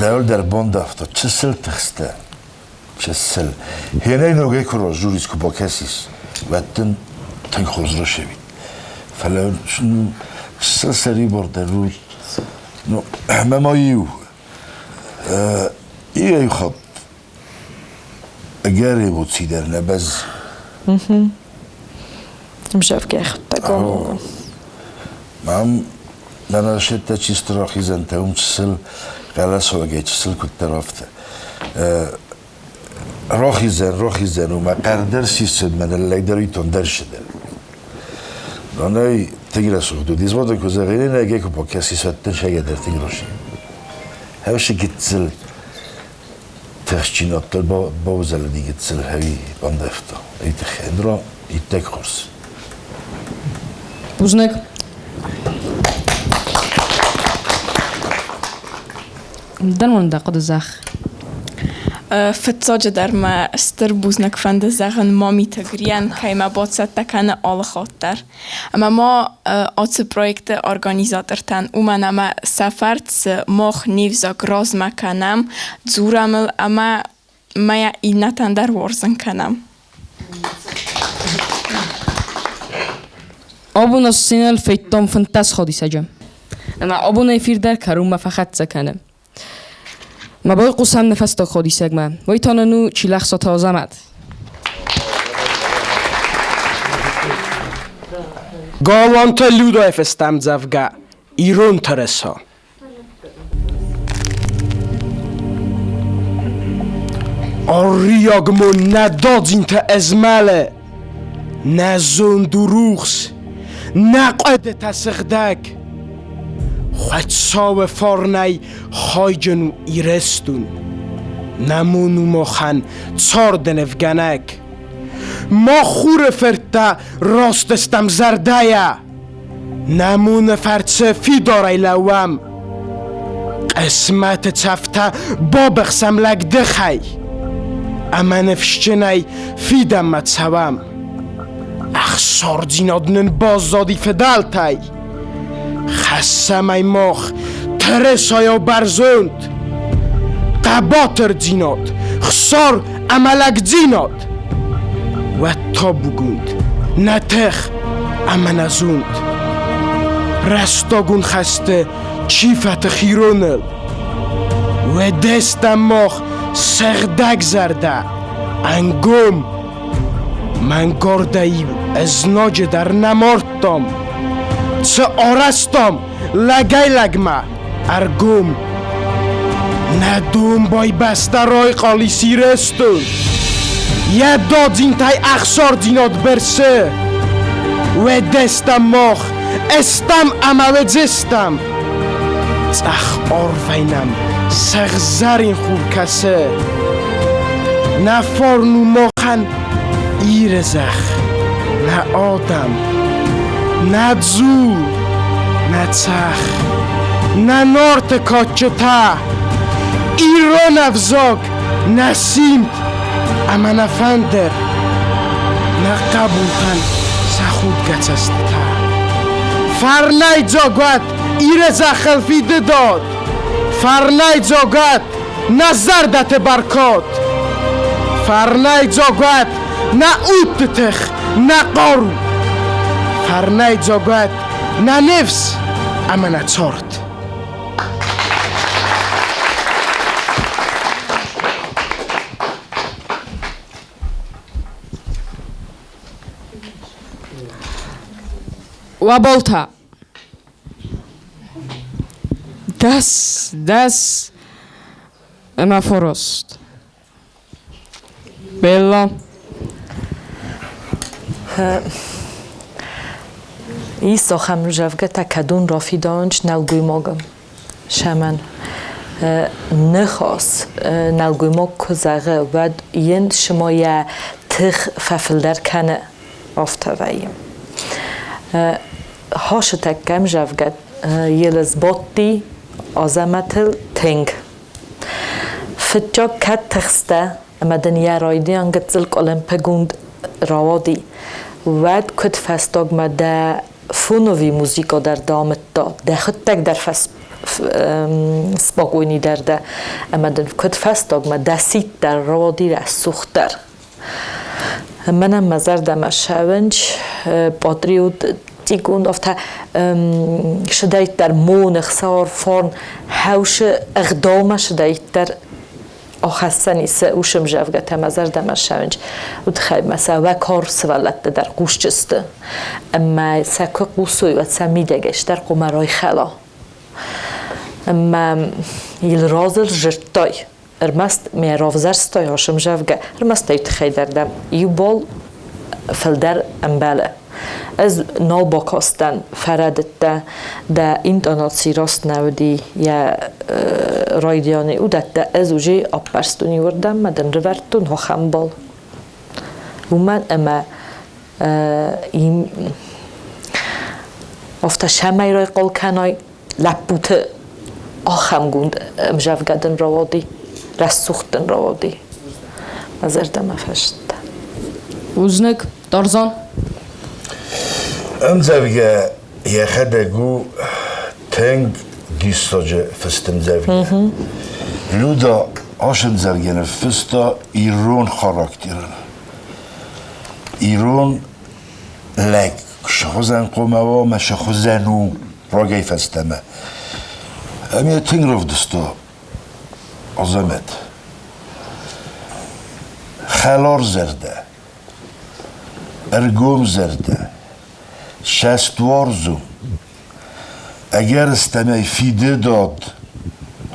дӕуыл дӕр бандавта чысыл тыхстӕ, чысыл. Хенӕй ногӕй куы разжурис, куы бакӕсис, уӕд дын тынг хорз расевид. Фӕлӕ чысыл сӕрибар дӕр у. Ну, ӕмӕ ма иу иу хатт ӕгӕр эмоци дӕр нӕ бӕз. Мзӕвгӕ хъуыддаг. Мам, мӕнӕ сеттӕ чисто рахизӕнтӕ уым чысыл хъӕлӕсуагӕй чысыл куыддӕр афтӕ. Рахизӕн, рахизӕн у, мӕ хъӕрдӕр сисӕд, мӕ ныллӕгдӕр итондӕр сидӕр. Нонӕй тынг рӕсугъд уыд. Изводы куы зӕгъин, ӕгӕй куы бакӕсис, уӕд дын сӕгӕдӕр тынг рӕсугъд. Хӕвсы гыццыл тыхджын уӕддӕр баузӕлыди гыццыл хӕви бандӕвта. Ай тыххӕй ныр иттӕг хорз. Бузныг. Дӕн уын дӕ хъуыды зӕгъ. Фыццаджыдӕр мӕ стыр бузныг фӕнды зӕгъын Мамиты Грийӕн, кӕй мӕ бацӕттӕ кӕны алы хатт дӕр. Ӕмӕ ма ацы проекты организатортӕн, уымӕн ӕмӕ сӕ фӕрцы мах не взаг размӕ кӕнӕм, дзурӕм ыл ӕмӕ ма йӕ иннӕтӕн дӕр уарзын кӕнӕм. Абон ӕз сценӕйыл федтон 15 ходисӕджы. Ӕмӕ абон эфир дӕр кӕронмӕ фӕхӕццӕ кӕны. Ма байхъусӕм нӕ фӕстаг ходисӕгмӕ. Уый та нын у Чилӕхсаты Азӕмӕт. Галуантӕ Людӕй фестӕмдзӕвгӕ Ирон тырыса. Арриагмон нӕ дадзинтӕ ӕзмӕлы, нӕ зонд у рухс, нӕ хъуыдытӕ сыгъдӕг. Хуыцауы фарнӕй хайджын у Ирыстон, нӕ мон у махӕн царды нывгӕнӕг. Мах хуры фырттӕ раст стӕм зӕрдӕйӕ, Нӕ моны фӕрцы фидарӕй лӕууӕм. Хъысмӕты цӕфтӕ бабыхсӕм лӕгдыхӕй ӕмӕ ныфсджынӕй фидӕнмӕ цӕуӕм. Ӕхсардзинад нын баззади фыдӕлтӕй. Хӕссӕм ӕй мах тырысайау бӕрзонд. Хъӕбатырдзинад, хсар ӕмӕ лӕгдзинад. Уӕд табугонд, нӕ тых ӕмӕ нӕ зонд. Рӕстагон хӕсты чи фӕтых ироныл, Уӕдӕстӕм мах сыгъдӕгзӕрдӕ, ӕнгом. Мӕнгардӕй ызнаджы дӕр нӕ мардтам. Цы арӕзтам лӕгӕй-лӕгмӕ, ӕргом. Нӕ домбай бӕстӕ райхъал ис Ирыстон. Йӕ дадзинтӕй ӕхсардзинад бырсы. Уӕдӕстӕм мах ыстӕм ӕмӕ уыдзыстӕм. Цъӕх арвӕй нӕм сыгъзӕрин хур кӕсы. Нӕ фарн у махӕн Иры зӕхх, нӕ адӕм, нӕ дзул, нӕ цӕхх, нӕ Нарты кадджытӕ, ирон ӕвзаг, нӕ симд ӕмӕ нӕ фӕндыр, нӕ хъӕбултӕн сӕ худгӕ цӕстытӕ. Фӕрнӕй дзогуат Иры зӕххыл фидыдот, фӕрнӕй дзогуат нӕ зӕрдӕты бӕркад. Фӕрнӕйдзог уӕд нӕ удты тых, нӕ хъару. Фӕрнӕйдзог уӕд нӕ ныфс ӕмӕ нӕ цард. Уӕболтӕ. 10, 10 ӕмӕ форост. Белла. Ис ахӕм зӕгъгӕ кӕдон рафидауынц нӕлгоймагы сӕмӕн. Ныхас нӕлгоймаг куы зӕгъы, уӕд йын цыма йӕ тых фӕфылдӕр кӕны, афтӕ вӕййы. Хасытӕккӕм зӕгъгӕ Елызбадти Азӕмӕтыл тынг. Фыццаг кӕд тыхстӕ ӕмӕ дын йӕ райдиан гыццыл къуылымпыгонд рауади, уӕд куыд фӕстагмӕ дӕ фонови музыка дӕр дамыдта, дӕхуыдтӕг дӕр спокойный дӕр дӕ, ӕмӕ дын куыд фӕстагмӕ дӕ сидт дӕр рауади рӕсугъддӕр. Мӕнӕн мӕ зӕрдӕмӕ ссӕуынц патриотикон афтӕ сыдӕйддӕр моны хсар фарн хӕусы ӕгъдаумӕ сыдӕйддӕр ахӕссӕн ис усым зӕгъгӕтӕ мӕ зӕрдӕмӕ ссӕуынц. Уый мӕ сӕ уӕ кар сывӕллӕтты дӕр хъусджысты. Ӕмӕ сӕ куы хъусой, уӕд сӕ мидӕгӕй стӕр хъуамӕ райхӕла. Ӕмӕ йыл разыл зырдтай ӕрмӕст мӕ равзӕрстай ӕсымзӕвгӕ, ӕрмӕст ӕй тыххӕй дӕр дӕм иу бол фылдӕр ӕмбӕлы. Ӕз нал бакастӕн, фӕрӕдыдтӕ, дӕ интонаци раст нӕ уыди йӕ райдианы, уыдӕттӕ ӕз уже аппӕрстон иуырдӕм мӕ дын рывӕрдтон ахӕм бал. Уымӕн ӕмӕ афтӕ цӕмӕй райхъал кӕнай лӕппуты ахӕмгонд ӕмзӕвгӕ дын рауади, рӕсугъд дын рауади. Мӕ зӕрдӕмӕ фӕзындтӕ. Бузныг, Тарзан. Ӕмдзӕвгӕ йӕхӕдӕг у тынг диссаджы фыст ӕмдзӕвгӕ. Люда ацы ӕмдзӕвгӕ ныффыста ирон характерыл. Ирон лӕг сыхуызӕн хъуамӕ уа ӕмӕ сыхуызӕн у рагӕй фӕстӕмӕ. Ӕмӕ тынг равдыста Азӕмӕт. Хӕларзӕрдӕ, ӕргомзӕрдӕ, цӕстуарзон, ӕгӕрыстӕмӕй фидыдад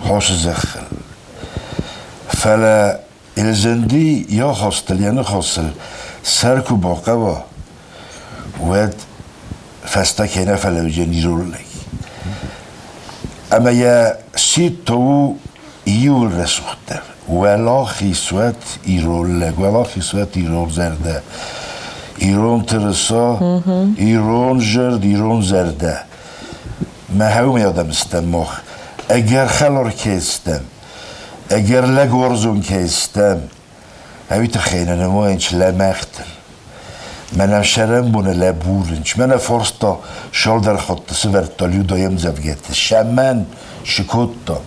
хасы зӕххыл. Фӕлӕ Елзӕнди йӕ хостыл, йӕ ныхосыл сӕр куы бахъӕуа, уӕд фӕстӕ кӕй нӕ фӕлӕудзӕн ирон лӕг. Ӕмӕ йӕ сидт у иуыл рӕсугъддӕр. Уӕлахиз уӕд ирон лӕг, уӕлахиз уӕд ирон зӕрдӕ. Ирон тырыса, ирон зӕрд, ирон зӕрдӕ. Мӕ хӕуми адӕм стӕм мах. Ӕгӕр хӕлар ке стӕм, ӕгӕр лӕгуарзон ке стӕм, ӕви тыххӕй нӕ нымайынц лӕмӕгъдӕр. Мӕнӕ сӕрӕнбоны лӕбурынц, мӕнӕ фарста цалдӕр хатты сывӕрдта Людӕйы ӕмдзӕвгӕты. Сӕмӕн шы кодта,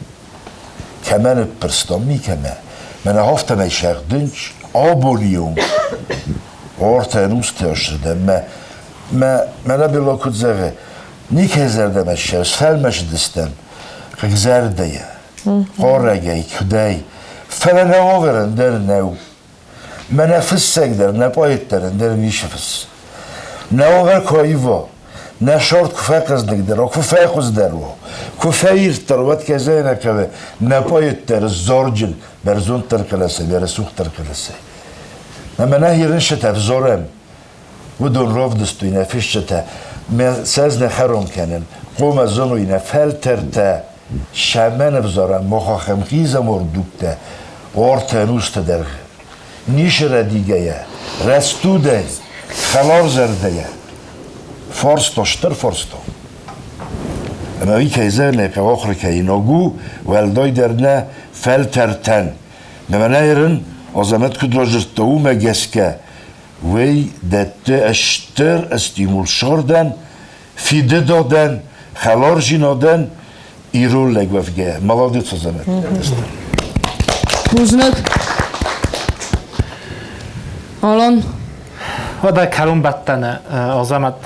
кӕмӕ ныппырстам, никӕмӕ. Мӕнӕ афтӕмӕй сӕгъдынц абоны онг ӕртӕ ӕнусты ӕсрдӕм. Мӕ, мӕ, мӕнӕ Белла куыд зӕгъы, никӕй зӕрдӕмӕ ссӕуы, сфӕлмӕцыдыстӕм хъыгзӕрдӕйӕ, хъарӕгӕй, куыдӕй. Фӕлӕ нӕ уавӕр ӕндӕр нӕу. Мӕнӕ фыссӕг дӕр, нӕ поэт дӕр ӕндӕр ницы фыссы. Нӕ уавӕр куы аива, нӕ сорт куы фӕхъӕздыгдӕр уа, куы фӕхуыздӕр уа, куы фӕирддӕр, уӕд кӕй нӕ хъӕуы, нӕ поэт дӕр зорджын, бӕрзонддӕр къласӕй, рӕсугъддӕр къласӕй. Ӕмӕ нӕ хирынсытӕ взорӕм, уыдон равдыстой нӕ фысджытӕ, мӕ сӕ нӕ хӕрон кӕнын, хъуамӕ зоной нӕ фӕлтӕртӕ, сӕмӕн ӕвзарӕм мах ахӕм хъизӕмар дугтӕ, ӕртӕ ӕнусты дӕргъы. Нишы рӕдигӕйӕ, рӕстудӕй, хӕларзӕрдӕйӕ. Фарста, стыр фарста. Ӕмӕ уый кӕй зӕгъын ӕй хъӕуы ахуыр кӕнинаг у, уӕлдайдӕр нӕ фӕлтӕртӕн. Мӕнӕ ерын Азӕмӕт куыд радзырдта, уымӕ гӕсгӕ уый дӕтты стыр стимул сырдӕн, фидыдадӕн, хӕларзинадӕн ирон лӕг уӕвгӕйӕ. Молодец, Азӕмӕт. Бузныг. Алан. Уӕдӕ кӕронбӕттӕны Азӕмӕт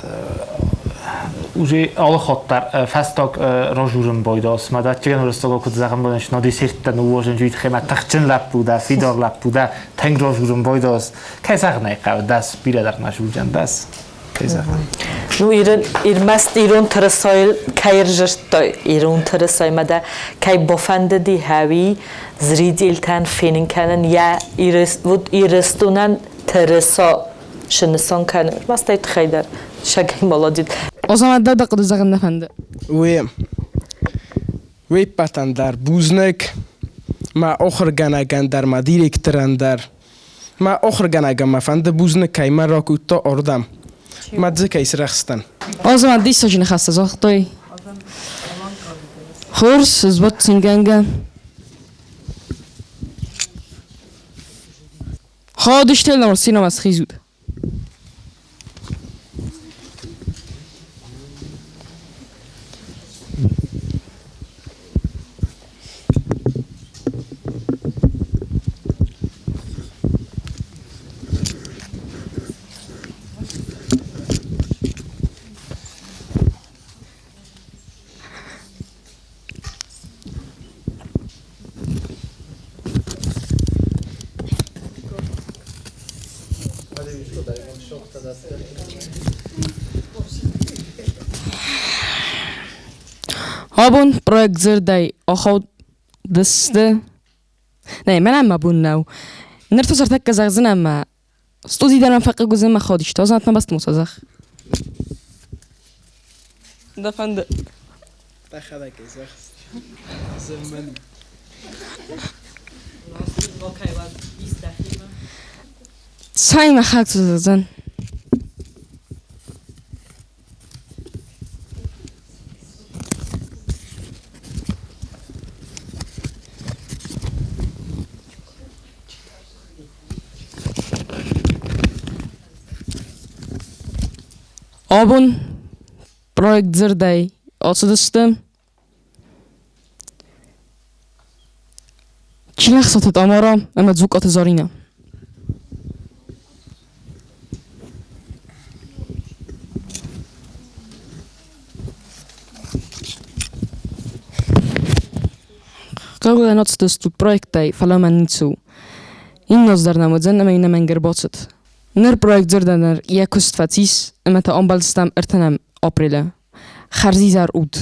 уже алы хатт дӕр фӕстаг разурын байдас. Мӕ дӕтджыгӕн уырыссагау куыд зӕгъын боныс, на десерттӕ ныууазын жуйтхемӕ тыхджын лӕппу дӕ, фидар лӕппу дӕ, тынг разурын байдас. Кӕй зӕгъын ӕй хъӕуы, дӕс бирӕ дӕр нӕ журджан дӕс. Кӕй зӕгъын. Ну, ирмӕст ирон тырысайыл кӕй ӕрзырдтой, ирон тырысаймӕ дӕ кӕй бафӕндыди хӕуи зрителтӕн фенын кӕнын йӕ Ирыстонӕн тырыса снысан кӕнын. Ӕрмӕст тыххӕй дӕр сӕгӕй молодец. Азамат дӕ дӕ хъуыды зӕгъын нӕ фӕнды? Уе, уе ппӕтӕн дӕр бузныг, мӕ ахуыргӕнӕгӕн дӕр, мӕ директорӕн дӕр. Мӕ ахуыргӕнӕгӕн мӕ фӕнды бузныг, кӕй мӕ ракодта ардӕм. Мӕ дзы кӕй сырӕхстӕн. Азамат диссаджы ныхӕстӕ загътай. Хорз, сбадт цингӕнгӕ. Хадыстел нӕ синамӕ схизут. Абон проект дзырдӕй ахаудысты. Нӕй, мӕнӕн мӕ бон нӕу. Ныр то сӕртӕккӕ зӕгъдзынӕн мӕ студи дӕр мӕм фӕхъыг уыдзӕн мӕ ходисты, озанат мӕ бӕсты зӕгъ. Дӕ фӕнды? Дӕхӕдӕг ӕй зӕгъ. Зӕгъ Цӕй мӕ хаг зӕгъдзӕн. Абон проект дзырдӕй ацыдысты. Чилӕхсаты Тамара ӕмӕ Дзукъаты Заринӕ. Хъӕугӕ ацыдыстут проектӕй, фӕлӕ мӕн ницы у. Иннӕ дӕр нӕм уыдзӕн ӕмӕ иннӕ мӕнг ӕрбацыд. Ныр проект дзырдӕн дӕр йӕ куыст фӕцис ӕмӕ та ӕмбӕлдыстӕм 30 апрелы. Хӕрзизӕр ут!